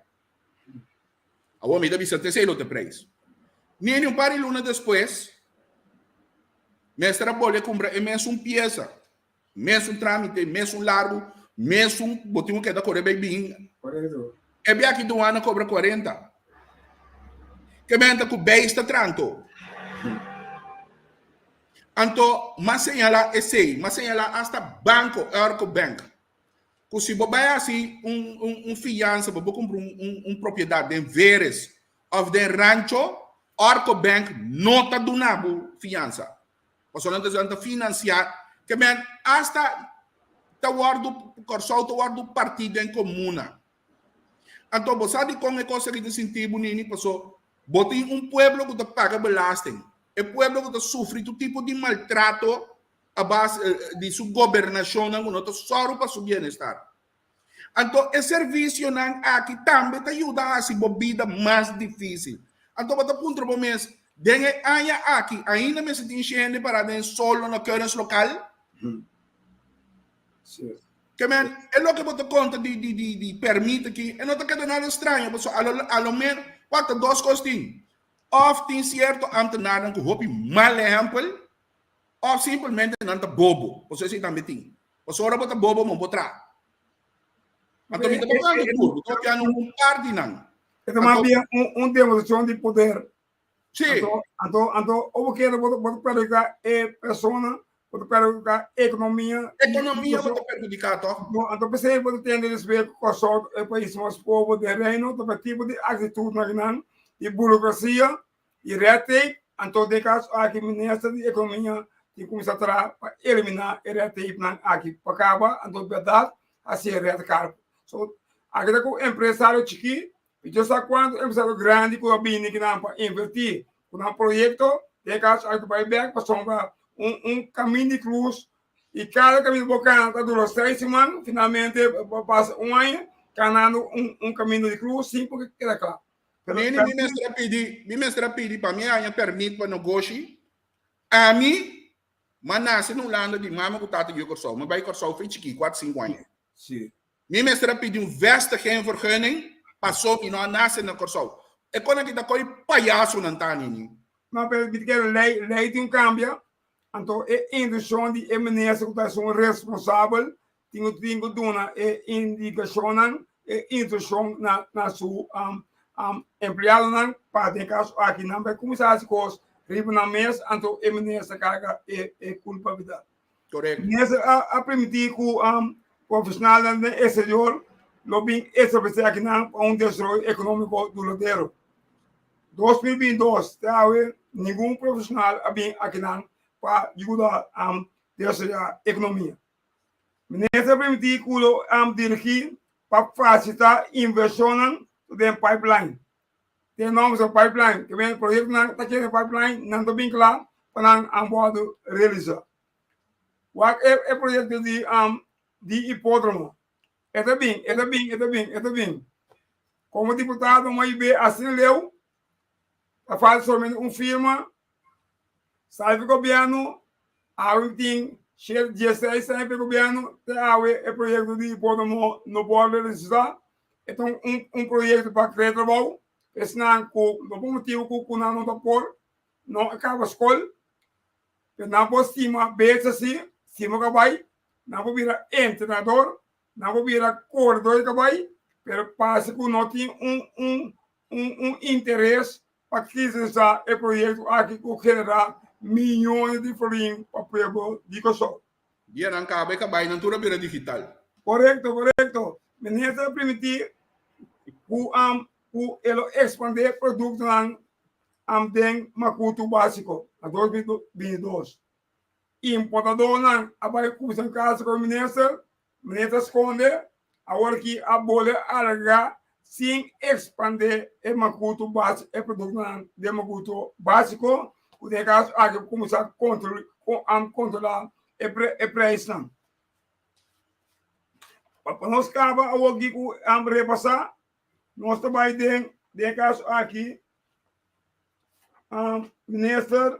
Awor mi ta bisa t'esei lo ta preis. Nini un par di luna despues, mester a bolbe kumpra e mesun piesa, mesun trámite, mesun largu, mesun bo tin ku keda kore bai bin. E biaha aki duana kobra 40. Ke menta ku beis ta tranto. Anto m'a señalá esei, m'a señalá asta banko, Erco Bank, ku si bo bai hasi un un un fiansa pa bo kumpra un un un propiedat den Veres òf den Rancho, Orco Bank no ta duna bo fiansa. Pasobra nan ta nan ta finansiá ke men asta ta wòrdu Kòrsou ta wòrdu partí den komuna. Anto bo sa dikon e kos aki ta sinti bo nini? Paso bo tin un pueblo ku ta paga belasting, e pueblo ku ta sufri tur tipo di maltrato a base di su gobernashonnan ku no ta sòru pa su bienestar. Anto e servisionan aki tambe ta yuda hasi bo bida mas difísil. Anto bo ta puntra bo mes, den e aña aki ainda mester tin hende pará den solo na keuringslokaal? Ke men, e loke bo ta konta di di di di permit aki, e no ta keda nada straño, pasobra a lo a lo men, wak ta dos kos tin, òf tin sierto ambtenarnan ku hopi mal ehèmpel, òf simpelmente nan ta bobo, pasobra esei tambe tin. Pasobra ora bo ta bobo, bo por traha. Anto mi ta papia di tur, mi ta papia un par di nan. E ta mas bien un un demostrashon di poder. Sí. Anto, anto, anto, obo kere bo bo perjudica e persona, bo perjudica economia. Economia bo ta perjudica toch? No, anto p'esei bo ta tende despues ku Kòrsou e pais mas pober den Reino, ta pa tipo di aktitudnan akinan, di burokrasia. Di red tape, anto den kaso aki minister di ekonomia tin kuminsá traha pa eliminá e red tape nan aki pa kaba, anto bèrdat hasi e red carpet. So aki ta ku empresario chikí, mi Dios sa kuantu empresario grandi ku a bini kinan pa invertí ku nan proyekto, den kaso aki ta bai bèk pasobra un un kamin di krus i kada kaminda bo kana ta dura seis siman, finalmente bo pasa un aña kanando un un kaminda di krus sin por keda kla. Nini, mi mester a pidi, mi mester a pidi pa mi haña permit pa nogoshi. Ami, m'a nase na Hulanda di mama ku tata yu Kòrsou. Mi bai Kòrsou fe chikí, kuater sinku aña. Sí. Mi mester a pidi un vestigingvergunning paso mi no a nase na Kòrsou. E kon aki ta koi payasonan ta, Nini. No, pero mi ta kere lei, lei tin un kambia. Anto e instrukshon di e minister ku ta esun responsabel tin ku tin ku duna e indikashonnan, e instrukshon na na su empleadonan pa den kaso aki nan bai kuminsá hasi kos riba nan mes, anto e minister karga e e kulpabilidat. Korekto. Minister a a permití ku profeshonalnan den eksterior lo bin establesé akinan pa un desaroyo ekonómiko duradero. 2022 te awe ningun profeshonal a bin akinan pa yuda desaroyá ekonomia. Minister a permití ku lo dirigí pa fasilitá invershonnan den pipeline. Den nòmber sa pipeline, ke men proyektonan ta keda den pipeline, nan ta bin kla pa nan wòrdu realisá. Wak e proyekto di di hipódromo, e ta bin, e ta bin, e ta bin, e ta bin. Komo diputado mi a yub'é asina leu, ta falta solamente un firma Salve gobièrnu, awe tin shete dieseis aña pa e gobièrnu, te awe e proyekto di hipódromo no por realisá. E ta un un proyekto pa krea trabou, esnan ku no por motibu ku ku nan no ta por no a kaba skol, pero nan por stima bes asi, stima kabai, nan por bira entrenador, nan por bira koredor di kabai, pero parse ku no tin un un un un interes Pa kizisa e proyekto aki ku generá miyones di florin pa pueblo di Kòrsou. Dianan kaba e kabaynan tur a bira digital. Korekto, korekto. Minister a primintí ku ku e lo ekspandé produktonan den makutu básiko na 2022. Importadónan a bai kusa kasa ku e minister Minister a skonde, awor ki a bolbe alargá sin ekspandé e makutu básiko, e produktonan den makutu básiko, ku den e kaso aki a kuminsá kontrolá e preisnan. Pa nos kaba awor ki ku repasá, nos ta bai den den e kaso aki Minister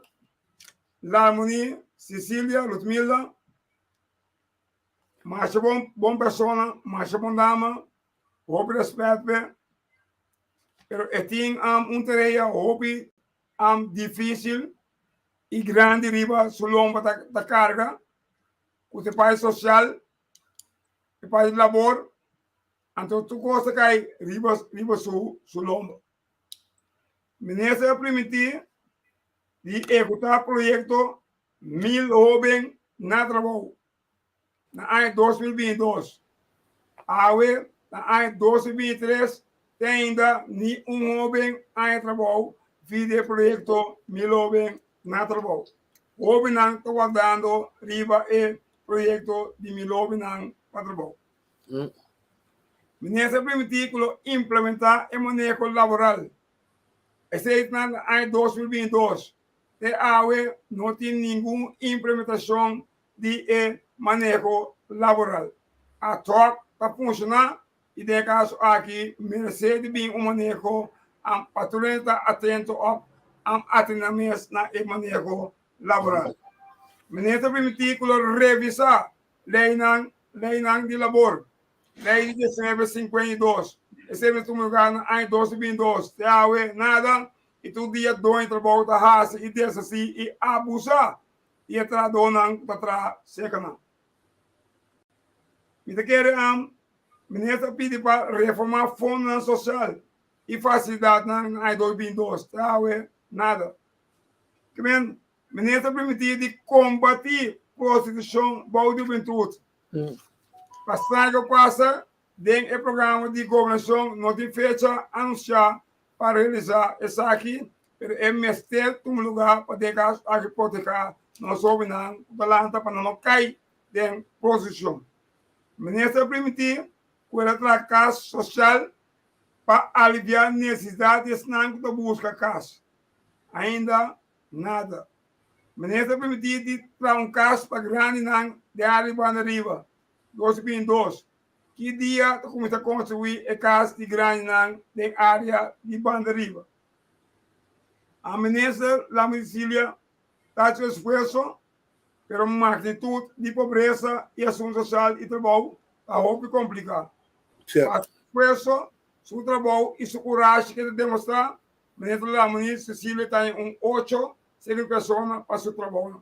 Larmonie Cecilia Ludmilla. Masha bon bon persona, masha bon dama, hopi respet p'e, pero e tin um, un tarea hopi um, difícil y grandi riba su lomba ta, ta carga, cu ta e parti social, e parti labor, anto tur cos ta cay riba, riba su, su lomba. Minister a primintí di ehecuta proyecto Mil hoben na trabou na aña 2022. Awe na aña 2023 te ainda ni un hoben aña trabou via di e proyekto Mil Hoben na Trabou. Hobennan ta wardando riba e proyekto di Mil Hobennan pa Trabou. Minister a primintí ku lo implementá e maneho laboral. Esei ta na aña 2022. Te awe no tin ningun implementashon di e maneho laboral. Ad hoc ta funshoná i den e kaso aki meresé di bin un maneho pa tur hende ta atento òf atendé nan mes na e maneho laboral. Minister a permití ku lo revisá leinan leinan di labor, lei di 1952. Esei mester tuma lugá na aña 2022. Te awe nada I tur dia doño trabou ta hasi i deshasí i abusá di e trahadónan ku ta traha serka nan. Mi ta kere am minister a pidi pa reformá fondonan sosial i fasilidatnan na aña 2022, te awe nada. Ke men minister a primintí di kombatí prostitushon bou di hubentut. Pa esaki ku pasa den e programa di gobernashon no tin fecha anunsiá Pa realisá esaki, pero e mester tuma lugá pa den kaso aki protehá nos hóbennan ku ta lanta pa nan no kai den prostitushon. Minister a primintí ku el a traha kas sosial pa aliviá nesesidat di esnan ku ta buska kas. Ainda nada. Minister a primintí di traha un kas pa grandinan den área di Banda Riba, 2022. Ki dia ta kuminsá konstruí e kas di grandinan den área di Banda Riba? A Minister Lama Cecilia ta hasi esfuerso, pero magnitut di pobresa i asuntu sosial i trabou ta hopi kompliká. Pa su esfuerso, su trabou i su kurashi ke ta demostrá, Minister Lama Cecilia ta haña un ocho segun persona pa su trabounan.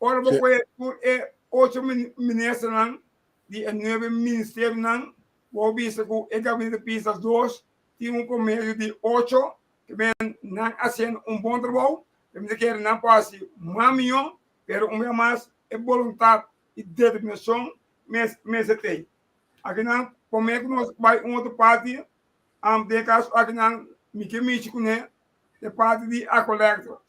Ora bo kohe tur e ocho ministernan di e nuebe ministerionan, bo bisa ku e gabinete Pisas dos tin un promedio di ocho, ke men nan hasiendo un bon trabou, pero mi ta kere nan por hasi mas mihó, pero un bia mas e boluntat i determinashon mester tei. Akinan promé ku nos bai un otro parti, den e kaso akinan mi ke mishi kuné e parti di Aqualectra.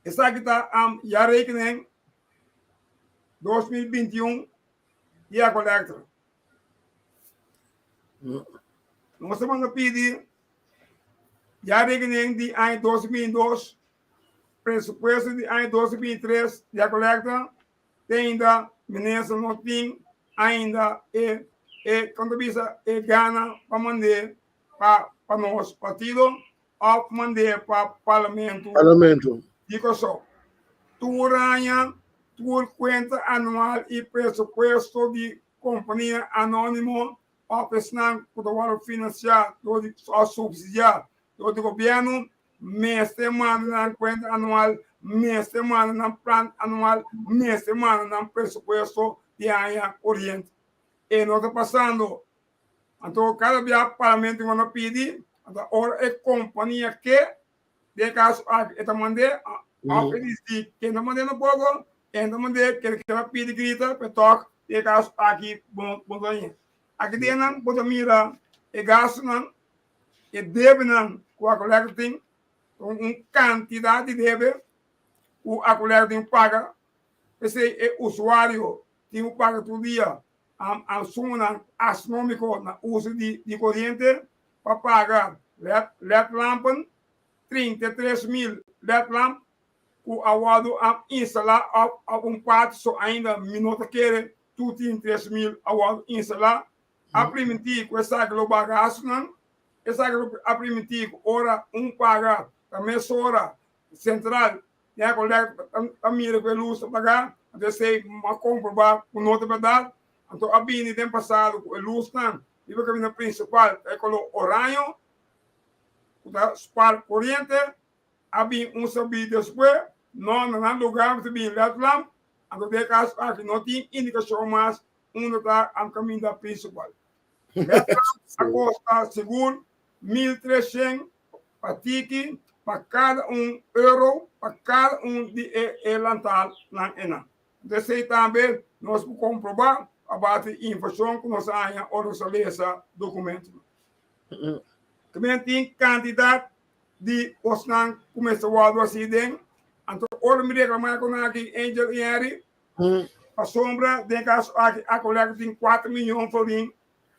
Esaki ta jaarrekening 2021 di Aqualectra. Nos ta manda pidi jaarrekening di aña 2022, presupuesto di aña 2023 di Aqualectra, te ainda minister no tin ainda e e kon ta bisa e gana pa mand'é pa pa nos partido òf mand'é pa parlamento Parlamento. di Kòrsou. Tur aña tur kuenta anual i presupuesto di kompania anónimo òf esnan ku ta wòrdu finansiá dor di òf supsidiá dor di gobièrnu mester manda nan kuenta anual, mester manda nan plan anual, mester manda nan presupuesto di aña koriente. E no ta pasando. Anto kada bia parlamento manda pidi, anto ora e kompania ke, den e kaso aki e ta mand'é, òf e disidi ken ta mand'é no poko, e ta mand'é ken a pidi grita, pero tòg den e kaso aki bo no ta hañ'é. Aki den nan bo ta mira e gastunan E debenan ku Aqualectra tin ta un kantidat di debe ku Aqualectra tin ku paga. P'esei e usuario tin ku paga tur dia sumanan astronómiko na uso di koriente pa paga ledlampen, 33,000 ledlamp ku a wòrdu instalá òf un parti so ainda mi no ta kere tur 33,000 a wòrdu instalá. A primintí ku esaki lo baha gastunan. Esaki lo a primintí ku ora un paga ta mesora sentral den e kolekta ta mira ku e lus ta pagá. Anto esei a komprobá ku no ta bèrdat. Anto a bini den pasado ku e lusnan riba e kaminda prinsipal ta e koló oraño ku ta spar koriente. A bin un sabí despues, no, na nan lugá mester bin ledlamp. Anto den e kaso aki no tin indikashon mas unda ta am kaminda prinsipal. Ledlamp a kosta sigur 1300 pa tiki pa kada un euro pa kada un di e e lantalnan einan. Anto esei tambe nos por komprobá a base di informashon ku nos a haña ora nos a lesa dokumentonan. También tin kantidat di kosnan ku mester wòrdu hasi den. Anto ora mi reklamá ku nan aki Angel i Henry, pasobra den kaso aki Aqualectra tin kuater miyon florin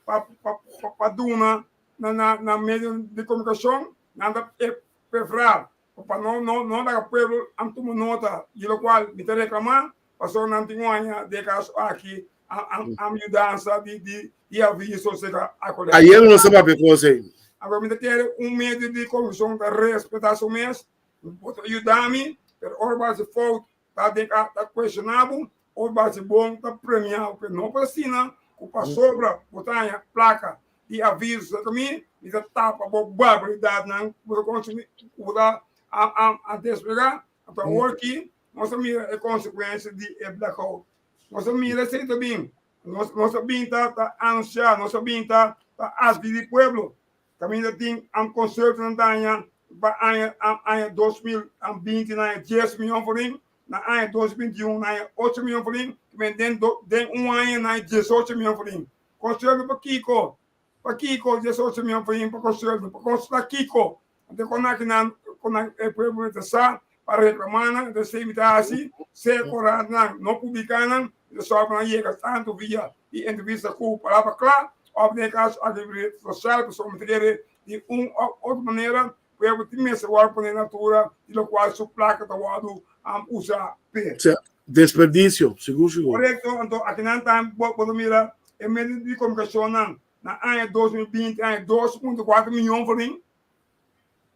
pa pa duna na na na medio di komunikashon, nan ta preferá pa no no no laga pueblo a tuma nota di lokual mi ta reklamá, pasobra nan tin un aña den kaso aki a a yudansa di di di aviso serka Aqualectra. Ayer nos a papia kos ei. Awor mi ta kere un medio di komunikashon ta respetá su mes, bo ta yuda mi, pero ora bo hasi fout ta den ka ta cuestiona bo, ora bo hasi bon ta premia bo, pero no por asina cu pasobra bo ta haña placa di aviso cerca mi, mi ta tapa bo barbaridadnan cu bo ta consumi, cu bo ta a desplega. Anto awor aki nos a mira e consecuencia di e blackout. Nos a mira esey ta bin, nos a bin ta anuncia, nos a bin ta adviri pueblo. Kaminda tin am konsertonan daña pa aña aña 2020 na aña 10 miyon florin, na aña 2021 na aña 8 miyon florin, men den den un aña na aña 18 miyon florin. Konserto pa kiko? Pa kiko 18 miyon florin pa konserto? Pa konserta kiko? Anto kon akinan kon nan e pueblo mester sa pa reklamá nan, entonces esei mi ta hasi, sea korantnan no publiká nan, mi ta sòru pa nan yega tantu via di entrevista ku Palabra Kla òf den e kaso aki red sosial, pasobra mi ta kere di un òf otro manera pueblo tin mester wòrdu pone na altura di lokual su plaka ta wòrdu usa p'e. Sea, desperdisio, sigur sigur. Korekto, anto akinan tambe bo ta mira e medio di komunikashonnan na aña 2020 aña 2.4 miyon florin,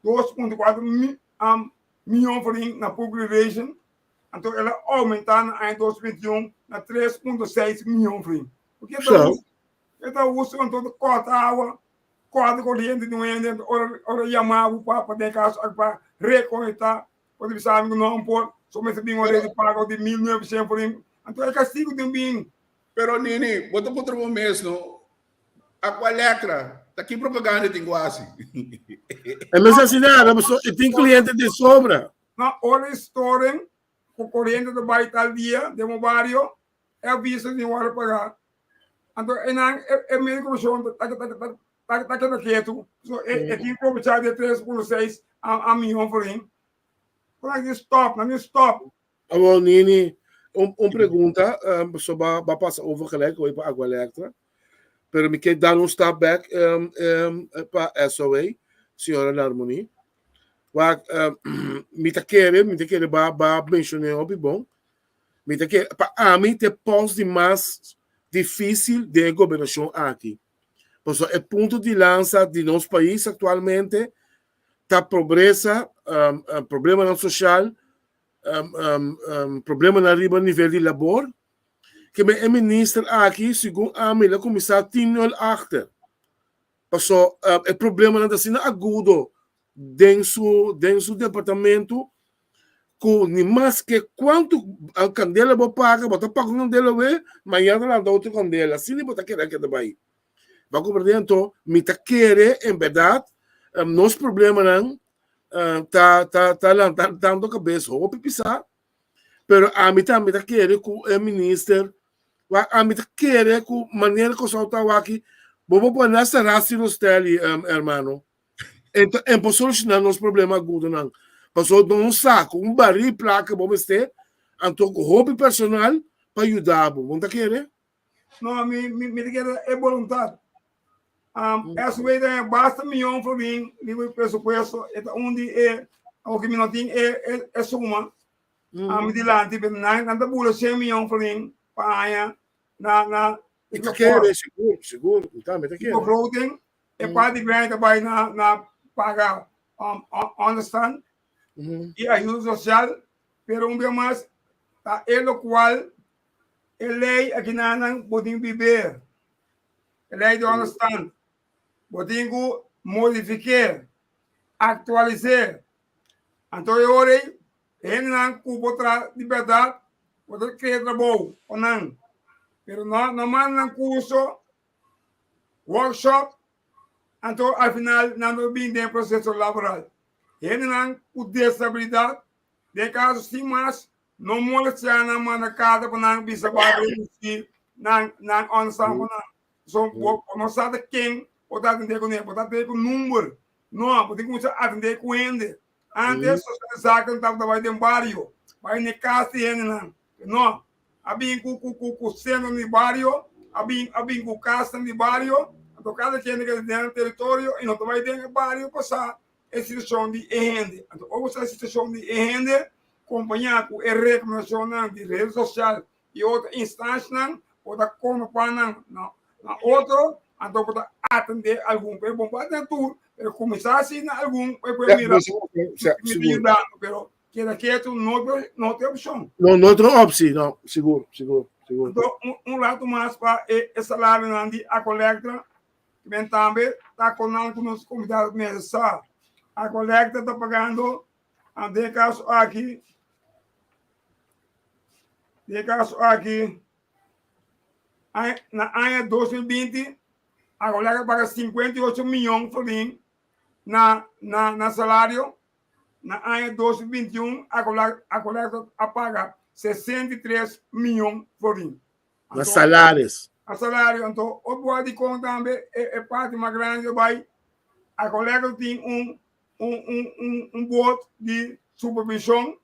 2.4 miyon florin na public relation, anto el a oumentá na aña 2021 na 3.6 miyon florin. Porque So. E ta usa anto ta kòrta awa, kòrta koriente di un hende, anto ora ora yama bo pa pa den kaso aki pa rekonektá, bo ta bisa mi ku no por, so mester bin un rede pago di 1900 florin, anto e kastigu tin bin. Pero Nini, bo ta puntra bo mes no, Aqualectra, ta ki propaganda tin ku hasi? E mes hasi nada, pasobra e tin kliente de sobra. No, ora e storing ku koriente ta bai tal dia den bo bario, e aviso tin wòrdu pagá. Anto e nan e medio komishon ta ta ta ta ta keda ketu. So e e tin probechá di e 3.6 a a miyon florin. Nan tin stop, nan tin stop. Awor Nini, un un pregunta, um, so ba ba pasa over gelijk hoor pa Aqualectra. Pero mi ke dan un stap back um, um, pa SOA, señora Larmonie. Wak, um, mi ta kere, mi ta kere ba ba mencioné hopi bon. Mi ta kere, pa ami te post di mas difícil den e gobernashon aki. Pasobra e punto di lansa di nos pais aktualmente ta pobresa, um, um, problemanan sosial, um, um, problemanan riba nivel di labor. Ke men e minister aki, segun ami, el a kuminsá 10-0 achter. Paso e problemanan ta asina agudo den su den su departamento ku ni maske kuantu kandela bo paga, bo ta paga un kandela awe, mañana ta lanta otro kandela, asina bo ta keda keda bai. Bo a komprende? Anto mi ta kere en bèrdat nos problemanan ta ta ta lantando kabes hopi pisá. Pero ami tambe ta kere ku e minister, wak ami ta kere ku manera ku Kòrsou ta awaki, bo por pone hasta Rasti Rostelli, hermano. Ento en por solushoná nos problema agudonan. Pasobra nos no sa ku un barí plaka bo mester, anto ku hopi personal pa yuda bo. Bo no ta kere? No, mi, mi, mi ta kere e boluntat. Um, SW ta basta miyon florin riba e presupuesto, e ta un di e, aunke mi no tin e, e, e suma, mm. um, dilanti, pero nan, nan ta bula 100 miyon florin pa aña na, na, Mi ta kere, sigur, sigur, mi tambe ta kere. Begroting, e mm. parti grandi ta bai na, na paga um, understand, mm -hmm. i ayuda social, pero un bia mas, ta e lokual e lei akinanan bo tin biber. E lei di onderstand. Bo tin ku modifik'é, aktualis'é. Anto e ora ei, e hendenan ku bo traha di bèrdat, bo ta krea trabou pa nan. Pero no no manda nan kurso, workshop, anto al final nan no bin den e proseso laboral. Hendenan ku desabilidat, den kaso sin mas No molestia nan manda karta pa nan bisa bo a reduci nan nan onderstand pa nan. So bo no sa ta ken bo ta atende kuné, bo ta atende ku number. No, bo tin kuminsá atende ku hende. Antes sociale zaken tabata bai den bario, bai na e kas di hendenan. No, a bin ku ku ku ku sentro di bario, a bin a bin ku kasnan di bario, anto kada kende ke ta den nan teritorio i no ta bai den e bario pa sa e situashon di e hende. Anto ora bo sa e situashon di e hende, kompañá ku e rekomendashonnan di rede sosial i otro instanshanan, bo ta konopá nan na otro, anto bo ta atendé algun. Pero bo no por atendé tur, pero kuminsá hasi na algun pa e por mira ku mi ta yudando. Pero keda ketu no no ta e opshon. No, no ta un opsi, no, sigur, sigur, sigur. Anto un ratu mas pa e salarionan di Aqualectra, Men tambe ta konan ku nos komunidat mester sa. Aqualectra ta pagando, den e kaso aki, den e kaso aki, na aña 2020, Aqualectra paga 58 miyon florin na na na salario. Na aña 2021, Aqualectra a paga 63 miyon florin. Na salaris. Na salario. Anto, o boa di kon tambe e, e parti mas grandi bai. A colega tin un. un un un un board di supervishon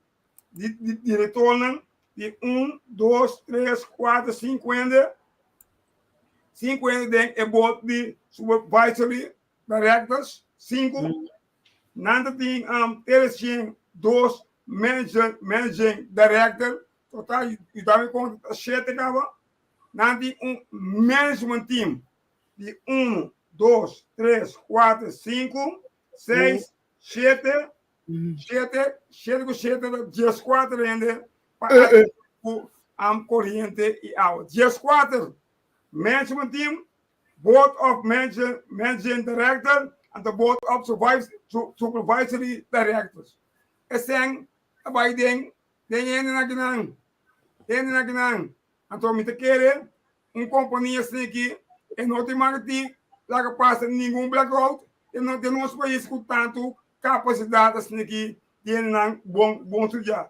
di di direktornan di un, dos, tres, kuater, sinku hende, sinku hende den e board di supervisory directors, sinku. Nan ta tin um, 302 manager, managing director, total, yuda mi konta, ta shete kaba. Nan tin un management team di 1, 2, 3, 4, 5, 6, 7, 7, 7 ku 7 ta 14 hende pa ku am koriente i awa. 14 management team, board of manager, managing director, anto board of supervisory directors. Esei ta bai den den hende akinan, hende akinan. Anto mi ta kere un kompania asina aki e no tin mag di laga pasa ningun blackout den den nos pais ku tantu kapasidat asina aki di hendenan bon bon studiá.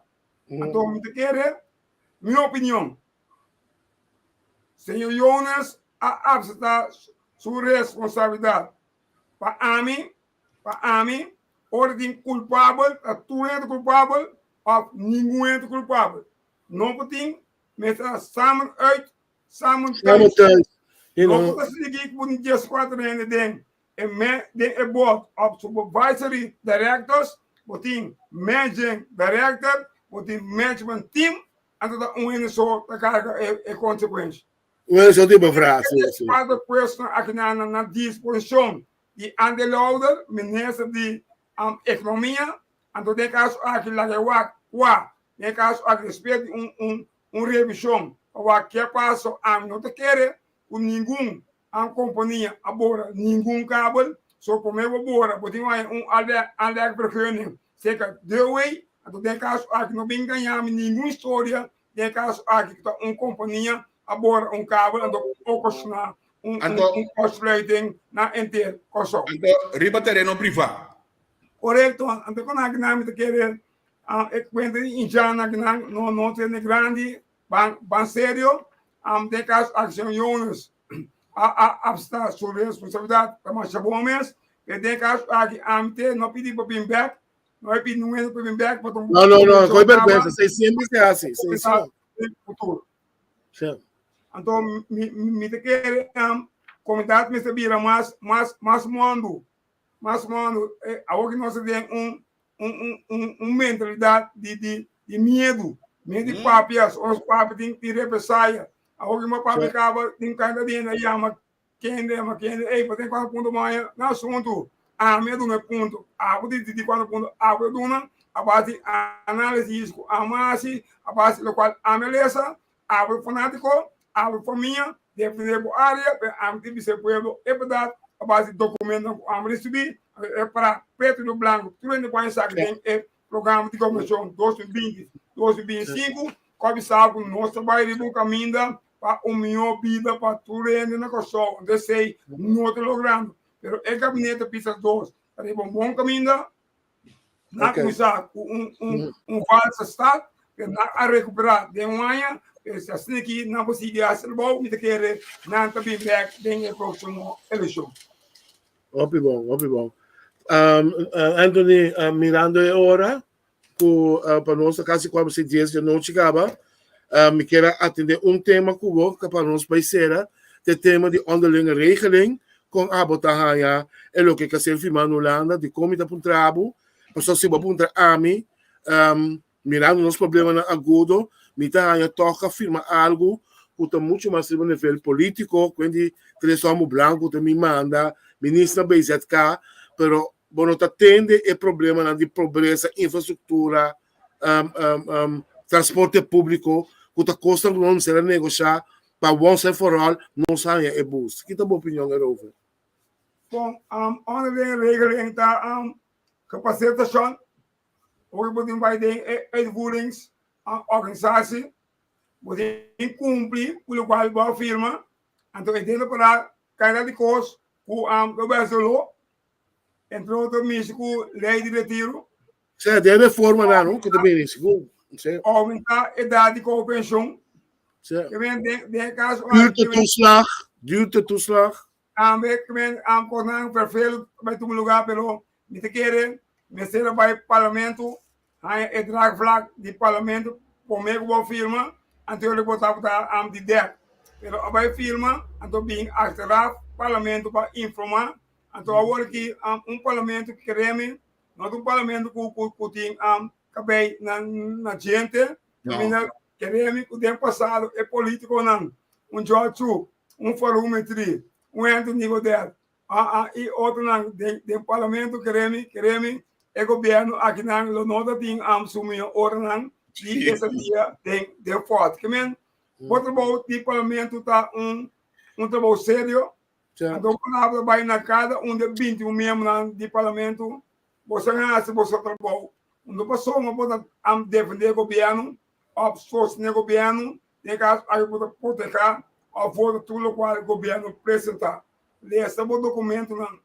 Anto mi ta kere mi opinion señor Jonas a apseptá su responsabilidat. Pa ami pa ami ora tin kulpabel ta tur hende kulpabel òf ningun hende kulpabel. No por tin mester samen uit, samen Samen thuis. thuis. You No know. por sigui ku un 14 hende den e me, den e board of supervisory directors, bo tin managing director, bo tin management team, anto ta un hende so ta karga e, e konsekuensha. Well, zo die bevraag. Sí, sí. Kuater puesto aki na na, na disposishon di Andelouder, minister di um, Ekonomia, anto den kaso aki laga wak kua Den e kaso aki despues di un un un revishon pa wak ke paso ami no ta kere ku ningun an kompania a bora ningun kabel. So prome bo bora bo tin ku haña un aanlegvergunning serka DOW. Anto den e kaso aki no bin gaña mi ningun historia den e kaso aki ku ta un kompania a bora un kabel anto okashoná un un Anto, un kortsluiting na henter Kòrsou. anto riba tereno privá. Korekto, anto kon aki nan mi ta kere Um, e cuenta di indiana que nan no no tiene grandi ban ban serio. Um, den caso Acción Jonas a a absta su responsabilidad ta masha bon mes. Pero den caso aki ante no pidi pa bin back, no e pidi ningun pa bin back pa No, no, no, koe vergüenza. Se siempre se hace. Sí, sí. futuro. Sí. Anto mi mi te kere um, comunidad mester bira mas mas mas mundo mas mundo eh, awor que nos den un un, un, un, un mentalidad di, di, di miedu. Miedu di papia, os papia tin, tin represalia. Awor ki mo papia kaba, tin kanda di hende yama kende, yama kende, ei, pa ten kuantu punto mo haña na asuntu. Ami a duna e punto, abo di di kuantu punto abo a duna, a base di análisis ku ami a hasi, a base di lokual ami a lesa, abo fanátiko, abo famia, defendé bo área, pero ami tin bisa e pueblo e bèrdat a base di dokumentonan ku ami risibí, e para pretu riba blanku, tur hende por haña esaki den e programa di gobernashon 2020, 2025, ku a bisa ku nos ta bai riba un kaminda pa un mihó bida pa tur hende na Kòrsou. Anto esei no ta logrando, pero e gabinete Pisas dos ta riba un bon kaminda. Na kuminsá ku un un un falsa start, pero nan a rekuperá den un aña. Pero si asina aki nan por sigui hasi trabou, mi ta kere nan ta bin bèk den e próksimo elekshon. Hopi bon, hopi bon. Um, Anthony, uh, mirando e ora, ku uh, pa nos kasi kwam si 10 de noche kaba, uh, mi quiero atender un tema ku bo, ka pa nos bai sera, te tema di onderlinge regeling, kon abo ta haña e loke ka ser firmá na Hulanda, di kon mi ta puntra abo, pasobra si bo a puntra ami, um, mirando nos problemanan agudo, mi ta haña tòg a firma algu ku ta muchu mas riba nivel polítiko, kuen di tres hòmber blanku ta mi manda, minister BZK, pero bo no ta tende e problemanan di pobresa, infrastruktura, um, um, um, transporte públiko, ku ta kosnan ku nos mester a negoshá pa once and for all nos haña e bus. Ki ta bo opinion erover? Bon, um, onderlinge regeling ta um, gepasseerd station. Ora bo tin bai den e uitvoerings um, organisatie, bo tin cumpli ku lokual bo a firma, anto e debe para kaida di kos ku um, lo bes lo, entre otro mishi ku lei di retiro. Sea, den reformanan, no? Ku ta bini, sigur. Sea. Aumentá edat di kobo penshon. Sea. Ke men den den e kaso aki. Duurtetoeslag, duurtetoeslag. Tambe ke men am kosnan vervelend bai tuma lugá, pero mi ta kere. Mester a bai parlamento haña e draagvlak di parlamento promé ku bo firma, anto yoli bo tabata am di dèk. Pero a bai firma, anto bin achteraf parlamento pa informá. Anto awor ki un parlamento keremi, no ta un parlamento ku ku ku tin kabei na na djente, kaminda keremi ku den pasado e polítikonan, un George Chu, un Farouk Mitri, un Anthony Godett, Aa i otronan den den parlamento keremi keremi e gobierno akinan lo no ta tin am su mihó oranan di estadia den den fort. Ke men bo trabou di parlamento ta un un trabou serio. Anto bo palabra bai na kada un di e 21 miembronan di parlamento boso a hasi boso trabou. No pasobra bo ta am defende gobierno òf sostené gobierno Den kaso aki bo ta protehá òf vota tur lokual gobièrnu presentá. Lesa bo dokumentunan.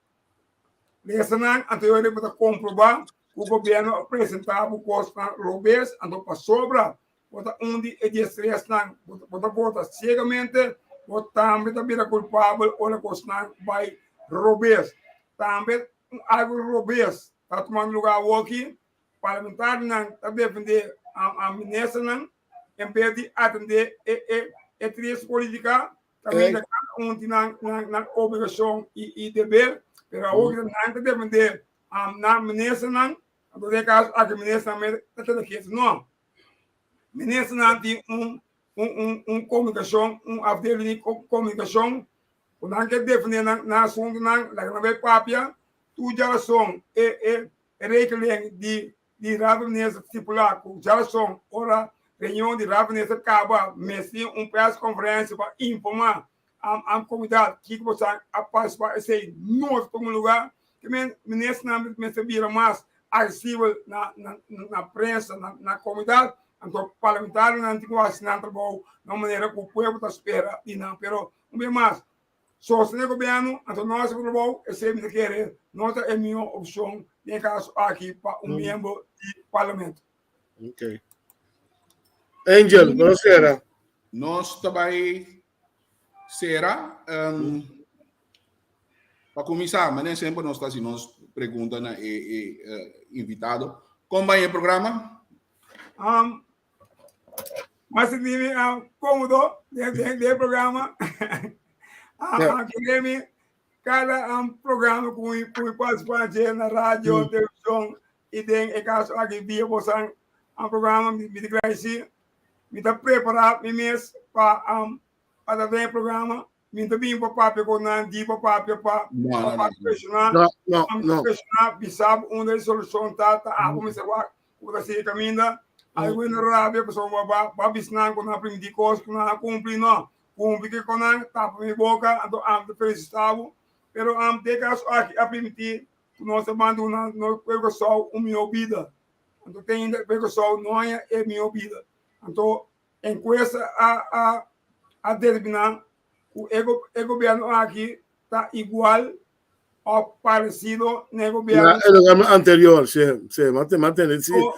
Lesa nan anto e ora bo ta komprobá ku gobièrnu a presentá bo kosnan robes anto pasobra bo ta un di e diestresnan bo ta vota siegamente bo tambe ta bira kulpabel ora kosnan bai robes. Tambe un algu robes ta tumando lugá awoki, parlamentarionan ta defendé a ministernan en bes di atendé e e e tres política kaminda kada un tin nan nan nan obligashon i i deber pero awor ku nan ta defendé nan ministernan anto den e kaso aki ministernan mes ta keda ketu no ministernan tin un un un un komunikashon un afdeling di komunikashon ku nan ke defendé nan nan asuntunan laga nan bai papia tur djarason e e regeling di di Raad van Minister stipulá ku djarason ora reunion di Raad van Minister kaba mester tin un perskonferensia pa informá a komunidat kiko bo sa a pasa pa esei no ta tuma lugá. Ke men ministernan mester bira mas aksesibel na na prensa na komunidat anto parlamentarionan tin ku hasi nan trabou na un manera ku pueblo ta spera di nan pero un bes mas Sostené gobièrnu, anto no hasi bo trabou, esei mi ta kere no ta e mihó opshon den e kaso aki pa un miembro di parlamento. Ok. Angel, nos sera. Nos ta bai sera. Um, pa kuminsá, manera semper nos ta hasi nos pregunta na e, e uh, invitado. Kon bai e programa? Um, Mas sinti mi um, cómodo den, den, den programa. Ah, ah, mi cada um, programa ku mi, ku mi participa na radio, televisión y den e caso aki via bosan um, programa mi, mi te agradeci. Mi ta prepara mi mes pa um, pa ta den programa. Mi ta bin pa papia ku nan, di pa papia pa No, no, pa no. cuestionar. No, no, Am no. cuestionar bisa unda e solucion ta ta abo mester wak ku ta sigui caminda. Algun na rabia pasobra ba ba bisa nan ku nan a primiti kos ku nan a cumpli no. Cumpli ke kon nan tapa mi boka anto am ta felicita bo. Pero am den caso aki a primiti ku nos ta ban duna nos pueblo Kòrsou un mihó bida. Anto te ainda pueblo Kòrsou no haña e mihó bida. Anto Enkuesta a a a determiná ku e e gobièrnu aki ta igual òf paresido na e Na gobièrnu. e programa anterior, sí, sí, m'a m'a tende, sí. So,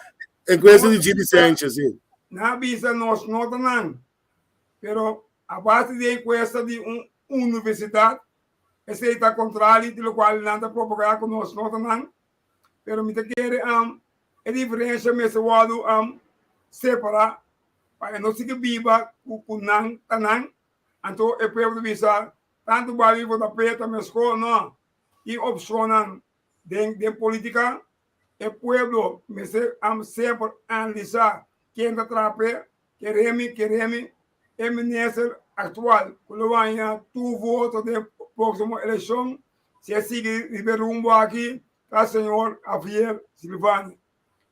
Enkuesta di nos Gidi Sanchez, sí. Nan a bisa nos no ta nan, pero a base di e enkuesta di un universidat, esei ta kontrali di lokual nan ta propagá ku nos no ta nan. Pero mi ta kere e diferensia mester wòrdu separá pa e no sigui biba ku nan ta nan. Anto e pueblo ta bisa tantu bali vota P ta meskó. No, tin opshonnan den den polítika. E pueblo mester semper analisá ken ta traha p'e. Keremi, keremi e minister aktual ku lo haña tur voto den próksimo elekshon si e sigui riba e rumbo aki ta señor Javier Silvania.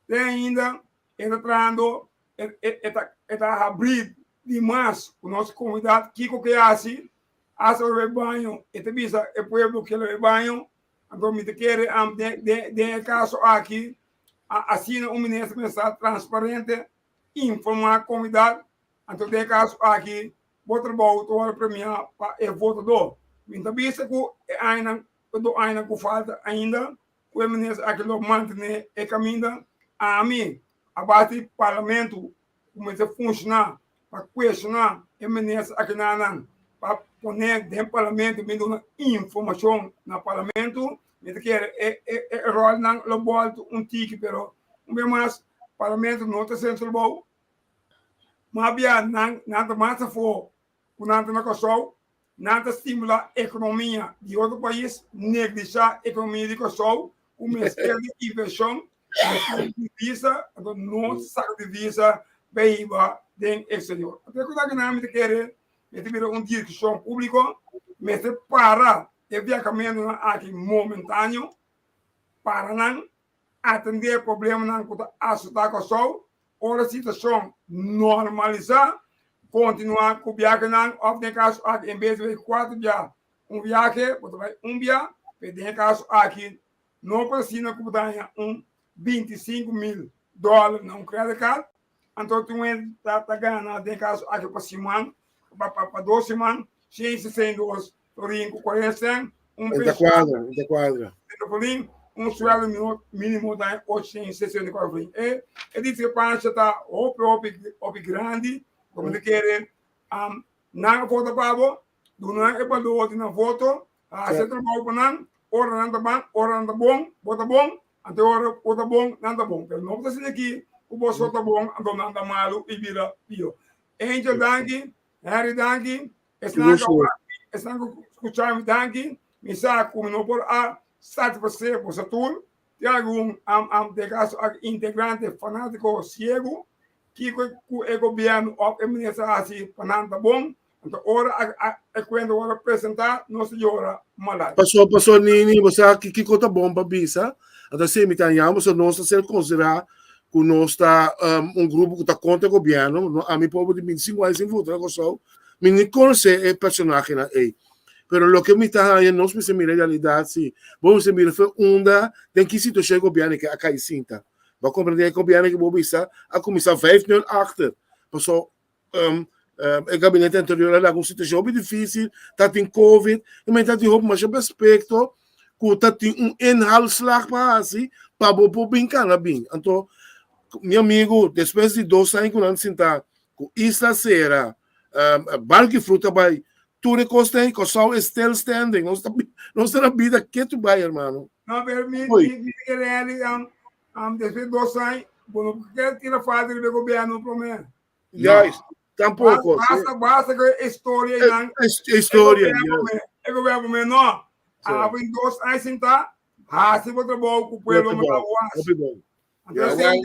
Te ainda e ta trahando, e ta e ta habrí dimas ku nos komunidat kiko ke hasi, hasta ora e baño e ta bisa e pueblo ke lo e baño, anto mi ta kere den den e kaso aki asina un minister mester ta transparente informá komunidat, anto den e kaso aki bo trabou ta wòrdu premiá pa e votadó. Mi ta bisa ku e añanan, e dos añanan ku falta ainda, ku e minister aki lo mantené e kaminda. Ami a bati parlamento ku mester funshoná pa kuestioná e minister akinanan pa pone den parlamento, mi duna informashon na parlamento. Mi ta kere e e e rolnan lo bolto un tiki, pero un bes mas parlamento no ta haciendo su trabou. Mas bia nan nan ta mas afó ku nan ta na Kòrsou, nan ta stimulá ekonomia di otro pais, neglishá ekonomia di Kòrsou ku mester di invershon, mester di divisa, anto no saka divisa bai hiba den eksterior. Anto e kos aki nan mi ta kere mester bira un diskushon públiko, mester para e viahamentunan aki momentáneo, para nan, atendé e problemanan ku ta asotá Kòrsou. Ora situashon normalisá, kontinuá ku biahenan òf den e kaso aki en bes di bai kuater bia un biahe, bo ta bai un bia, pero den e kaso aki no por asina ku bo ta haña un 25,000 dòler na un credit card, anto tin un hende ta gana den e kaso aki pa siman, pa dos siman, 162 florin ku 40 sèn, un Ta kuadra, ta kuadra. Florin, un sueldo mínimo ta 864 florin. E, e discrepancia ta hopi, hopi, hopi grandi, como te kere, um, nan a vota pa bo, duna nan e balor di nan voto, hasi e trabou pa nan, ora nan ta ban, ora nan ta bon, bo ta bon, anto ora bo ta bon, nan ta bon. Pero no bo ta sinti aki ku bo so ta bon, anto nan ta malu i bira pio. Angel, danki. Henry, danki. Esnan ku esnan ku skucha mi danki. Mi sa ku mi no por a satisfasé boso tur. Tin algun am am den kaso aki integrante fanátiko siegu kiko ku e gobièrnu òf e minister a hasi pa nan ta bon. Anto ora a e kuenta wòrdu presentá nos ta yora malai. Paso paso Nini bo sa ki kiko ta bon pa bisa anto si mi ta yama pasobra nos ta ser konsiderá ku nos ta un grupo ku ta kontra gobièrnu ami pober di 25 aña sin vota na Kòrsou Mi ni konosé e personahenan ei. Pero loke mi ta haña, nos mester mira e realidat si. Bo mester mira fe unda, den ki situashon e gobièrnu ke a kai sinta. Bo a komprendé e gobièrnu ke bo bisa a kuminsá vijf nul achter. Paso e gabinete anterior a laga un situashon hopi difísil, ta tin covid, i men ta tin hopi masha aspekto ku ta tin un inhaalslag pa hasi pa bo por bin kana bin. Anto mi amigu despues di dos aña ku nan sinta ku isla sera, barku i fruta bai, tur e kos ta ei, Kòrsou is still standing, nos ta nos ta na bida ketu bai hermano. No, pero mi mi mi kere hende um, um, despues di dos aña, bo no por tira falta riba e gobierno promé. Juist, tampoco. Basta, basta ku e historia einan. E historia, yes. E gobierno promé, no. Abo in dos aña sintá, hasi bo trabou ku pueblo manda bo hasi. Hopi bon. Anto esei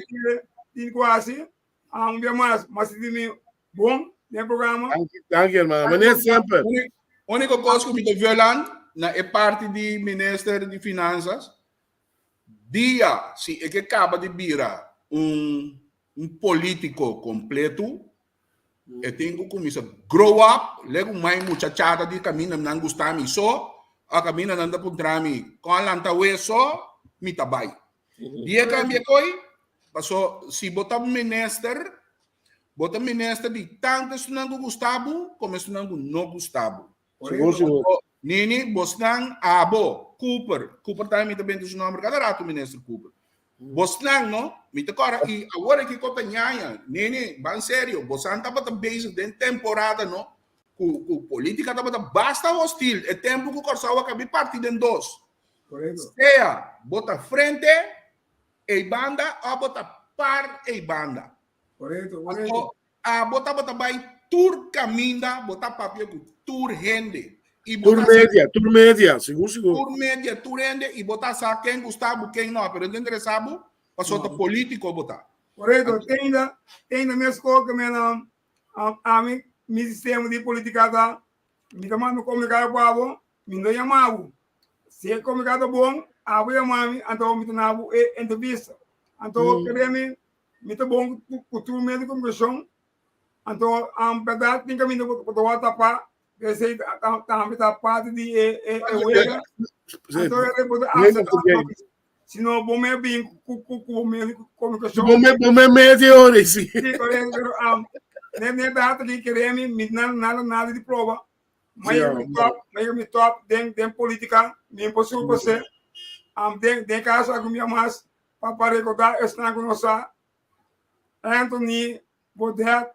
tin ku hasi. Ah, un dia mas, mas sinti mi bon den e programa. Danki, danki hermano. Meneer semper. Único kos ku mi ta violan na e parti di minister di finanzas, dia si e ke kaba di bira un un politico completo, e tin ku kuminsa grow up, legu mai muchachada di kaminda nan gusta mi so, a kaminda nan ta puntra mi kon a lanta we so, mi ta bai. Dia kambia koi, paso si bo ta minister, bo ta minister di tantu esunnan ku gusta bo komo esunnan ku no gusta bo. Sigur, sigur. Nini, bosnan, abo, Cooper, Cooper tambe mi ta benta su nomber kada rato, minister Cooper. Bosnan, no, mi ta kòrda i awor aki ko ta ñaña, Nini, ban serio, bosan tabata bezig den temporada, no, ku ku politika tabata basta hostil, e tempu ku Kòrsou a kabi parti den dos. Sea bo ta frente ei banda o bo ta par ei banda. Correcto, correcto. Anto, abo tabata bai tur kaminda, bo ta papia ku tur hende. I bo Tur ta sa media, tur media, sigur, sigur. tur media, tur hende, i bo ta sa ken gusta bo, ken no. Pero no ta interesa bo, pasobra ta politico bo ta. Correcto. Anto, Teinda, teinda meskos ke men ami, mi sistema di politica ta, mi ta manda un comunicado pa bo, mi no yama bo. Si e comunicado ta bon, abo yama mi, anto mi ta na bo e entrevista. Anto, kere mi, mi ta bon ku tur medio di comunicacion. Anto, berdad tin caminda ku ta wòrdu tapá, esei tambe ta parti di e wega. Anto, bo ta acepta si no bo me bin ku bo medio di comunicacion. Bo me, bo me medio ora si. Sí, correcto, pero ne ne data di kere mi, mi nada nada nada di proba. Mas yo mi top, mas yo mi top den den politica, mi imposible pa ser. Den den caso aki mi mas pa pa recordar esnan ku no sa Anthony Baudet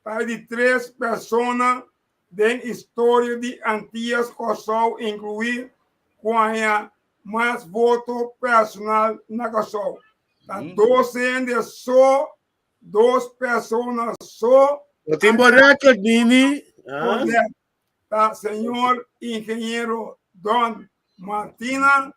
ta e di tres persona den historia di Antillas Kòrsou inkluí ku haña. mas voto personal na Kòrsou. Ta dos hende so, dos persona so. No tin bo record, Nini. Ah. Ta señor ingeniero Don Martina,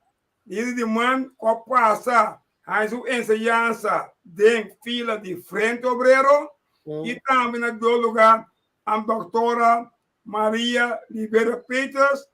lider di man ku a pasa haña su enseñansa den fila di Frente Obrero i tambe na dos lugá a doktora Maria Libera Peters.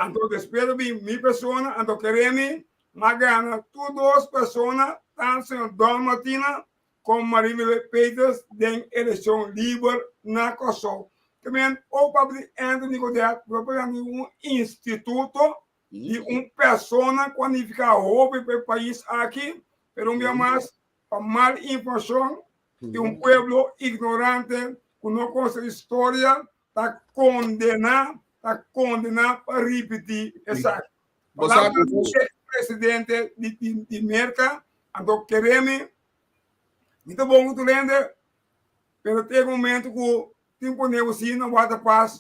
Anto despues a bin mi persona, anto keremi m'a gana tur dos persona, tanto señor Don Martina komo Maria Libera Peters den elekshon liber na Kòrsou. Tamen ora papia di Anthony Godett, bo ta papia di un instituto, di un persona ku a nifiká hopi pa e pais aki, pero un bia mas pa mal informashon di un pueblo ignorante ku no konosa historia ta kondená, ta kondená pa ripití esaki. Palabra di ex presidente di di Merka, anto keremi mi ta bon ku tur hende, pero te momento ku tin pone bo si na Waterpas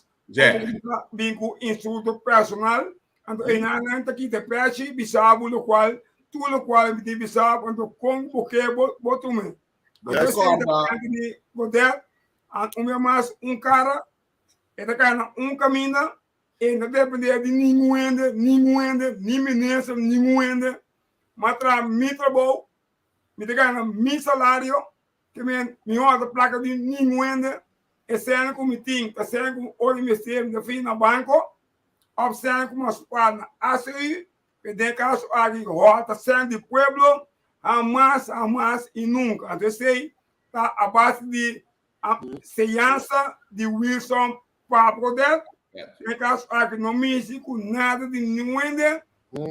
bin ku insulto personal, anto einan nan ta kita prechi bisa bo lokual tur lokual mi tin bisa bo, anto kon bo ke bo tuma. Anthony Godett, un bia mas un kara, e ta kana un kaminda, e no ta depende di ningun hende, ningun hende, ni minister, ningun hende. Mi a traha mi trabou, mi ta gana mi salario, ke men mi no hòrta plaka di ningun hende. E sèn ku mi tin ta sèn ku ora mi mester mi ta fia na banko òf sèn ku mi a spar na ACU. Pe den kaso aki hòrta sèn di pueblo hamas, hamas i nunka. Anto esei ta a base di señansa di Wilson Papa Godett. Den kaso aki no mishi ku nada di ningun hende,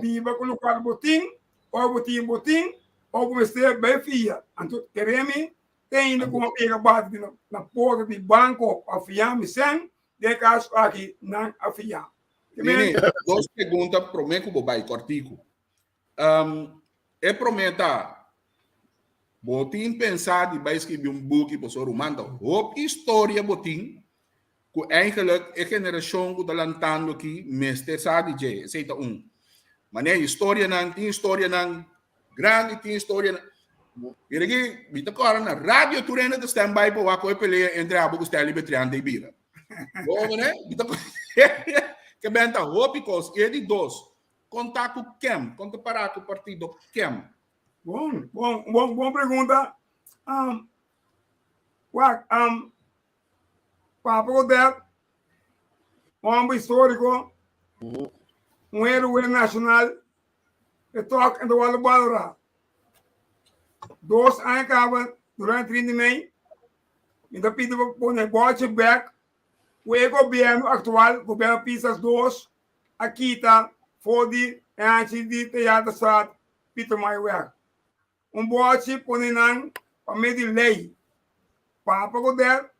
biba ku lokual bo tin, ora bo tin bo tin, ora bo mester bai fia. Anto kere mi te ainda ku a pega bati na porta di banko pa fia mi sèn, den kaso aki nan a fia. Nini, dos pregunta promé ku bo bai kòrtiku. E promé ta, bo tin pensá di bai skibi un buki pasobra ruman ta hopi historia bo tin ku eigenlijk e generashon ku ta lantando aki mester sa di dje. Esei ta un. Manera historianan, tin historianan grandi, tin historianan. Mira aki, mi ta kòrda na radio tur hende ta stand by pa wak ku e pelea entre abo ku Stanley Betrian ta e bira. Bo ne? Mi ta ke benta hopi kos. E di dos, konta ku kem? Kon ta para ku partido kem? Bon, bon, bon, bon pregunta. Um, wak, um, Papa Godett, homber histórico, un héroe nacional, e tok en ta wòrdu balorá. Dos aña kaba, durante 30 di mei, Mi ta pidi pa pone bòchi bèk ku e gobièrnu aktual, gobièrnu Pisas dos, a kita for di e hanchi di Theaterstraat Pietermaaiweg. Un bòchi pone nan pa medio di lei. Papa Godett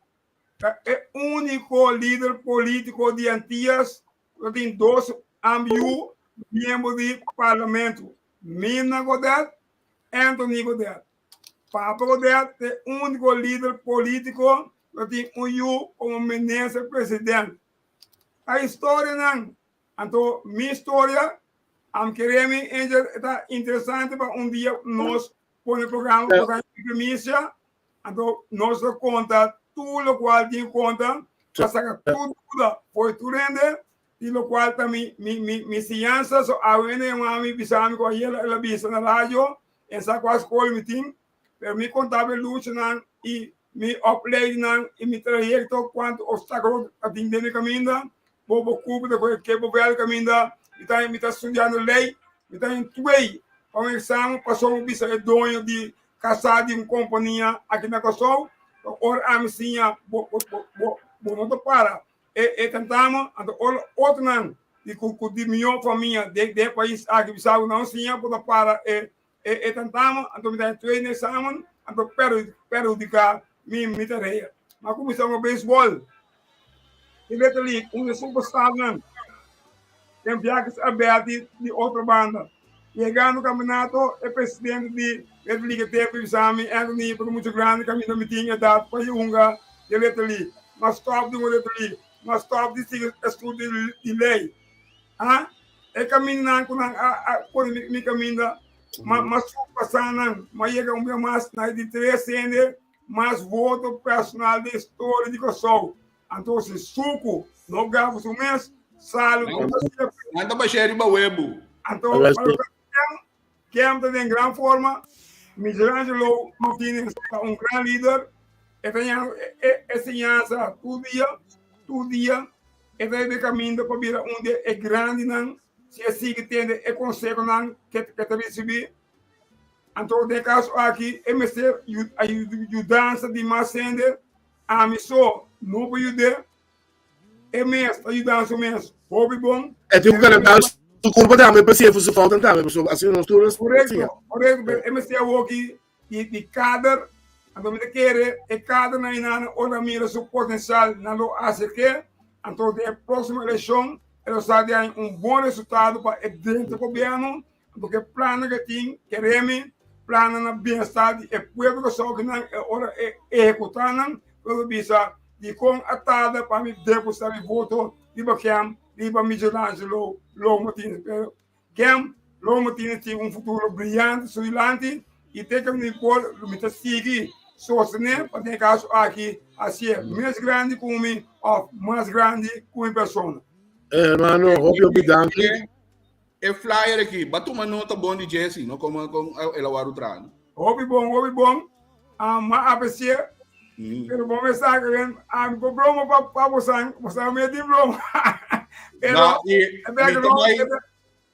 ta e úniko lider polítiko di Antias ku ta tin dos ambiu miembro di parlamento, Mirna Godett, Anthony Godett. Papa Godett ta e úniko lider polítiko ku tin un yu komo minister president. Ta historianan, anto mi historia, am kere mi Angel e ta interesante pa un dia nos pone programa ku ta en primisia, anto nos ta konta tur lokual tin konta pa saka tur duda for tur hende i lokual ta mi mi mi mi siñansa. So awe hende yama mi bisa mi ku ayer el a bisa na radio. En sa kua skol mi tin, pero mi konta bo e luchanan i mi opleidingnan i mi trayekto, kuantu obstákulo ta tin den mi kaminda. Bo bo kupi ta kohe ke bo bèl kaminda. Mi ta mi ta studiando lei, mi ta den twei pa un eksamen pasobra mi bisa e doño di kasá di un kompania aki na Kòrsou. Ora ami siña bo bo bo bo no ta para E e tentama, anto ora otronan di ku ku di mihó famia den den e pais aki bisa ku nan siña por ta para e e e tentama, anto mi ta den tweede examen, anto perhu perhudiká mi mi tarea. Mi a kuminsá ku beisbòl i Little League, un di e superstarnan den Viajes Alberti di otro banda. Yegando kampionato, e presidente di Little League e tempu bisa mi, Anthony, bo ta muchu grandi kaminda mi tin edat pa hunga di Little League. Mi a stòp di hunga Little League. Mi a stòp di sigui estudio di lei. Ha? E kamindanan ku nan a pone mi kaminda, m'a surpasá nan, m'a yega un bia mas na e di tres hende mas voto personal den historia di Kòrsou. Anto si suku no gaba su mes, salu no ta sirbi. Nan ta bash'é riba webu. Anto Kem ta den gran forma. Michelangelo Martinez ta un gran lider. E ta ña e siñansa tur dia, tur dia. E ta riba e kaminda pa bira un di e grandinan si e sigui tende e konsehonan ke e ta risibí. Anto den e kaso aki e mester yudansa di mas hende. Ami so no por yud'é. E mes ta yuda su mes hopi bon. E tin ku kalentá su kurpa tambe pa si e su falta tambe pasobra asina nos tur a siña. Korekto, korekto, pero e mester awoki di di kader, anto mi ta kere e kadernan einan ora mira su potensial nan lo aserk'é, anto den e próksimo elekshon e lo sa di haña un bon resultado pa e drenta gobièrnu, anto ke plannan ke tin keremi plannan na bienestar di e pueblo Kòrsou ke nan e ora e ehekutá nan lo ta bisa dikon a tarda pa mi depositá mi voto riba Kem riba Michelangelo Lo Martinez pero Kem Lo Martinez tin un futuro briyante su dilanti i te ke mi por mi ta sigui sostené pa den e kaso aki hasié mes grandi ku mi òf mas grandi ku mi persona. Hermano, hopi hopi danki. E flyer aki, ba tuma nota bon di Jesse, no como con el a wòrdu traha, no? Hopi bon, hopi bon. Um, ma aprecié. Pero bon me sa que ven, um, por broma pa pa bosan, bosan me di broma. Pero No, i e mi ta background, bai e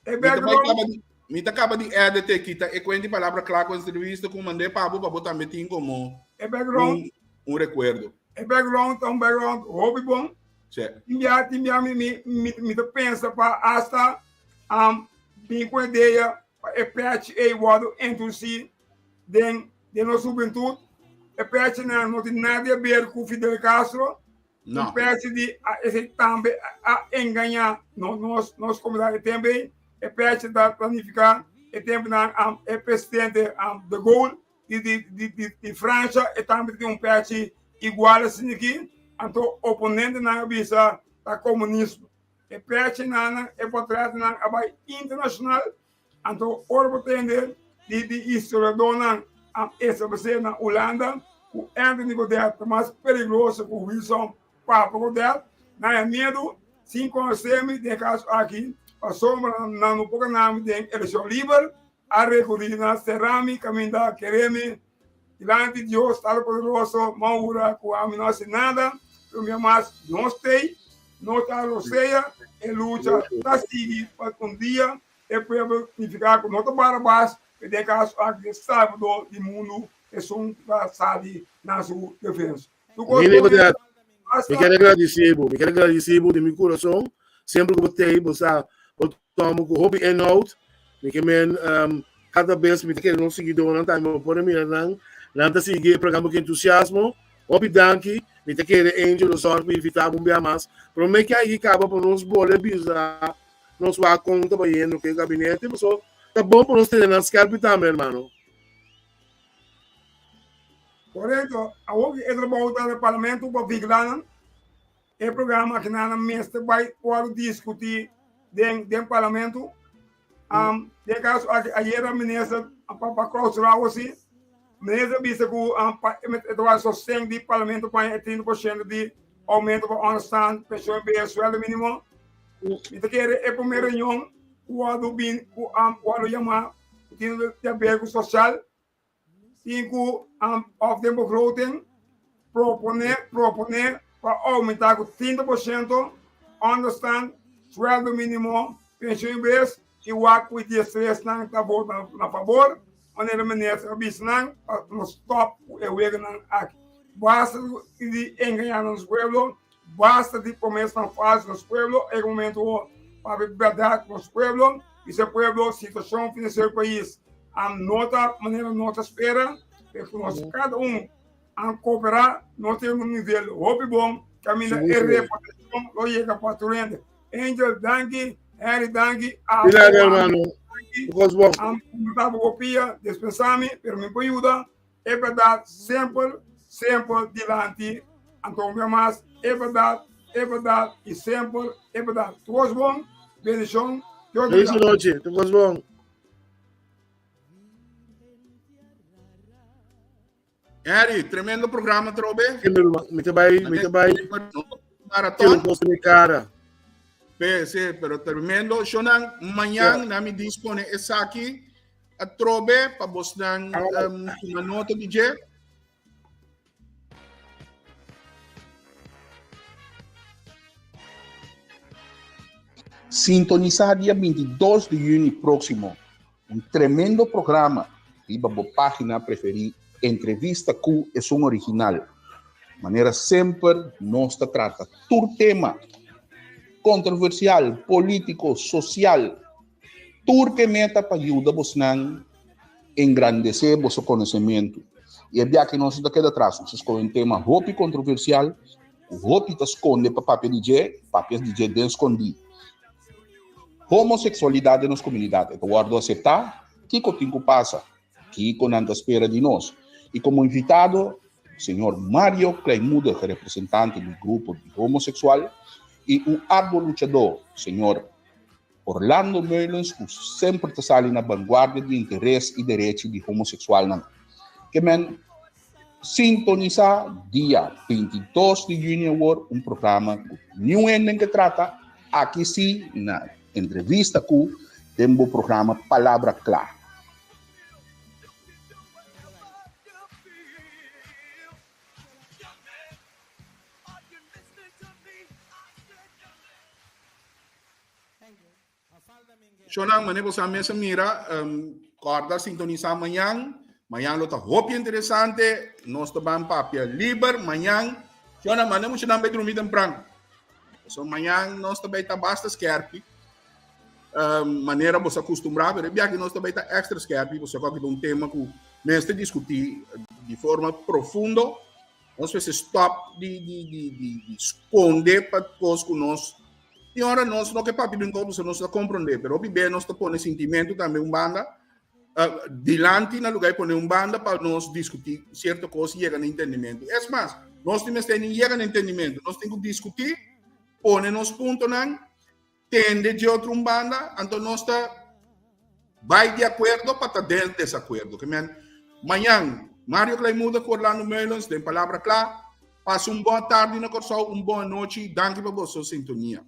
e mi ta bai background, kaba di mi ta kaba di edit e kita e kuenta di palabra kla ku entrevista ku mand'é pa bo pa bo tambe tin komo e background, un un rekuerdo. e background ta un background hopi bon. Sí. Tin bia, tin bia mi, mi, mi, mi ta pensa pa hasta um, bin ku idea pa e pèchi ei wòrdu introdusí den, den nos hubentut. E pèchinan no tin nada di aber ku Fidel Castro. No. Un pèchi di a, esei tambe a, a engañá no, nos, nos komunidat e tempu ei. E pèchi ta planifiká e tempunan um, e presidente um, De Gaulle di di di di di Francia e tambe tin un pèchi igual asin aki, anto oponentenan a bisa ta komunismo. E pèchinan, e portretnan a bai internashonal, anto ora bo tende di di historiadónan a establesé na Hulanda ku Anthony Godett ta mas peligroso ku Wilson Papa Godett, nan a miedu sin konosé mi den e kaso aki pasobra nan no por gana mi den elekshon liber. A rekuri na Serami kaminda keremi dilanti Dios Todopoderoso, m'a hura ku ami no hasi nada, pero mi mas no stei, no ta rosea, e lucha ta sigui pa un dia e pueblo nifiká ku no ta Barabas, pero den e kaso aki e Salvador di mundu, esun ku ta sali na su defensa. Tur kos Mi bon, libertad. Mi basta. ker agradisí bo, mi ker agradisí bo di mi kurason, semper ku bo tei, bo sa, bo toma ku hopi inhoud. Mi ke men um, kada bes mi ta kere nos siguidónan tambe bo por a mira nan, nan ta sigui e programa ku entusiasmo. Hopi danki. Mi ta kere Angel lo sòrg pa invitá bo un bia mas. Promé ke ayi kaba pa nos bole bisa nos wak kon ta bayendo ku e gabinete, paso ta bon pa nos tene nan skèrpi tambe, hermano. Korekto, awor ku e trabou ta na parlamento pa vigilá nan, e programa aki nan mester bai wòrdu diskutí den den parlamento. Um, den kaso aki ayera minister pa pa klausurá si, minister bisa ku um, pa e ta wak sosten di parlamento pa e 30% di oumento pa onderstand, pensioen bij sueldo mínimo. Mi ta kere e promé reunion ku wòrdu bin ku um, wòrdu yamá ku tin di aber ku sosial. Tin ku òf den begroting proponé proponé pa oumentá ku 30% ònderstant, suèldo mínimo, penshun bes i wak ku e diestresnan ta vota na fabor, manera minister a bisa nan pa nos stòp ku e weganan aki. Basta di engañá nos pueblo, basta di promesnan falso nos pueblo, e momento papia bèrdat ku nos pueblo, bisa e pueblo situashon finansiero di pais A no ta manera no ta spera, pero ku nos kada un a kooperá, nos tin un nivel hopi bon kaminda e repartishon lo yega pa tur hende. Angel, danki. Harry, danki. Abo, Milagro, hermano. danki. Kos bon. Am ta bo pia, dispensá mi, pero mi por yuda. E bèrdat semper, semper dilanti. Anto un bia mas, e bèrdat, e bèrdat i semper e bèrdat. Tur kos bon. Bendishon. Felis anochi. Tur kos bon. Harry, tremendo programa trobe. Mi te bai, mi te bai. Marathon. Tiro mi cara. Sí, pero tremendo. Shonan, mañana yeah. mi dispone esaki a trobe pa bosnan um, una nota DJ. Sintonisá dia 22 di yüni próksimo un tremendo programa riba bo página preferí Entrevista ku esun original. Manera semper nos ta trata tur tema kontroversial, polítiko, sosial, tur ke meta pa yuda bosnan engrandesé boso konosementu. I e biaha nos no ta keda atras, nos a skohe un tema hopi kontroversial ku hopi ta skonde pa papia di dje, papia di dje den skondí. Homoseksualidat den nos komunidat, e ta wòrdu aseptá? Kiko tin ku pasa? Kiko nan ta spera di nos? I komo invitado, señor Mario Kleinmoedig, representante di grupo di homoseksual, i un arduo luchadó, señor Orlando Meulens ku semper ta sali na vanguardia di interes i derechi di homoseksualnan. Ke men sintonisá dia 22 di yüni awor un programa ku niun hende ke trata aki si na entrevista ku den bo programa Palabra Kla. Shonnan, mane boso a mesa mira, um, korda sintonisa mañan. Mañan lo ta hopi interesante. Nos ta ban papia liber mañan. Shonnan, mane mucho nan bay drumi tempran. So mañan nos ta bay ta basta skerpi. Um, manera boso acostumbra, pero biaki nos ta bay ta extra skerpi, boso koki un tema ku mester discuti di forma profundo. Nos mester stop di di di di, di skonde pa kos ku nos I ora nos no ke papia di un kos pasobra nos ta komprondé, pero hopi bes nos ta pone sintimentu tambe un banda, uh, dilanti na lugá di pone un banda pa nos diskutí sierto kos i yega na entendimentu. Es mas, nos tin mester ni yega na entendimentu, nos tin ku diskutí, pone nos puntonan, tende dje otro un banda, anto nos ta bai di akuerdo pa ta den desakuerdo. Ke men, mañan, Mario Kleinmoeder ku Orlando Meulens den Palabra Kla. Pasa un bon tardi na Kòrsou, un bon anochi. Danki pa boso sintonia.